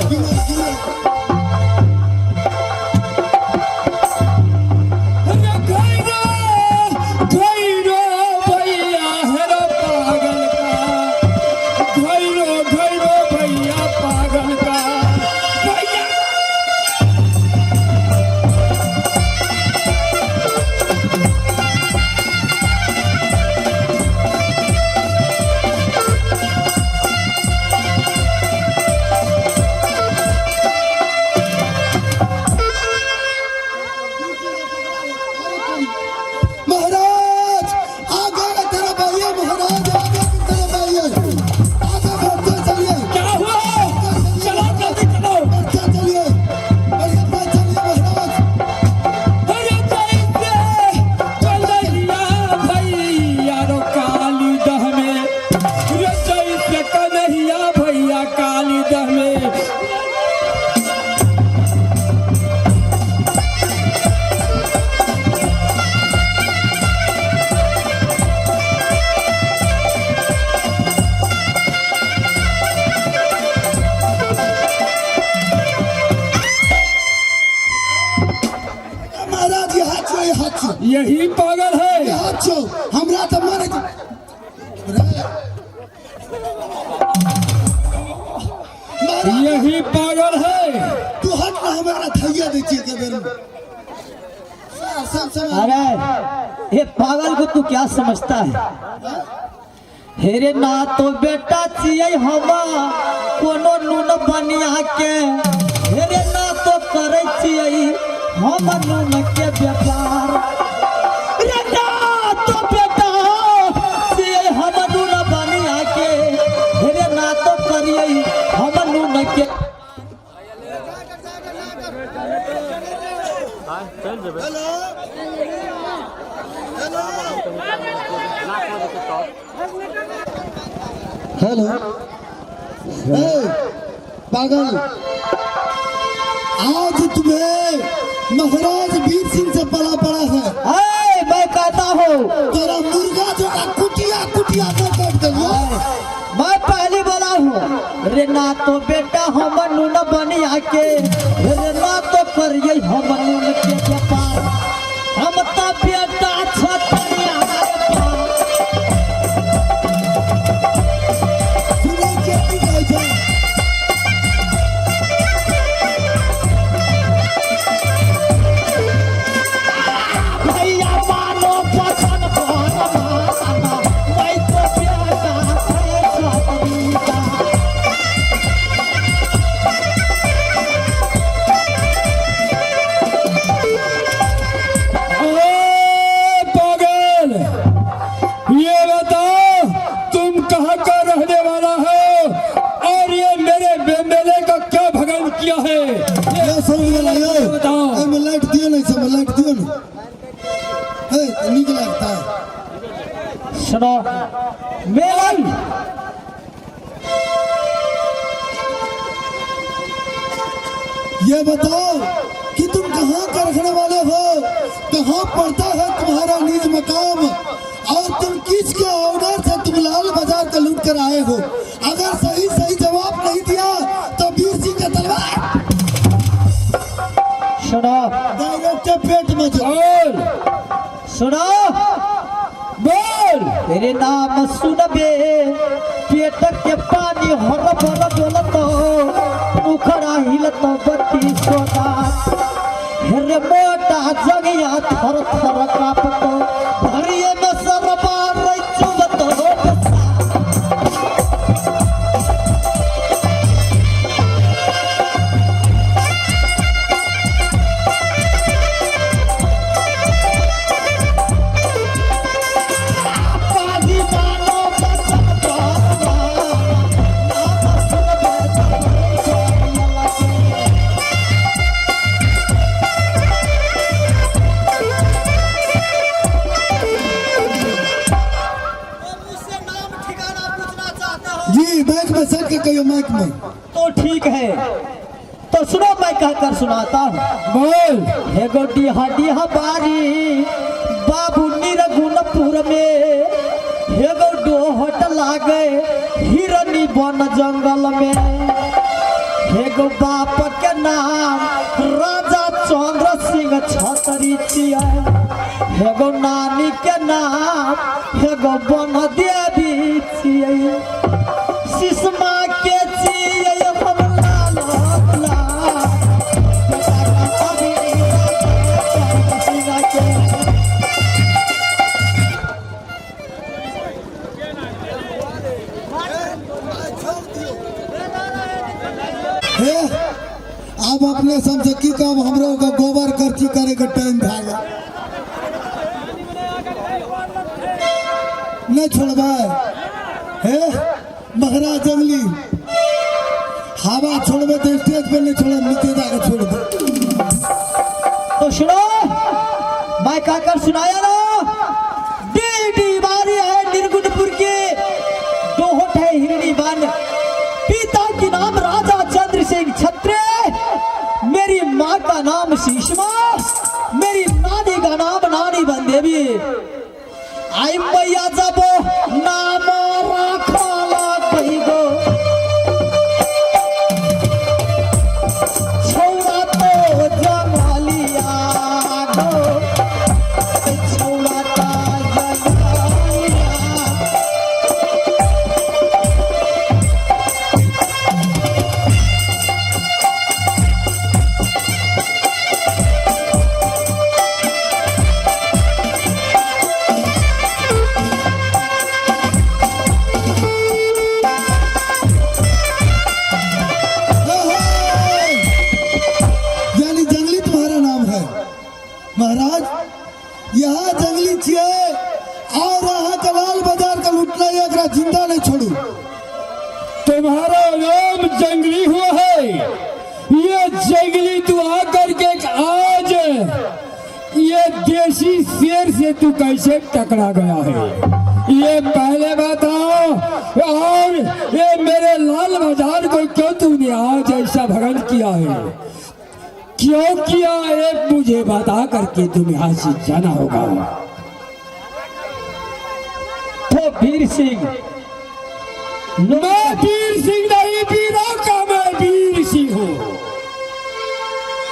अरे घैरो, घैरो भैया हेरो पागल का, घैरो घैरो भैया पागल का भैया। महाराज आगे की तरफ आइए, महाराज आगे की तरफ आइए, आगे बढ़ते चलिए, क्या हुआ? चलो जल्दी चलो। बढ़ते चलिए, बढ़ते चलिए महाराज। अरे जैसे कन्हैया भैया रो काली दह में, रे जैसे कन्हैया भैया काली दह में। महाराज ये हाथ छो, ये हाथ छो, यही पागल है। ये हाथ छो, हमरा तऽ मारे महाराज यही पागल है। तू हट ना, हमरा थैया दै छियै के बेर में। सब सामान अरे ये पागल को तू क्या समझता है? हेरे ना तो बेटा छियै हम कोनो नून बनिया के, हेरे ना तो करै छियै हम नून के व्यापार। रे ना तो बेटा छियै हम नून बनिया के, हेरे ना तो करियै हम नून के। हेलो ए, पागल, आज तुम्हें महाराज वीर सिंह से पला पड़ा है। ऐ, मैं कहता हूँ तेरा मुर्गा जो है कुटिया कुटिया पर काट दिया। मैं पहले बोला हूँ रे ना तो बेटा हम नून बनिया के, रे ना तो करिए हम नून के व्यापार। हम तो बेटा छतरिया सुनै छियै की कहै छै? भैया मानो पसंद पर माना, मैं तो बेटा है छतरिया। सुनो मेला। ये बताओ कि तुम कहाँ का रखने वाले हो, कहाँ पड़ता है तुम्हारा निज मकाम, और तुम किसके ऑर्डर से तुम लाल बाजार का लूट कर आए हो? अगर सही सही जवाब नहीं दिया तो वीर सिंह का तलवार सुनो डायरेक्ट पेट में बोल सुनो बोल। तेरे नाम सुनबे पेट के पानी हर भर डोलत, मुखड़ा हिलत बत्ती सोना, हेरे मोटा जगिया थर थर कापत, धरिये में सरबा रे चुबत। पाजी मानो बचन पावा, नाम सुनबे मुझसे नाम ठिकाना पूछना चाहते हो जी माइक में सर के कहियो, माइक में। तो ठीक है, तो सुनो मैं कहकर सुनाता हूँ। बोल। हे गो डीहा डीहा बारी बाबू निरगुणपुर में, हे गो डोहट लागे हिरनी वन जंगल में, हे गो बाप के नाम राजा चंद्र सिंह छतरी चिया, हे गो नानी के नाम हे गो वन देवी चिया, सिसमा के चिया हम लाल लाल। हे, अब अपने समझे की काम हमरो का गोबर खर्ची करे के टाइम भा गया। नहीं छोड़बा हे महाराज जंगली, हवा छोड़बे तो स्टेज पे नहीं छोड़े, नीचे जाके छोड़ दे। तो सुनो मैं कहकर सुनाया ना, डी बारी है निर्गुणपुर के, दोहट है हिरणी वन, पिता के नाम राजा चंद्र सिंह छत्रे, मेरी माँ का नाम शीशमा, मेरी नानी का नाम नानी बन देवी। आई मैया जब नाम राखला कही गो, छौड़ा तो जंगलिया गो, छौड़ा तो जंगलिया। यानी जंगली तुम्हारा नाम है महाराज। यहाँ जंगली चाहिए और यहाँ का लाल बाजार का लूटना, एकरा जिंदा नहीं छोड़ू। तुम्हारा नाम जंगली हुआ है, ये जंगली तू आकर के आज ये देसी शेर से तू कैसे टकरा गया है, ये पहले बताओ। और ये मेरे लाल बाजार को क्यों तूने आज ऐसा भगन किया है, क्यों किया, ये मुझे बता करके तुम यहाँ से जाना होगा। तो वीर सिंह, मैं वीर सिंह नहीं, वीरों का मैं वीर सिंह हूँ,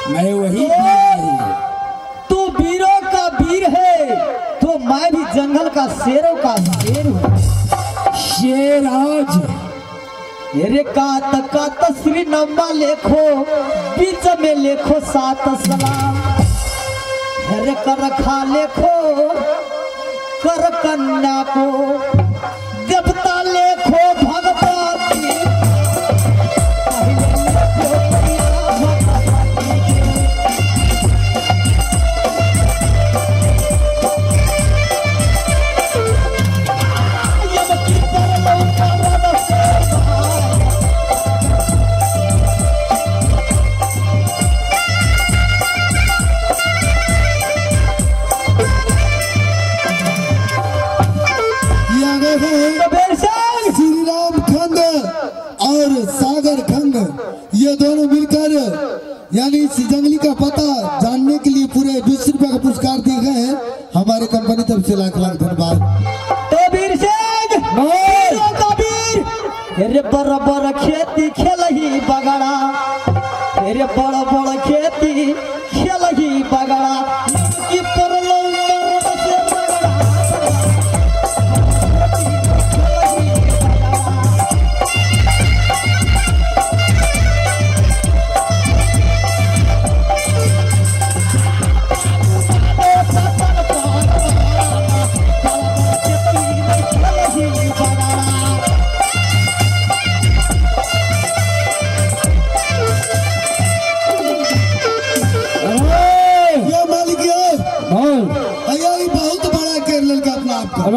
मैं वही वीर नहीं। तू वीरों का वीर है तो मैं भी जंगल का शेरों का शेर हूँ। शेर आज अरे कात कात श्री नंबा लेखो, बीच में लेखो सात सलाम, अरे कर खा लेखो कर कन्या को, देवता लेखो भगवती, पहले लेखो प्रिया भगवती। यम की परलो परम सेवा। आ गए हैं तो वीर सिंह श्री राम खंग और सागर खंग, ये दोनों मिलकर यानी इस जंगली का पता जानने के लिए पूरे 20 रुपए का पुरस्कार दिए गए हैं। हमारे कंपनी तरफ से लाख लाख धन्यवाद। तो वीर सिंह, वीरों का वीर, अरे बड़ बड़ खेती खेलही बगड़ा, अरे बड़ बड़ खेती खेलही बगड़ा, की परलो मरण से बगड़ा। खेलही बगड़ा। खेलही बगड़ा। ये मालिक ये बोल। भैया, ये बहुत बड़ा कर लड़का अपना आपका। अरे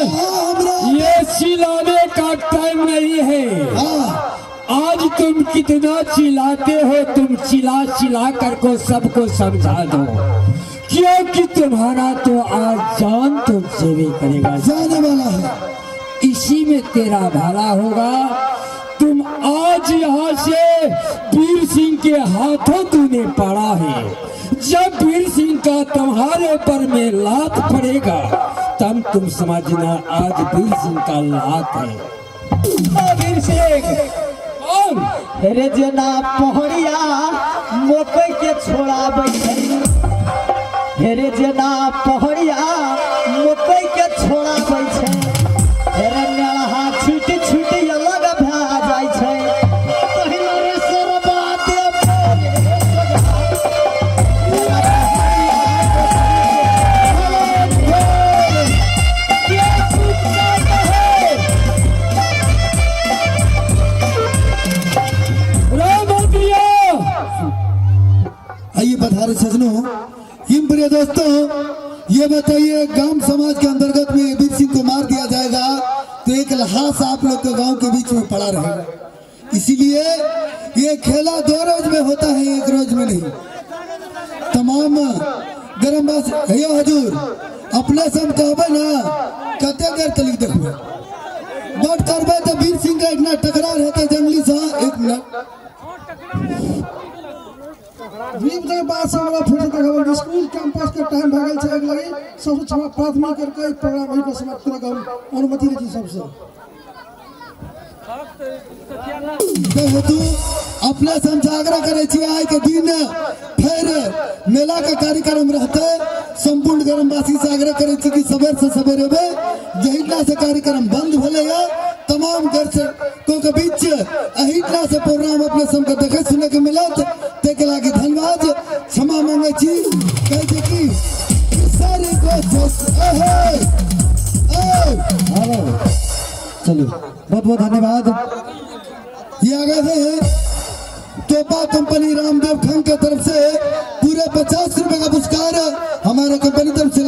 हाँ, हमरा ये चिल्लाने का टाइम नहीं है। हाँ। आज तुम कितना चिल्लाते हो, तुम चिल्ला चिल्ला कर को सबको समझा दो, क्योंकि तुम्हारा तो आज जान तुमसे भी करेगा। जाने वाला है। इसी में तेरा भला होगा। तुम आज यहाँ से वीर सिंह के हाथों तूने पड़ा है। जब वीर सिंह का तुम्हारे ऊपर में लात पड़ेगा, तब तुम समझना आज वीर सिंह का लात है। ओ वीर सिंह। और रे जेना पहरिया मकई के छोड़ाबै छै, हे रे जेना पहरिया मकई के छोड़ाबै छै, हे रे नेड़हा छुटि छुटि अलग भए जाइ छै। तहिना रे सरबा देबो रे सोझा। के कुत्ता कहे। राम मंत्रियों। आइए पधारे सजनों। हिम प्रिय दोस्तों, ये बताइए, गांव समाज के अंतर्गत में वीर सिंह को मार दिया जाएगा तो एक लहास आप लोग के गांव के बीच में पड़ा रहेगा। इसीलिए ये खेला 2 रोज में होता है, एक रोज में नहीं। तमाम गरम बास भैया हजूर, अपने से हम कहबे ना, कते देर तलिक देखबे बट करबे तो वीर सिंह का इतना टकरार हेतै जंगली से। एक मिनट। वीर बात से हमरा फिर से देखब, स्कूल कैंपस के टाइम भए गेल छै। एक लगी सबसे क्षमा प्रार्थना करके ई प्रोग्राम एहि पर समाप्त करके हम अनुमति दै छी सबसे। तो हेतु अपने से हम आग्रह करै छी, आइ के दिन फिर मेला के कार्यक्रम रहते। संपूर्ण ग्रामवासी से आग्रह करै छी कि सवेर से सवेर एबै। जहिना से कार्यक्रम बंद भेलैया, तमाम दर्शकों के बीच अहिना से प्रोग्राम अपने सबके देखे सुने के मिलत। ताहिके लागी धन्यवाद, क्षमा मांगे छी। कहै छै कि सारे को अहे, ए, चलो, बहुत बहुत धन्यवाद। ये आ गए हैं तोपा कंपनी रामदेव खान के तरफ से पूरे 50 रुपए का पुरस्कार हमारे कंपनी तरफ से।